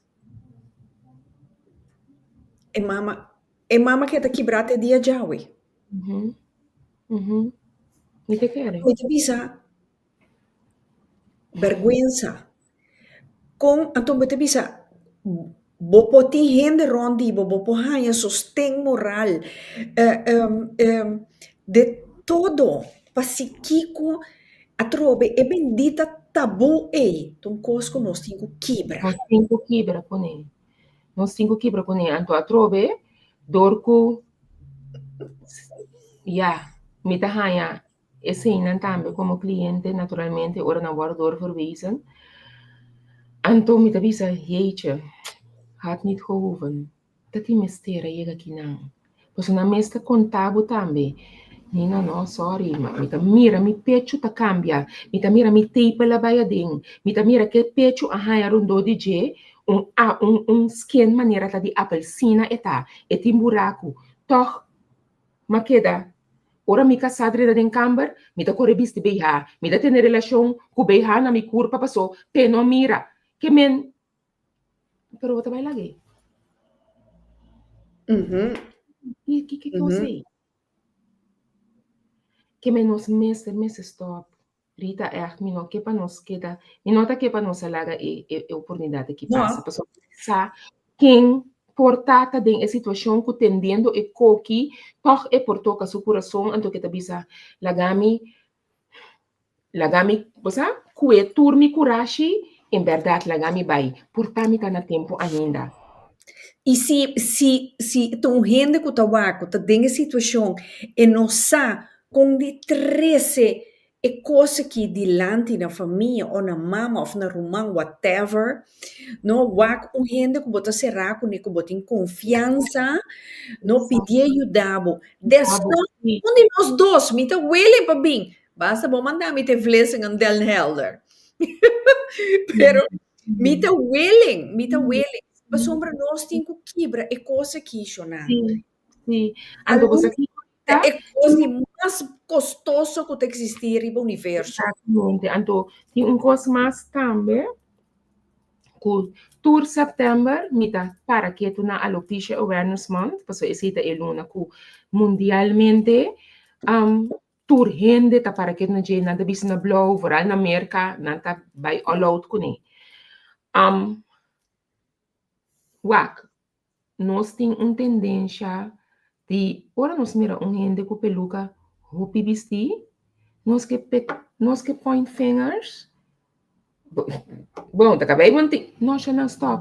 E mama, e mama keda kibrá te dia djawe. Mi ta kere. Mi ta bisa, bèrgwensa. Kon, anto bo ta bisa, bo por tin hende rònt di bo, bo por haña sosten moral, de todo, pa si kiko atrobe e bendita tabú ei ta un kos ku nos tin ku kibra. Nos tin ku kibra kuné. Nos tin ku kibra kuné. Anto atrobe dor ku ya, mi ta haña Eseinan tambe komo kliente naturalmente ora nan wòrdu doorverwezen. Anto mi ta bisa, jeetje, had niet gehoeven. Ta tin mester a yega kinan. Pasobra nan mes ta konta bo tambe, Nina no, sorry, ma mi ta mira mi pechu ta kambia, mi ta mira mi tepel a bai aden, mi ta mira ke pechu a haña rondó di dje, un a un un skin manera ta di apelsina e ta, e tin buraku. Tòg M'a keda. Ora mi kasá drenta den kamber, mi ta kore bisti BH. Mi ta tene relashon ku BH na mi kurpa paso p'e no mira. Ke men. Pero bo ta bai lag'é. Ki ki ki kos ei? Ke men nos mester mester stòp. Rita, Ègt mi no ke pa nos keda, mi no ta ke pa nos a laga e e oportunidat aki pasa, pasobra mi sa ken por ta ta den e situashon ku tendiendo e koki tòg e por toka su kurason, anto ke ta bisa, laga mi, laga mi, bo sa, kue tur mi kurashi, en bèrdat laga mi bai, por ta mi ta na tempu ainda. I si, si, si ta un hende ku ta wak ku ta den e situashon e no sa Kon di trese e kos aki dilanti na famia o na mama of na ruman whatever, no wak un hende ku bo ta será kuné ku bo tin konfiansa, no pidié yuda bo. Desnots un di nos dos mi ta willing pa bin, basta bo manda mi te Vlissingen Den Helder. Pero mi ta willing, mi ta willing, pasobra nos tin ku kibra e kos aki, Shona. Sí. Anto bo sa kiko Ta e kos di mas kostoso ku ta eksistí riba universo. Exactamente. Anto tin un kos mas tambe ku tur sèptèmber mi ta para ketu na Alopecia Awareness Month, pasobra esei ta e luna ku mundialmente tur hende ta para ketu na dje, nan ta bisti na blou, vooral na Merka, nan ta bai all out kuné. Wak, nos tin un tendensha di ora nos mira un hende ku peluka hopi bistí, nos ke pe nos ke point fingers. Bon, ta kabei bon tin. No, shana, stop.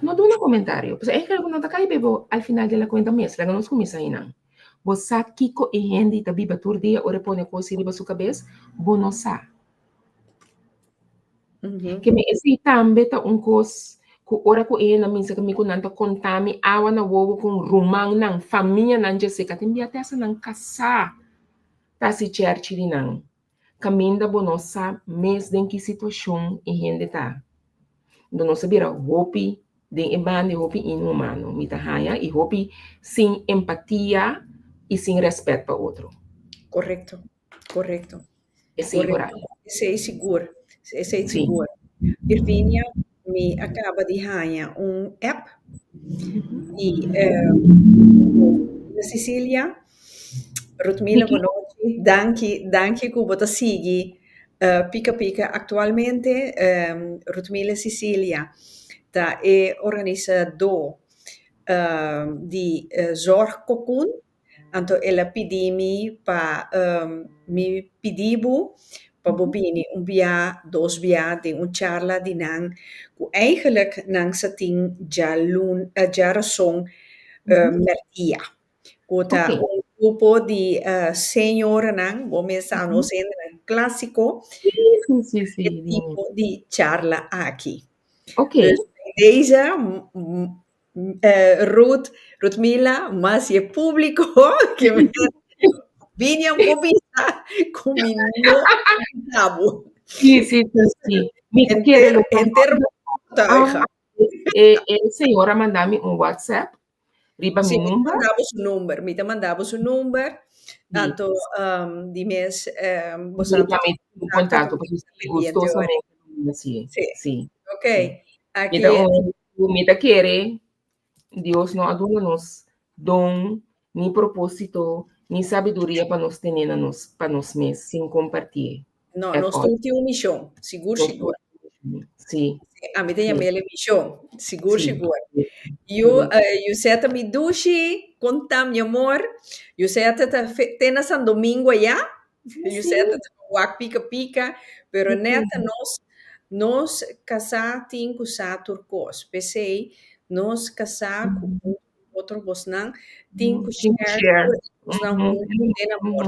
No duna komentario. Pasobra e ku no ta kai bebo al final di la kuenta mes. Laga nos kuminsá einan. Bo sa kiko e hende ta biba tur dia ora e pone kos riba su kabes? Bo no sa. Ke mi esei tambe ta un kos ku ora ku e hende a minsa ku mi ku nan ta konta mi awa na wowo ku rumannan, famianan dje seka tin bia te hasta nan kasá ta hasi chèrchi di nan. Kaminda bo no sa mes den ki situashon e hende ta. Enton nos a bira hopi den e banda e hopi inhumano mi ta haña i hopi sin empatia i sin rèspèt pa otro. Korekto, korekto. Esei Correcto. Esei sigur. Esei sigur. Irvinia, mi a caba di haña un app di eh, Cecilia. Rutmila, bonochi. Danki, danki ku bo ta sigui eh, Pika Pika aktualmente. Um, Rutmila Cecilia ta e organisadó um, di eh, Zorgcocoon. Anto el a pidi mi pa mi pidi bo pa bo bini un bia, dos bia den un charla di nan ku eigenlijk nan sa tin djalun, djarason mèrdia. Ku ta un grupo di señoranan, bo mes sa nos hendenan klásiko, e tipo di charla aki. Dus deze Ruth, Ruthmila, mas e público que me vine un poco bisa ku mi no sabo. Sí, sí, sí, sí. Mi quiere lo Enter Ah, e, e señora manda mi un WhatsApp riba Sí, mi mi number. mandabo su number, mi te mandabo su number. Anto di mes boso Mi tambe tin contacto gustosamente. Si. Si. Ok. Aki Mi ta un mi ta kere Dios no a duna nos don ni propósito ni sabiduria pa nos tene na nos pa nos mes sin compartié. No, nos tur tin un mishon, sigur sigur. Si. Ami ta yam'é e mishon, sigur sigur. Yu Yuseta mi dushi, konta mi amor. Yuseta ta te na San Domingo ayá. Yuseta ta wak pika pika, pero nèt nos nos kasá tin ku sa tur kos. P'esei nos kasá ku otro bosnan tin ku share tur e kosnan huntu den amor.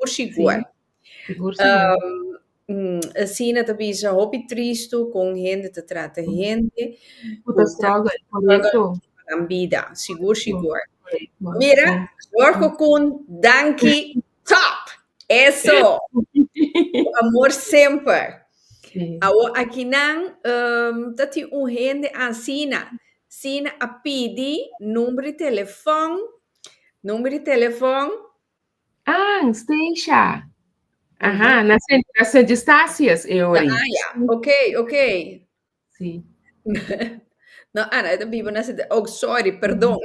Sigur sigur. Sigur sigur. Asina ta bisa hopi tristu kon hende ta trata hende Ku ta struggle, korekto. Nan bida, sigur sigur. Mira, Zorgcocoon, danki, top! Eso! Ku amor semper. Awor akinan ta tin un hende asina, sina a pidi number di telefòn, number di telefòn. Ah, Stacia. Aha, na Sint, na Sint Eustatius e ori. Ah, ja. Ok, ok. Sí. No, Ana, e biba na Sint... Oh, sorry, perdon.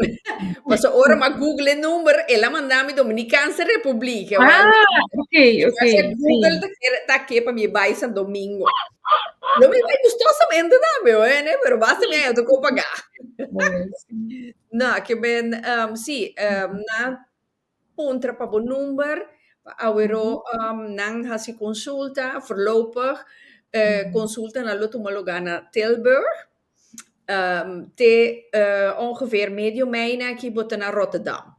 Paso ora ma Google e number, el a manda mi Dominicaanse Republiek. Ah, ok, ok. Google ta kere ta ke pa mi bai San Domingo. Lo mi bai gustosamente tambe, hoor, ne? Pero basta mi a tocó pagar. No, ke ben, sí, na Puntra pa bo number, pa awero nan hasi konsulta, voorlopig konsultanan lo tuma lugá na Tilburg, te ongeveer medio mei nan aki bo ta na Rotterdam.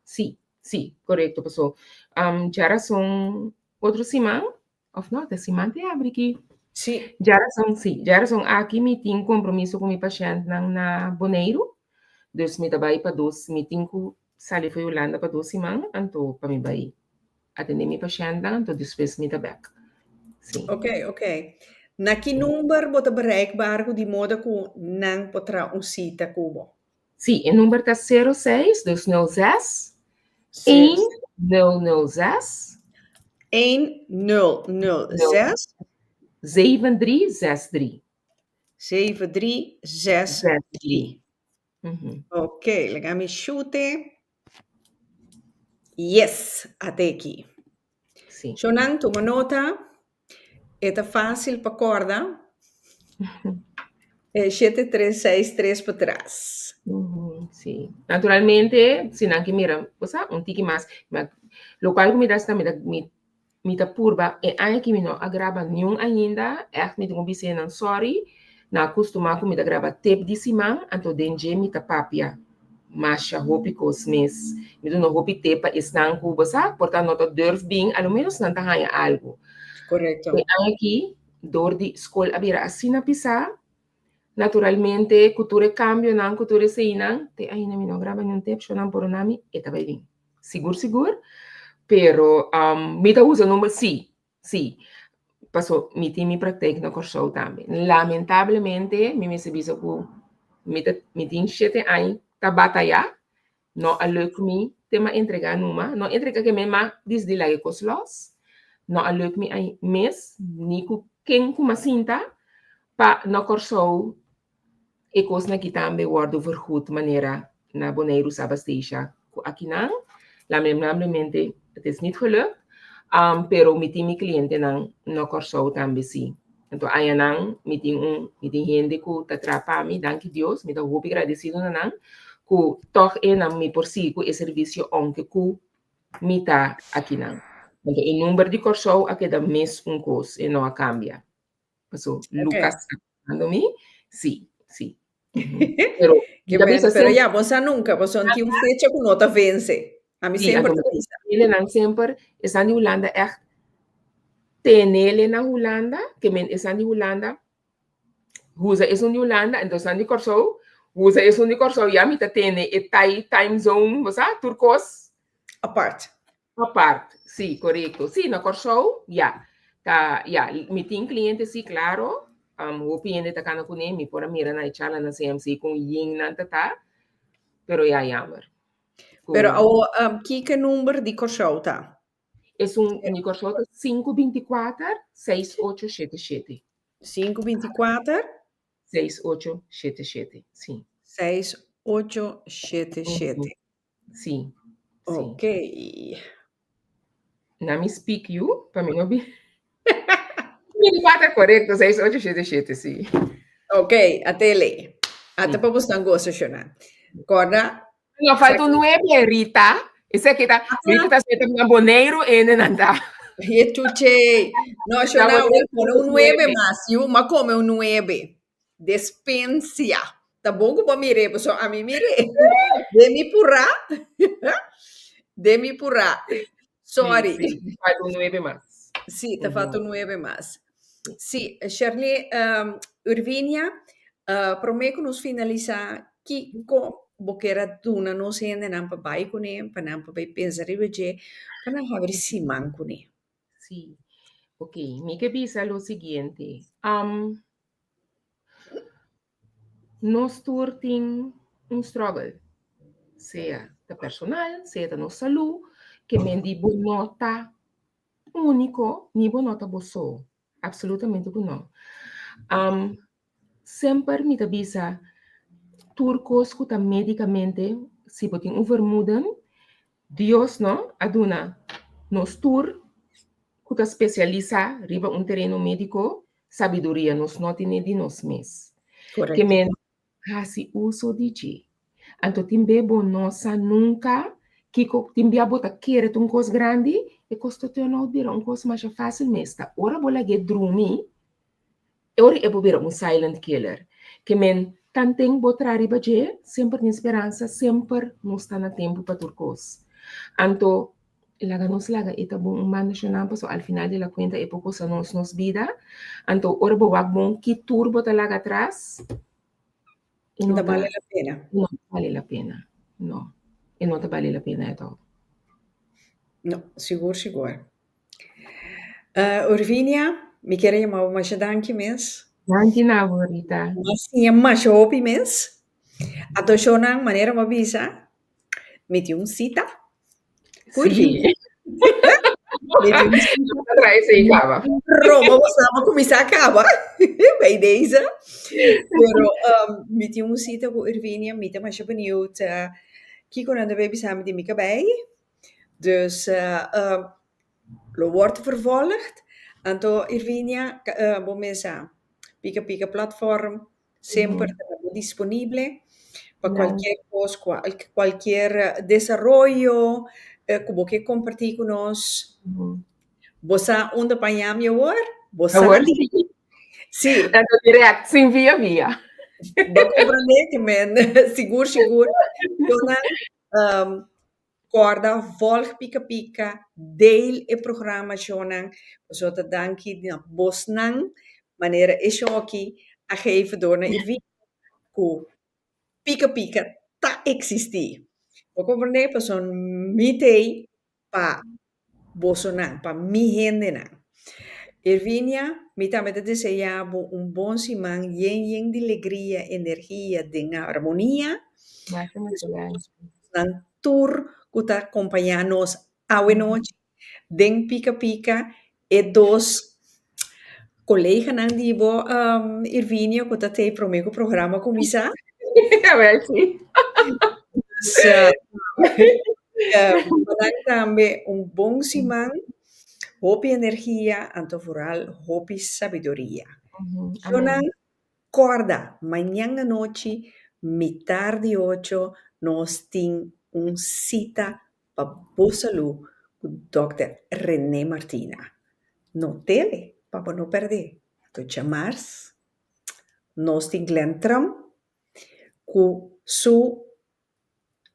Sí, sí, korekto paso djarason otro siman òf no ta siman te abri aki? Sí. Djarason, sí, djarason aki mi tin kompromiso ku mi pashèntnan na Boneiru, dus mi ta bai pa dos, mi tin ku sali for Hulanda pa dos siman, anto pa mi bai atendé mi pashèntnan, anto despues mi ta bèk. Sí. Ok, ok. Na ki number bo ta bereikbaar ku di moda ku nan por traha un sita ku bo? Sí, e number ta sero seis, dus nul zes, een nul nul zes. Een nul nul zes. Zeven drie zes drie. Zeven drie zes drie. Ok, laga mi shute. Yes, at'e aki. Sí. Shonan, tuma nota. E ta fásil pa kòrda. E 7363 pa tras. Sí. Naturalmente, si nan ke mira, bo sa, un tiki mas, ma lokual ku mi ta hasi mi ta mi mi ta purba e aña aki mi no a graba niun ainda, ègt mi tin ku bisa nan sòri, nan a kustumá ku mi ta graba tep di siman, anto den dje mi ta papia masha hopi kos mes. Mi duna hopi tep pa esnan ku, bo sa, por ta no ta durf bin, a lo ménos nan ta haña algu. Korekto. E aña aki, dor di skol a bira asina pisá, naturalmente ku tur e kambionan, ku tur eseinan, te ainda mi no a graba niun tep, shownan por una mi, e ta bai bin. Sigur sigur, pero mi ta usa number, sí, sí, paso mi tin mi praktijk na Kòrsou tambe. Lamentablemente mi mester bisa ku mi ta mi tin shete aña ta batayá, no a luk mi te m'a entregá numa, no entregá ke mi m'a disidi laga e kos lòs, no a luk mi ai mes ni ku ken ku m'a sinta pa na Kòrsou e kosnan aki tambe wòrdu vergoed manera na Boneiru, Saba Statia ku akinan. Lamentablemente het is niet gelukt, pero mi tin mi klientenan na Kòrsou tambe si. Anto añanan mi tin un mi tin hende ku ta traha pa mi, danki Dios, mi ta hopi gradesido na nan ku tòg e nan mi por sigui ku e servisio ounke ku mi ta akinan. Anto e number di Kòrsou a keda mes un kos, e no a kambia. Paso Lucas ta dando mi, sí, sí. Pero, Ke ben, pero ya, bo sa nunca, bo son tin un fecha ku no ta vence. A mi Sí, semper anto ta bisa. nan semper, esnan di Hulanda echt tenele na Hulanda, ke men esnan di Hulanda, usa esun di Hulanda, entonces esnan di Kòrsou, usa esun di Kòrsou, ya mi ta tene e tai time zone, bo sa, tur kos. Apart. Apart, sí, korekto. Sí, na Kòrsou, ya. Ta, ya, mi tin kliente, sí, klaro. Hopi hende ta kana kuné, mi por a mira na e charla na CMC kon yen nan ta ta, pero ya, jammer. Pero awo kiko number di Kòrsou ta? Esun di Kòrsou ta 524 6877. 524? 6877, si. 6877. Si. Ok. Na mi speak you, pa mi no bi. 24 korekto, 6877, si. Ok, atele. Ata pa bosnan gosa shona. Korda? No, falta un 9, Rita. Esaki ta, Rita ta seta na Boneiru ene nan ta. Ye chuche. No, shona, pone un 9 mas. Yu, ma come un 9. Despensia. Ta bon ku bo mir'é, pasobra ami mir'é. Den mi purá, den mi purá. Sorry. Sí, sí, falta un nuebe mas. Sí, ta falta un nuebe mas. Sí, Sherley, um, Urvinia, promé ku nos finalisá, kiko bo kier a duna nos hendenan pa bai kuné, pa nan por bai pensa riba dje, pa nan habri siman kuné? Sí, ok. Mi ke bisa lo siguiente. Nos tur tin un struggle, sea ta personal, sea ta nos salú, ke men di bo no ta úniko, ni bo no ta bo so. Absolutamente ku no. Semper mi ta bisa tur kos ku ta médikamente, si bo tin un vermoeden, Dios no a duna nos tur ku ta spesialisá riba un tereno médiko sabiduria nos no tene di nos mes. Ke men hasi uso di dje. Anto tin be bo no sa nunka kiko tin bia bo ta kere ta un kos grandi, e kos ta turn out bira un kos masha fásil mes. Ta ora bo lag'é drumi, e ora e por bira un silent killer. Ke men tanten bo traha riba dje, semper tin speransa, semper nos ta na tempu pa tur kos. Anto Laga nos laga e ta bon un banda shonnan pasobra al final di la kuenta e por kosa nos nos bida. Anto ora bo wak bon ki tur bo ta laga atras, e No no ta ta bale la pena. no ta bale la pena. No, e no ta bale la pena at all. No, sigur sigur. Urvinia, mi kier a yama bo masha danki mes. Danki na bo, Rita. Mi a siña masha hopi mes. Anto shonnan, manera bo a bisa, Mi tin un cita. Sí. Mi tin un cita. Trae esei caba. Roma bo sa bo cuminsa caba bij deze. Pero um, mi tin un cita cu Irvinia, mi ta masha benieuwd uh, kiko nan ta bay bisa mi di mi cabei. Dus uh, um, lo wordt vervolgd. Anto Irvinia, uh, bo mesa Pika Pika Platform Semper ta bo disponible pa cualkier cos, cualkier desaroyo cu bo ke comparti cu nos. Bo sa unda pa yami awor? Bo sa di. Sí. Tanto direct, sin via via. Bo comprende ke men sigur sigur. Donan, Corda volg Pika Pika, deel e programa shownan, pasobra ta danki na bosnan manera e show aki a geven door na Irving ku Pika Pika ta existi. Bo comprende? Pasobra mi t'ei pa bosonan, pa mi hendenan. Irvinia, mi tambe ta desea bo un bon siman yen yen di legria, energia den harmonia. Masha masha danki. Nan tur ku ta kompañá nos awe nochi den Pika Pika, e dos koleganan di bo Irvinio ku ta tei promé ku programa kuminsá. Awel si. Dus nan tambe un bon siman, hopi energia anto vooral hopi sabiduria. Shownan Corda, mañan anochi mitar di ocho nos tin un cita pa bo salú cu Dòkter René Martina. No tele pa bo no perdé. Anto djamars nos tin Glenn Trump cu su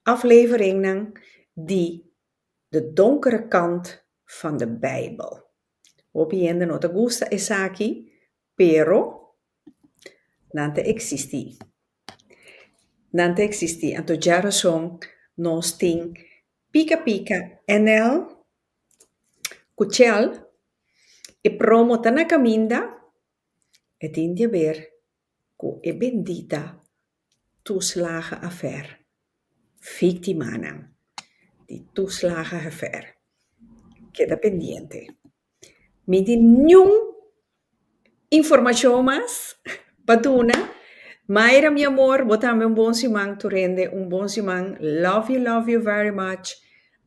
afleveringnan di De donkere kant van de Bijbel. Hopi hende no ta gusta esaki, Pero nan ta eksistí. Nan ta eksistí. Anto djarason nos tin Pika Pika NL ku Chel. E promo ta na kaminda. E tin di haber ku e bendita toeslagenaffaire. Víktimanan. Di toeslagenaffaire. Keda pendiente. Mi tin niun informashon mas pa duna. Mayra mi amor, bo tambe un bon siman tur hende un bon siman. Love you, love you very much.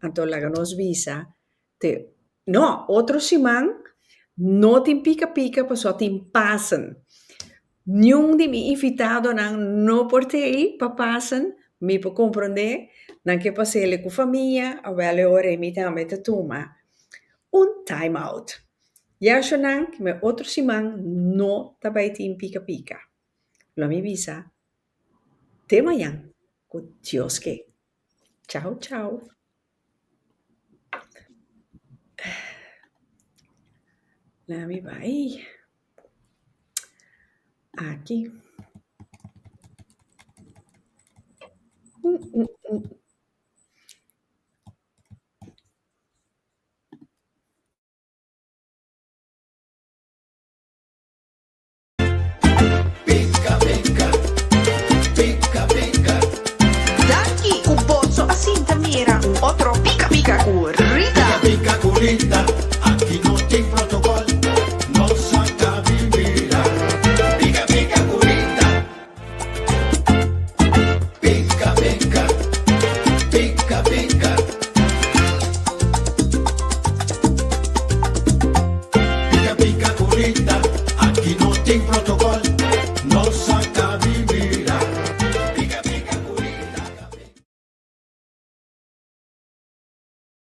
Anto laga nos bisa te no, otro siman no tin pika pika pasobra tin Pasen. Niun di mi invitadonan no por t'ei pa Pasen, mi por komprondé, nan ke pas'el ku famia, awel e ora ei mi tambe ta tuma un time out. Yashonan, mi otro siman no ta bai tin pika pika. Lo mi bisa te mañan ku Dios ke. Chao chao. Laat mi bai. Aki.